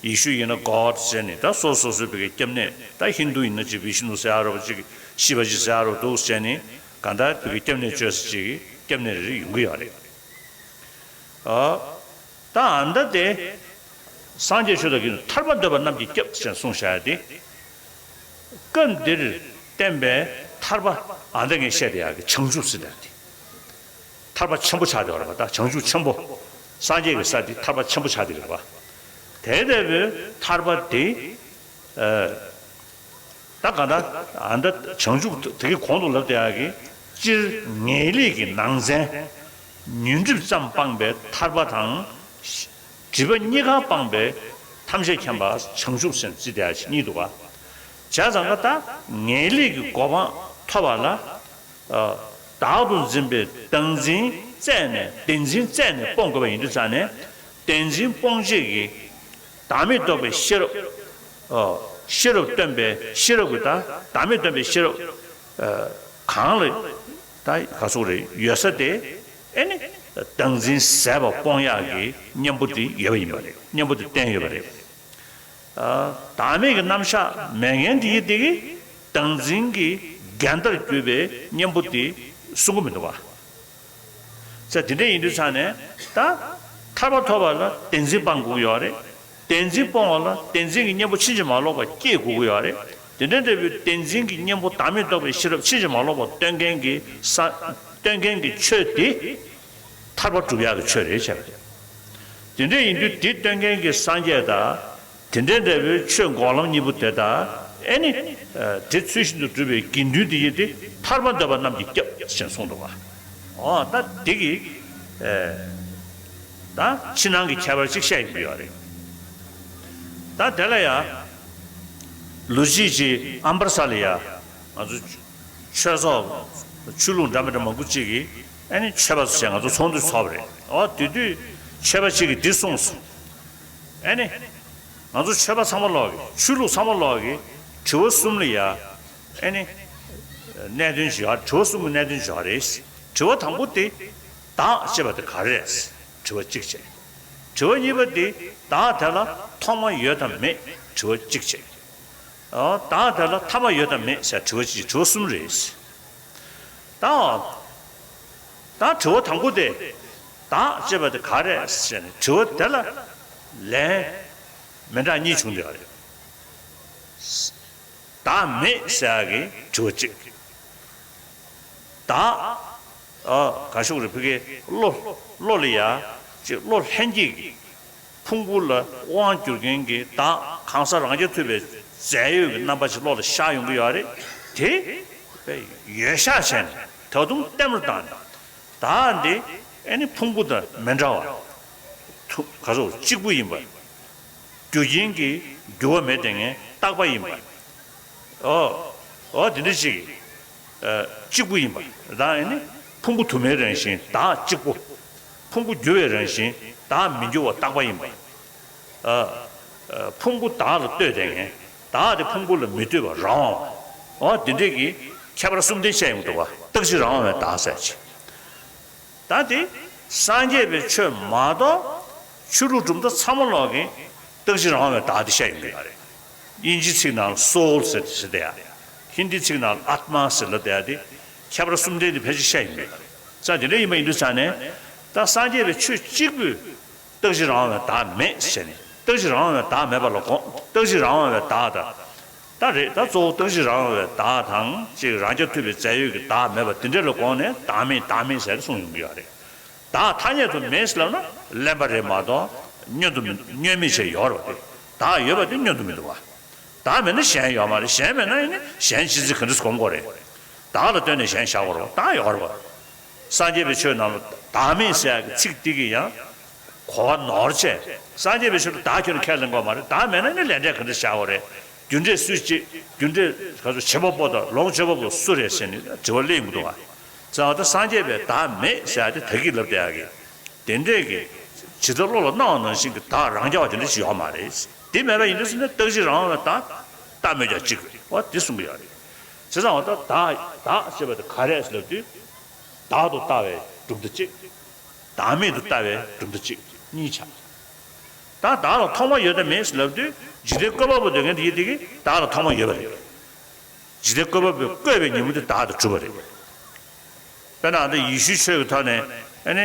ཡེ་ཤུ་ཡིན་ན་གོཌ་ཟེར་ནས་ད་སོ་སོ་སོའི་བོད་ཀྱི་སྐྱབས་གནས་ད་ཧིན་དུ་ཡིན་ན་ཅིག་བི་ཤི་ནུ་ཟེར་ཡ་རོ་ཅིག་ཤི་བ་ཇི་ཟེར་ཡ་རོ་འདུག་ཟེར་ནས་གང་ལྟར་བོད་ཀྱི་སྐྱབས་གནས་བཅོས་ས་ཅིག་སྐྱབས་གནས་རེ་རེ་ཡོང་གི་ཡོད་རེད། ཨ། ད་ཨ་མདའ་དེ། སངས་རྒྱས་ཆོས་དང་ཀུན་ཏུ་ཐར་པ་འདོད་པ་རྣམས་ཀྱི་སྐྱབས་ཅེས་གསུངས་བཞག་ཡ་དེ། སྐབས་འདིར་བསྟན་པའི་ཐར་པ་ཨ་འདི་ངས་བཤད་དེ་ཡག་གི་བྱང་ཆུབ་ཟེར་དེ་ཡག་གི། ཐར་པ་ཆེན་པོ་ཆགས་བསྡད་པ་རེད་པ། ད་བྱང་ཆུབ་ཆེན་པོ། སངས་རྒྱས་ཀྱི་ས་དེ་ཐར་པ་ཆེན་པོ་ཆགས་བསྡད་རེད་པ། དེ་ལྟ་བུའི་ཐར་པ་དེ། ད་ག་ད་ཨ་ད་བྱང་ཆུབ་དེ་གི་གོང་དུ་ལབ་བསྡད་ཡག་གི། སྤྱིར་ངེས་ལེགས་ཀྱི་ནང་ཚན། ཉོན་སྒྲིབ་ཙམ་སྤངས་པའི་ཐར་པ་དང་། སྒྲིབ་པ་གཉིས་ཀ་སྤངས་པའི་ཐམས་ཅད་མཁྱེན་པ་བྱང་ཆུབ་སེམས་བརྩི་བསྡད་ཡག་གཉིས་འདུག་པ། བྱས་ཙང་ཀ་ད་ངེས་ལེགས་ཀྱི་གོ་འཕང་ཐོབ་པ་ལ། བདག་ཏུ་འཛིན་པའི་བདག་འཛིན་རྩད་ནས་བདེན་འཛིན་རྩད་ནས་སྤོང་དགོས་པ་ཡིན་དུས་ཙང་ནས། བདེན་འཛིན་སྤོང་བྱེད་ཀྱི་བདག་མེད་རྟོགས་པའི་ཤེས་རབ། ཤེས་རབ་སྟོན་པའི་ཤེས་རབ་ཀྱི་ད་བདག་མེད་སྟོན་པའི་ཤེས་རབ་གང་ལ་ད་ག་ཟེར་རེད་ཡོད་ས་དེ། ཨེ་ནི་བདག་འཛིན་ཟད་པ་སྤོང་ཡག་གི་གཉེན་པོ་དེ་ཡོད་པ་ཡིན་པ་རེད། གཉེན་པོ་དེ་བསྟན་ཡོད་པ་རེད། བདག་མེད་ཀྱི་རྣམ་གཞག་མེད་མཁན་དེ་ཡི་དེ་གི་བདག་འཛིན་གྱི་འགལ་ཟླར་གྱུར་པའི་གཉེན་པོ་དེ་གསུང་གི་མི་འདུག་པ། ས་དེ་འདྲ་ཡིན་དུས་ཙང་ནས་ད་ཐར་པ་ཐོབ་པ་ལ་བདེན་འཛིན་སྤང་དགོས་ཀྱི་ཡོད་རེད། བདེན་འཛིན་སྤོང་བ་ལ་བདེན་འཛིན་གྱི་གཉེན་པོ་ཕྱིན་ཅི་མ་ལོག་པ་སྐྱེ་དགོས་ཀྱི་ཡོད་རེད། དེ་འདྲ་འདྲ་བའི་བདེན་འཛིན་གྱི་གཉེན་པོ་བདག་མེད་རྟོགས་པའི་ཤེས་རབ་ཕྱིན་ཅི་མ་ལོག་པ་སྟོན་མཁན་གྱི་ས་སྟོན་མཁན་གྱི་ཆོས་དེ་ཐར་པ་སྒྲུབ་ཡག་གི་ཆོས་རེད་བྱས་པ་རེད། དེ་འདྲ་ཡིན་དུས་དེ་སྟོན་མཁན་གྱི་སངས་རྒྱས་དང་། དེ་འདྲའི་འབྲས་བུའི་ཆོས་འགོག་ལམ་གཉིས་པོ་དེ་དག་ཨེ་ནི། དེ་ཚུལ་བཞིན་དུ་སྒྲུབ་པའི་དགེ་འདུན་དེ་ཡིན་ཏེ་ཐར་པ་འདོད་པ་རྣམས་ཀྱི་སྐྱབས་ཞེས་གསུངས་འདུག་པ། འོ་ད་འདི་གི་ད་ཕྱི་ནང་གི་ཁྱད་པར་ཅིག་བཤད་ཡོང་གི་ཡོད་རེད། ད་དེ་ལ་ཡ། ལོ་རྒྱུས་ཀྱི་ཨམ་བར་ས་ལ་ཡ། ང་ཚོ་ཆོས་ཚོགས་ཆོས་ལུགས་འདྲ་མི་འདྲ་མང་པོ་ཅིག་གིས་ཨེ་ནི་ཆོས་པ་ཚོ་བྱས་ང་ཚོ་ཚོགས་འདུ་ཚོགས་པ་རེད། འོ་དེ་དུས་ཆོས་པ་ཅིག་གིས་འདི་གསུངས་སོང་། ཨེ་ནི། ང་ཚོ་ཆོས་པ་ཚང་མ་ལོག་གི་ཆོས་ལུགས་ཚང་མ་ལོག་གི་དྲི་བ་གསུམ་ལ་ཡ། ཨེ་ནི། གནད་དོན་ཞིག་ཡོད། དྲི་བ་གསུམ་གྱི་གནད་དོན་ཞིག་ཡོད་རེད། དྲི་བ་དང་པོ་དེ། བདག་ཅེས་པ་དེ་ག་རེ་རེད། དྲི་བ་གཅིག་བྱས། དྲི་བ་གཉིས་པ་དེ། བདག་དེ་ལ་ཐོག་མ་ཡོད་དམ་མེད། དྲི་བ་གཅིག་བྱས། ཨོ། བདག་དེ་ལ་ཐ་མ་ཡོད་དམ་མེད་ཟེར་དྲི་བ་གཅིག་དྲི་བ་གསུམ་རེད། ད། ད་དྲི་བ་དང་པོ་དེ། བདག་ཅེས་པ་དེ་ག་རེ་ཟེར་ནས་དྲི་བ་དེ་ལ་ལན་མི་འདྲ་གཉིས་བྱུང་བསྡད་པ་རེད། བདག་མེད་ཟེར་ཡག་གི་དྲི་བ་གཅིག་བདག་ཨ། ག་ཤོག་རེད། ཕ་གིའི་བློ། བློ་ལ་ཡ། ཅིག་བློ་ལྷན་སྐྱེས་ཀྱི་ཕུང་པོ་ལ་དབང་བསྒྱུར་མཁན་གྱི་བདག་གང་ཟག་རང་རྐྱ་ཐུབ་པའི་རྫས་ཡོད་ཀྱི་རྣམ་པ་ཞིག་བློ་ལ་ཤར་ཡོང་གི་ཡོད་རེད། དེ་ཡོད་ཤག་བྱས་ནས་ད་དུང་ལྟད་མོར་བཏང་ནས། བདག་འདི་ཨེ་ནི་ཕུང་པོ་དང་མི་འདྲ་བ། ཐུ་ག་ཚོད་གཅིག་པུ་ཡིན་པ། རྒྱུ་རྐྱེན་གྱིས་འགྱུར་བ་མེད་དེ་ངས་རྟག་པ་ཡིན་པ། ཨོ། ཨོ་དེ་འདྲ་ཅིག་ཨ། གཅིག་པུ་ཡིན་པ་དང་ཨེ་ནི་ཕུང་པོ་དུ་མའི་རང་བཞིན་བདག་གཅིག་པུ། ཕུང་པོ་འགྱུར་བའི་རང་བཞིན་བདག་མི་འགྱུར་བ་རྟག་པ་ཡིན་པ། ཨ། ཨ། ཕུང་པོ་བདག་ལ་ལྟོས་དེ་ངས་བདག་དེ་ཕུང་པོ་ལ་མི་ལྟོས་པ་རང་དབང་བ། ཨོ་དེ་འདྲས་ཀྱི་ཁྱད་པར་གསུམ་ལྡན་བཤད་ཡོང་འདུག་པ། རྟག་གཅིག་རང་དབང་བའི་བདག་ཟེར་ཅིག་ད་དེ་སངས་རྒྱས་པའི་ཆོས་མ་གཏོགས་ཆོས་ལུགས་གྲུབ་མཐའ་ཚང་མ་ལོག་གིས་རྟག་གཅིག་རང་དབང་བའི་བདག་དེ་བཤད་ཡོང་གི་ཡོད་རེད། དབྱིན་ཇིའི་ཚིག་ནང་ལ་སོའུལ་ཟེར་ཟེར་དེ་ཡ། ཧིན་དིའི་ཚིག་ནང་ལ་ཨཱཏྨ་ཟེར་ལབ་དེ་ཡ་དེ་ཁྱད་པར་གསུམ་ལྡན་དེ་ཕལ་ཆེར་བཤད་ཡོང་གི་ཡོད་རེད། ཙང་དེ་འདྲ་ཡིན་པ་ཡིན་དུས་ཙང་ནས་ད་སངས་རྒྱས་པའི་ཆོས་གཅིག་པུས་རྟག་གཅིག་རང་དབང་བའི་བདག་མེད་ཟེར་ནས་རྟག་གཅིག་རང་དབང་བའི་བདག་མེད་པ་ལ་དགོངས། རྟག་གཅིག་རང་དབང་བའི་བདག་དང་། ད་རེད། ད་གཙོ་བོ་རྟག་གཅིག་རང་དབང་བའི་བདག་དང་གཅིག་རང་རྐྱ་ཐུབ་པའི་རྫས་ཡོད་ཀྱི་བདག་མེད་པ་དེ་འདྲ་ལ་དགོངས་ནས་བདག་མེད་བདག་མེད་ཟེར་གསུངས་ཡོང་གི་ཡོད་རེད། བདག་ཐ་སྙད་དུ་མེད་ཟེར་ལབ་ན་གླེན་པ་རེད་མ་གཏོགས་བསྙོན་དུ་མི་བསྙོན་མེད་བྱས་ཡོད་རེད་པ། དེ་བདག་ཡོད་པ་དེ་བསྙོན་དུ་མི་འདུག་པ། བདག་མེད་ན་གཞན་ཡོད་མ་རེད། གཞན་མེད་ན་ཡིན་ན་གཞན་ཅི་ཚིག་ག་འདྲ་སྒོམ་དགོས་རེད། བདག་ལ་ལྟོས་ནས་གཞན་བཞག་དགོས་རེད་པ། བདག་ཡོད་རེད་པ། སངས་རྒྱས་པའི་ཆོས་ནང་ལ་བདག་མེད་ཟེར་ཡག་གི་ཚིག་འདི་གིས་ཡང་གོ་བ་ནོར་བྱས། སངས་རྒྱས་པའི་ཆོས་ལ་བདག་ཁྱོན་ནས་ཁས་ལེན་དགོས་མ་རེད། བདག་མེད་ན་ནི་ལས་འབྲས་ག་འདྲ་བཞག་དགོས་རེད། རྒྱུ་འབྲས་སུས་བྱེད། རྒྱུ་འབྲས་ག་ཚོད་བྱེད་པ་པོ་དང་ལོངས་སྤྱོད་པ་པོ་སུ་རེད་ཟེར་ནས་དྲི་བ་སླེབས་ཡོང་གི་འདུག་ག་ཙང་ད་སངས་རྒྱས་པའི་བདག་མེད་ཟེར་ཡག་དེ་ད་གིན་ལབ་བསྡད་ཡག་གི། དེ་འདྲས་ཀྱི་ཇི་ལྟར་བློ་ལ་སྣང་བ་ནང་བཞིན་གྱི་བདག་རང་རྐྱ་བ་དེ་འདྲ་ཞིག་ཡོད་མ་རེད། དེ་མེད་པ་ཡིན་དུས་ཟེར་ན་རྟག་གཅིག་རང་དབང་བའི་བདག་ལྟ་སྨོས་ཀྱང་གཅིག་རེད་པ། དེ་གསུང་གི་ཡོད་རེད། བྱས་ཙང་འོ་ད་བདག་བདག་ཅེས་པ་དེ་ག་རེ་ཟེར་ལབ་དུས། བདག་ཏུ་ལྟ་བའི་གྲུབ་མཐའ་གཅིག་བདག་མེད་དུ་ལྟ་བའི་གྲུབ་མཐའ་གཅིག་གཉིས་ཆགས། ད་བདག་ལ་ཐོག་མ་ཡོད་དམ་མེད་ཟེར་ལབ་དུས་འཇིག་རྟེན་བཀོད་པ་པོ་འདོད་མཁན་དེ་ཡིན་དེ་གིས་བདག་ལ་ཐོག་མ་ཡོད་པ་རེད། འཇིག་རྟེན་བཀོད་པ་པོས་བཀོད་པའི་ཉིན་མོ་དེ་བདག་ཏུ་གྲུབ་པ་རེད། དཔེར་ན་ཨ་ནི་ཡེ་ཤུའི་ཆོས་ཀྱི་ཐོག་ནས་ཨ་ནི་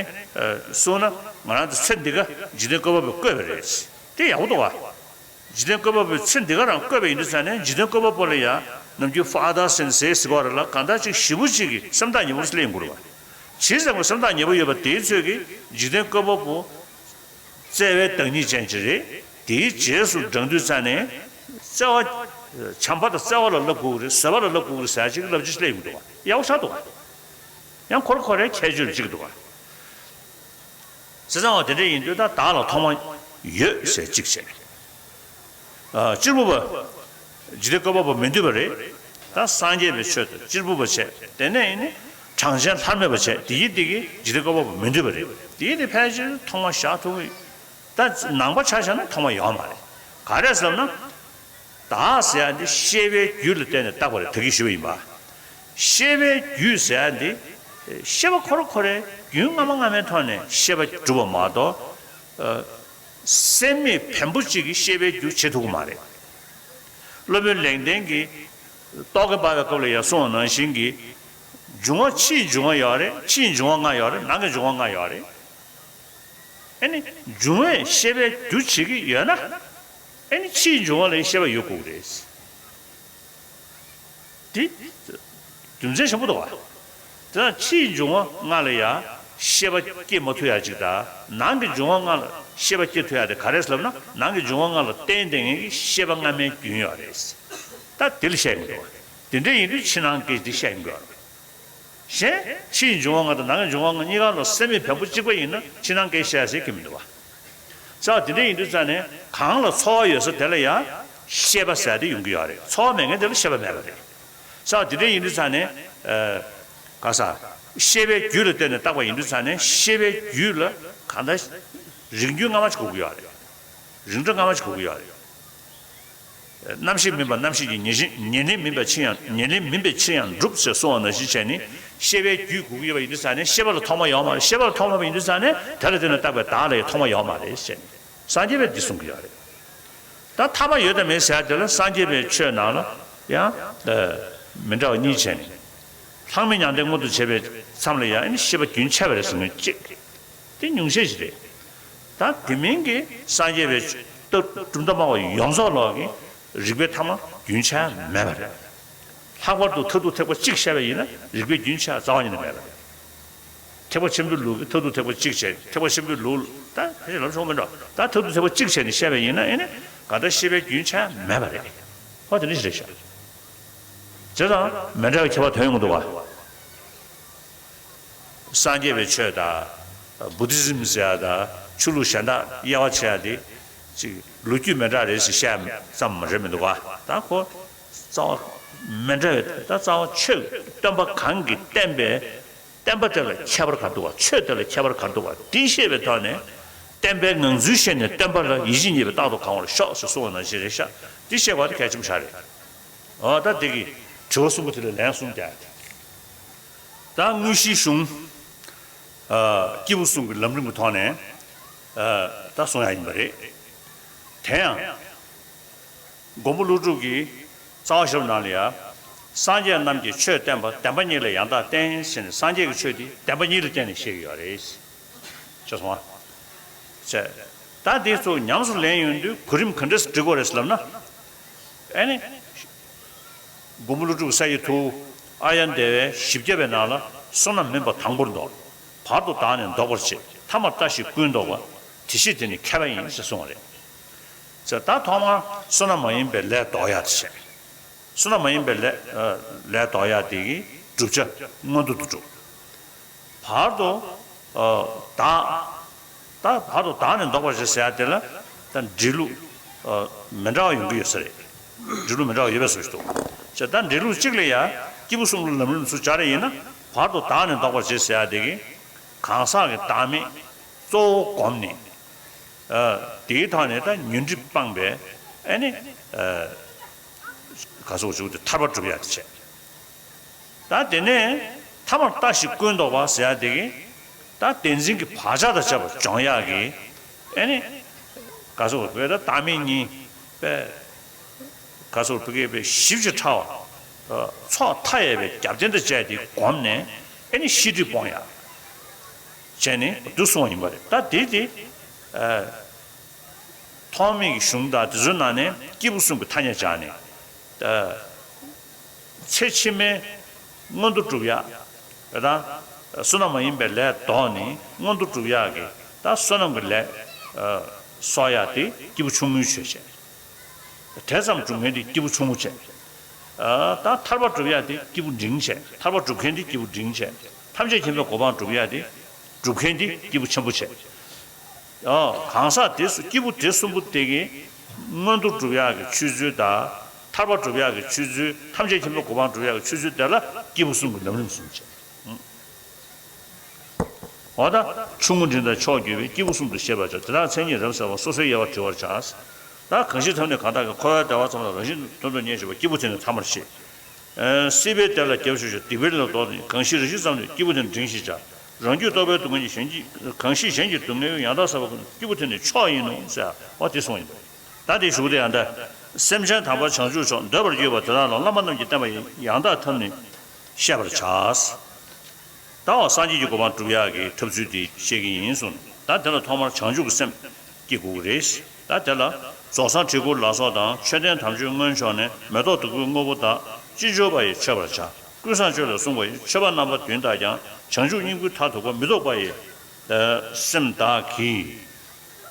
གསུངས་ན་ང་རང་ཚོ་ཚེ་འདི་ག་འཇིག་རྟེན་བཀོད་པ་པོས་བཀོད་པ་རེད། དེ་ཡག་པོ་འདུག་བ། འཇིག་རྟེན་བཀོད་པ་པོའི་ཚེ་འདི་ག་རང་བཀོད་པ་ཡིན་དུས་ཙང་ནས། འཇིག་རྟེན་བཀོད་པ་པོ་ལ་ཡང་ནམ་རྒྱུན་ཕ་ཏར་སེན་སེ་ཟེར་བ་རེད་ལ། གང་ལྟར་ཅིག་ཞེ་པོ་ཅིག་གི་སེམས་ཐག་ཉེ་པོ་ཞིག་སླེབས་ཡོང་གི་རེད་བ། ཇི་ཙམ་གྱི་སེམས་ཐག་ཉེ་པོ་ཡོད་པ་དེའི་ཚོད་ཀྱིས་འཇིག་རྟེན་བཀོད་པ་པོ་བརྩེ་བའི་བདག་ཉིད་ཅན་ཅིག་རེད། དེའི་རྗེས་སུ་འབྲང་དུས་ཙང་ནས་བརྩེ་བ། བྱམས་པ་དང་བརྩེ་བ་ལ་བསླབ་དགོས་ཀྱི་རེད། བཟོད་པ་ལ་བསླབ་དགོས་ཀྱི་རེད་ཟེར་ཅིག་བསླབ་བྱ་སླེབས་ཡོང་གི་འདུག་བ། ཡག་པོ་ཆགས་འདུག་བ། ཡང་ཁོ་རང་ཁོ་རའི་ཁྱད་ཆོས་ལ་གཅིག་འདུག་བ། བྱས་ཙང་བ་དེ་འདྲ་ཡིན་དུས་ད་བདག་ལ་ཐོག་མ་ཡོད་ཟེར་གཅིག་བྱས། ཨ། གཅེར་བུ་པ། འཇིག་རྟེན་བཀོད་པ་པོ་མི་འདུས་པ་རེད། ད་སངས་རྒྱས་པའི་ཆོས་དང་གཅེར་བུ་པ་བྱས། དེ་ནས་ཡིན་ནི་གྲངས་ཅན་ལྷར་མེད་པ་བྱས། དེ་ཡིན་དེ་གིས་འཇིག་རྟེན་བཀོད་པ་པོ་མི་འདུས་པ་རེད། དེ་ཡིན་དེ་ཕལ་ཆེར་ཐོག་མ་བཞག་ཐུབ་ཀྱི། ད་ནང་པ་ཆ་བཞག་ན་ཐོག་མ་ཡོད་མ་རེད། ག་རེ་ཟེར་ན། བདག་ཟེར་ཡ་འདི་ཤེས་པའི་རྒྱུད་ལ་བརྟེན་ནས་བཏགས་པ་རེད། ད་གིན་ཞུས་པ་ཡིན་པ། ཤེས་པའི་རྒྱུད་ཟེར་ཡ་འདི་ཤེས་པ་ཁོ་རང་ཁོ་རའི་རྒྱུན་སྔ་མ་སྔ་མའི་ཐོག་ནས་ཤེས་པ་གྲུབ་པ་མ་གཏོགས། ཨ། སེམས་མེད་བེམ་པོ་གཅིག་གིས་ཤེས་པའི་རྒྱུ་བྱེད་ཐུབ་ཀྱི་མ་རེད། སློབ་དཔོན་ལེགས་ལྡན་གྱིས་རྟོག་གེ་འབར་བའི་སྐབས་ལ་ཡང་གསུངས་པ་ནང་བཞིན་གྱི། འབྱུང་བ་ཕྱིའི་འབྱུང་བ་ཡོད་རེད། ཕྱིའི་འབྱུང་བ་ལྔ་ཡོད་རེད། ནང་གི་འབྱུང་བ་ལྔ་ཡོད་རེད། ཨ་ནི་འབྱུང་བས་ཤེས་པའི་རྒྱུ་བྱེད་ཀྱི་ཡོད་ན། ཨ་ནི་ཕྱིའི་འབྱུང་བ་ལ་ཤེས་པ་ཡོད་དགོས་ཀྱི་རེད། འདི་རྒྱུ་མཚན་ཆེན་པོ་འདུག་བ། དེ་ན་ཕྱིའི་འབྱུང་བ་ལྔ་ལ་ཡང་ཤེས་པ་སྐྱེ་མ་ཐུབ་ཡ་གཅིག་དང་། ནང་གི་འབྱུང་བ་ལྔ་ལ་ཤེས་པ་སྐྱེ་ཐུབ་ཡ་དེ་ག་རེ་ཟེར་ལབ་ན། ནང་གི་འབྱུང་བ་ལྔ་ལ་བརྟེན་བསྡད་མཁན་གྱི་ཤེས་པ་སྔ་མའི་རྒྱུན་ཡོད་རེད། ད་དེ་ལ་བཤད་ཡོང་གི་འདུག་བ། དེ་འདྲ་ཡིན་དུས་ཕྱི་ནང་སྐད་དེ་བཤད་ཡོང་གི་ཡོད་རེད། གཞན་ཕྱིའི་འབྱུང་བ་ལྔ་དང་ནང་གི་འབྱུང་བ་ལྔ་གཉིས་ཀ་ལ་སེམས་མེད་བེམ་པོ་གཅིག་པ་ཡིན་ན་ཕྱི་ནང་སྐད་བཤད་ཟེར་གྱི་མི་འདུག་བ། ས་དེ་འདྲ་ཡིན་དུས་ཙང་ནས་གང་ལ་ཚོར་བ་ཡོད་ས་དེ་ལ་ཡང་ཤེས་པ་ཟེར་དེ་ཡོང་གི་ཡོད་རེད། ཚོར་བ་མེད་མཁན་དེ་ལ་ཤེས་པ་མེད་པ་རེད། ས་དེ་འདྲ་ཡིན་དུས་ཙང་ནས། ཨ། ག་ས། ཤེས་པའི་རྒྱུད་ལ་བརྟེན་ནས་བཏགས་པ་ཡིན་དུས་ཙང་ནས་ཤེས་པའི་རྒྱུད་ལ་གང་ལྟར་རིགས་རྒྱུན་སྔ་མ་ཅིག་དགོས་ཀྱི་ཡོད་རེད། རིགས་འགྲེ་སྔ་མ་ཅིག་དགོས་ཀྱི་ཡོད་རེད། རྣམ་ཤེས་མིན་པ་རྣམ་ཤེས་ཀྱི། ཉེར་ཞིང་ཉེར་ལེན་མིན་པའི་ཕྱིར་ཡང་ཉེར་ལེན་མིན་པའི་ཕྱིར་ཡང་འགྲུབ་ཅེས་གསུངས་པ་ནང་བཞིན་བྱས་ནས། ཤེས་པའི་རྒྱུད་དགོས་ཀྱི་ཡོད་པ་ཡིན་དུས་ཙང་ནས་ཤེས་པ་ལ་ཐོག་མ་ཡོད་མ་རེད། ཤེས་པ་ལ་ཐོག་མ་ཡོད་པ་ཡིན་དུས་ཙང་ནས་དེ་ལ་བརྟེན་ནས་བཏགས་པའི་བདག་ལ་ཡང་ཐོག་མ་ཡོད་མ་རེད་ཟེར་ནས་སངས་རྒྱས་པས་འདི་གསུང་གི་ཡོད་རེད། ད་ཐ་མ་ཡོད་དམ་མེད་ཟེར་ཡ་དེ་ལ་སངས་རྒྱས་པའི་ཆོས་ནང་ལ་ཡང་མི་འདྲ་བ་གཉིས་བྱས་ནས། ལྷག་མེད་མྱང་འདས་མངོན་དུ་བྱེད་པའི་མཚམས་ལ་ཡང་ཤེས་པ་རྒྱུན་ཆད་པ་རེད་ཟེར་མཁན་གཅིག་དེ་ཉུང་ཤས་ཤིག་རེད། ད་དེ་མིན་གྱི་སངས་རྒྱས་པའི་སྟོབས་གྲུབ་མཐའ་སྨྲ་བ་ཡོངས་རྫོགས་ལོག་གི་རིགས་པའི་ཐ་མ་རྒྱུན་ཆད་མེད་པ་རེད། ལྷག་པར་དུ་མཐར་ཐུག་ཐེག་པ་གཅིག་བཤད་པ་ཡིན་ན་རིགས་པའི་རྒྱུན་ཆད་རྩ་བ་ཉིད་ནས་མེད་པ་རེད། ཐེག་པ་ཆེན་པོའི་ལུགས་ཀྱི་མཐར་ཐུག་ཐེག་པ་གཅིག་བྱས། ཐེག་པ་ཆེན་པོའི་ལུགས་ད་ཕལ་ཆེར་ལམ་ཆུང་མི་འགྲོ། ད་མཐར་ཐུག་ཐེག་པ་གཅིག་བྱས་ནས་བཤད་པ་ཡིན་ན། ཨེ་ནི་ག་ད་ཤེས་པའི་རྒྱུན་ཆད་མེད་པ་རེད། ཧོ་དེ་འདྲ་ཞིག་རེད་ཤག་བྱས་ཙང་མི་འདྲ་བའི་ཁྱད་པར་ཐོན་ཡོང་གི་འདུག་བ། སངས་རྒྱས་པའི་ཆོས་དང་བུ་དྷི་ཛིམ་ཟེར་ཡ་དང་ཆོས་ལུགས་གཞན་དག་དབྱེ་བ་ཕྱེ་ཡ་དེ་ཅིག་ལོ་རྒྱུས་མི་འདྲ་རེད་ཟེར་བཤད་ཙམ་རེད་མི་འདུག་བ། ད་ཁོ་རྩ་བ་མི་འདྲ་བའི། ད་རྩ་བ་ཆོས་སྟོན་པ་གང་གིས་བསྟན་པའི་བསྟན་པ་དེ་ལ་ཁྱད་པར་ག་འདུག་བ། ཆོས་དེ་ལ་ཁྱད་པར་ག་འདུག་བ། འདི་ཤེས་པའི་ཐོག་ནས་བསྟན་པའི་ངང་ཚུལ་ཤེས་ནས་བསྟན་པ་ལ་ཡིད་ཆེས་རྙེད་པའི་རྟག་ཏུ་གང་བར་ཤོག་ཅེས་གསུངས་པ་ནང་བཞིན་རེད་ཤག་འདི་བཤད་པ་དེ་གལ་ཆེན་པོ་ཞིག་རེད། འོ་ད་འདི་གི་དྲི་བ་གསུམ་པོ་དེ་ལ་ལན་གསུམ་རྒྱག་ཡ་དེ། ད་དངོས་གཞིའི་གཞུང་། ཨ། སྐྱེས་བུ་གསུམ་གྱི་ལམ་རིམ་གྱི་ཐོག་ནས། ཨ། ད་གསུང་ཡ་ཡིན་པ་རེད། དེ་ཡང་། མགོན་པོ་ཀླུ་སྒྲུབ་ཀྱིས་རྩ་བ་བཞི་པོ་ནང་ལ་ཡ། སངས་རྒྱས་རྣམས་ཀྱིས་ཆོས་བསྟན་པ། བདེན་པ་གཉིས་ལ་ཡང་དག་བརྟེན་ཟེར་ནས། སངས་རྒྱས་ཀྱི་ཆོས་འདི་བདེན་པ་གཉིས་ལ་བརྟེན་ནས་བཤད་ཀྱི་ཡོད་རེད། ཅེས་གསུངས་པ། ཅེས། ད་འདི་ཚོ་ཉམས་སུ་ལེན་ཡོང་དུས་གོ་རིམ་ག་འདྲས་སུ་འགྲིག་དགོས་རེད་ལབ་ན། ཨེ་ནི། མགོན་པོ་ཀླུ་སྒྲུབ་ཀྱི་ས་ཡི་ཐུ་བོ་ཨཱརྱ་དེ་བས་བཞི་བརྒྱ་པའི་ནང་ལ། བསོད་ནམས་མིན་པ་དང་པོར་འདོགས། བར་དུ་བདག་ནི་ལྡོག་པར་བྱེད། ཐ་མར་ལྟ་ཞིག་ཀུན་ལྡོག་པ། དེ་ཕྱིར་དེ་ནི་མཁས་པ་ཡིན། ཞེས་གསུངས་པ་རེད། ཅེས། ད་ཐོག་མར་བསོད་ནམས་མ་ཡིན་པའི་ལས་ལྡོག་ཡག་དེ་བྱས། བསོད་ནམས་མ་ཡིན་པའི་ལས། ཨ། ལས་ལྡོག་ཡག་དེ་གི་བསྒྲུབ་བྱ་མངོན་མཐོ་དུ་གྲུབ། བར་དུ། ཨ། བདག་ད་བར་དུ་བདག་ནི་ལྡོག་པར་བྱེད་ཟེར་ཡ་དེ་ལ་ད་འབྲས་ལུགས། ཨ། མི་འདྲ་བ་ཡོང་གི་ཡོད་ས་རེད། འབྲས་ལུགས་མི་འདྲ་བ་ཡོད་པའི་བཟོ་ཞིག་འདུག་ཅེས། ད་འབྲས་ལུགས་གཅིག་ལ་ཡ་སྐྱེས་བུ་གསུམ་ལ་ལམ་རིམ་ཚུར་སྦྱར་ཡ་ཡིན་ན། བར་དུ་བདག་ནི་ལྡོག་པར་བྱེད་ཟེར་ཡ་དེ་གི་གང་ཟག་གི་བདག་མེད་གཙོ་བོ་བསྒོམས་ནས། ཨ། དེའི་ཐོག་ནས་ད་ཉོན་སྒྲིབ་སྤངས་པའི། ཨེ་ནི། ཨ། ག་སོགས་བྱུང་སྟེ་ཐར་པ་སྒྲུབ་ཡ་དེ་བྱས། ད་དེ་ནས་ཐ་མར་ལྟ་ཞིག་ཀུན་ལྡོག་པ་ཟེར་ཡ་དེ་གིས། ད་བདེན་འཛིན་གྱི་བག་ཆགས་དང་བཅས་པ་སྦྱོང་ཡག་གི། ཨེ་ནི། ག་སོགས་བོད་ད་བདག་མེད་གཉིས་པའི། ག་སོགས་བོད་སྐད་པའི་ཞིབ་ཅིང་ཕྲ་བ། ཚོགས་མཐའ་ཡས་པའི་རྒྱབ་རྟེན་དང་བཅས་ཏེ་བསྒོམས་ནས། ཨེ་ནི་ཤེས་སྒྲིབ་སྤོང་ཡག་བྱས་ནས་འདུག་གསུངས་པ་ཡིན་པ་རེད། ད་དེ་དེ། ཨ། ཐོག་མའི་གི་གཞུང་དང་དེ་ཚོའི་ནང་ནས་སྐྱེས་བུ་གསུམ་གྱི་ཐ་སྙད་སྦྱར་ནས། ད་ཚེ་ཕྱི་མའི་མངོན་མཐོ་སྒྲུབ་ཡག་དང་། བསོད་ནམས་མ་ཡིན་པའི་ལས་ལྡོག་ནས་མངོན་མཐོ་སྒྲུབ་ཡག་གི་ད་བསོད་ནམས་ཀྱི་ལས་གསོག་ཡག་དེ་སྐྱེས་བུ་ཆུང་ངུའི་ཆོས་བྱས། དེ་ཙམ་སྒྲུབ་མཁན་དེ་སྐྱེས་བུ་ཆུང་ངུ་བྱས། ད་ཐར་པ་སྒྲུབ་ཡག་དེ་སྐྱེས་བུ་འབྲིང་བྱས། ཐར་པ་སྒྲུབ་མཁན་དེ་སྐྱེས་བུ་འབྲིང་བྱས། ཐམས་ཅད་མཁྱེན་པའི་གོ་འཕང་སྒྲུབ་ཡག་དེ་སྒྲུབ་མཁན་དེ་སྐྱེས་བུ་ཆེན་པོ་བྱས། ཨ། གང་ཟག་དེ་གསུམ། སྐྱེས་བུ་དེ་གསུམ་པོ་དེ་གི་མངོན་མཐོ་སྒྲུབ་ཡག་གི་ཆོས་ཚུལ་དང་། ཐར་པ་སྒྲུབ་ཡག་གི་ཆོས་ཚུལ། ཐམས་ཅད་མཁྱེན་པའི་གོ་འཕང་སྒྲུབ་ཡག་གི་ཆོས་ཚུལ་དེ་ལ་སྐྱེས་བུ་གསུམ་གྱི་ལམ་རིམ་གསུམ་བྱས། འོ་ད། ཆུང་ངུ་འབྲིང་དང་མཆོག་གྱུར་པའི། སྐྱེས་བུ་གསུམ་དུ་ཤེས་པར་བྱ། དེ་དག་མཚན་ཉིད་རབ་གསལ་བ། སོ་སོའི་དབྱེ་བ་བྲི་བར་བྱ། ད་གང་ཞིག་ཐོབ་ནས་གང་དག་གི། འཁོར་བའི་བདེ་བ་ཙམ་ལ་རང་བཞིན་དོན་དུ་གནས་ཤེས་པ། སྐྱེས་བུ་དེ་ནི་ཐ་མར་ཤེས། ཨ། སྲིད་པའི་བདེ་ལ་རྒྱབ་ཞུགས་ཤིང་། སྡིག་པའི་ལས་ལ་ལྡོག་སྟེ། གང་ཞིག་རང་བཞིན་ཙམ་ནི། སྐྱེས་བུ་དེ་ནི་འབྲིང་ཞེས་བྱ། རང་རྒྱུད་རྟོགས་པའི་སྡུག་བསྔལ་གྱིས། གཞན་གྱི། གང་ཞིག་གཞན་གྱི་སྡུག་བསྔལ་ཡང་དག་བསལ་བ་ཀུན། སྐྱེས་བུ་དེ་ནི་མཆོག་ཡིན་ནོ་ཟེར་བ་དེ་གསུངས་ཡིན་པས། ད་དེའི་གཞུག་དེ་ཡང་ད། སེམས་ཅན་དམ་པ་བྱང་ཆུབ་མཆོག་འདོད་པར་གྱུར་པ་དེ་དག་ལ། བླ་མ་རྣམས་ཀྱིས་བསྟན་པ་ཡི། ཡང་དག་ཐབས་ནི་ཤེས་པར་བྱ། ད་འོ་སངས་རྒྱས་ཀྱི་གོ་འཕང་སྒྲུབ་ཡག་གི་ཐབས་ཚུལ་དེ་བཤད་ཀྱི་ཡིན་གསུངས། ད་དེ་ལ་ཐོག་མར་བྱང་ཆུབ་ཀྱི་སེམས་སྐྱེ་དགོས་ཀྱི་རེད། ད་དེ་ལ་རྫོགས་སངས་བྲིས་སྐུ་ལ་སོགས་དང་། མཆོད་རྟེན་དམ་ཆོས་མངོན་ཕྱོགས་ནས། མེ་ཏོག་བདུག་སྤོས་དངོས་པོ་དག་ཅི་འབྱོར་པ་ཡིས་མཆོད་པར་བྱ། ཀུན་བཟང་སྤྱོད་ལས་གསུངས་པ་ཡི། མཆོད་པ་རྣམ་པ་བདུན་དག་ཀྱང་། བྱང་ཆུབ་སྙིང་པོའི་མཐར་ཐུག་པ། མི་ལྡོག་པ་ཡི་སེམས་དག་གིས།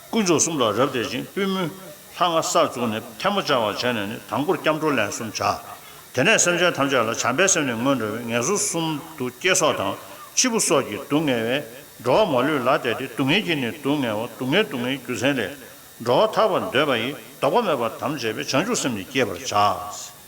དཀོན་མཆོག་གསུམ་ལ་རབ་བརྩེ་ཞིང་། པུས་མོའི་ལྷ་ང་སར་བཙུགས་ནས། ཐལ་མོ་སྦྱར་བ་བྱས་ནས་ནི། དང་པོར་སྐྱབས་འགྲོ་ལན་གསུམ་བྱ། དེ་ནས་སེམས་ཅན་ཐམས་ཅད་ལ། བྱམས་པའི་སེམས་ནི་སྔོན་འགྲོ་བས། ངན་སོང་གསུམ་དུ་སྐྱེ་སོགས་དང་། འཆི་འཕོ་སོགས་ཀྱི་སྡུག་བསྔལ་བས། འགྲོ་བ་མ་ལུས་ལ་བལྟས་ཏེ། སྡུག་བསྔལ་གྱིས་ནི་སྡུག་བསྔལ་བ། སྡུག་བསྔལ་སྡུག་བསྔལ་རྒྱུ་མཚན་ལས། འགྲོ་བ་ཐར་པར་འདོད་པ་ཡིས། ལྡོག་པ་མེད་པར་དམ་བཅས་པའི། བྱང་ཆུབ་སེམས་ནི་བསྐྱེད་པར་བྱ།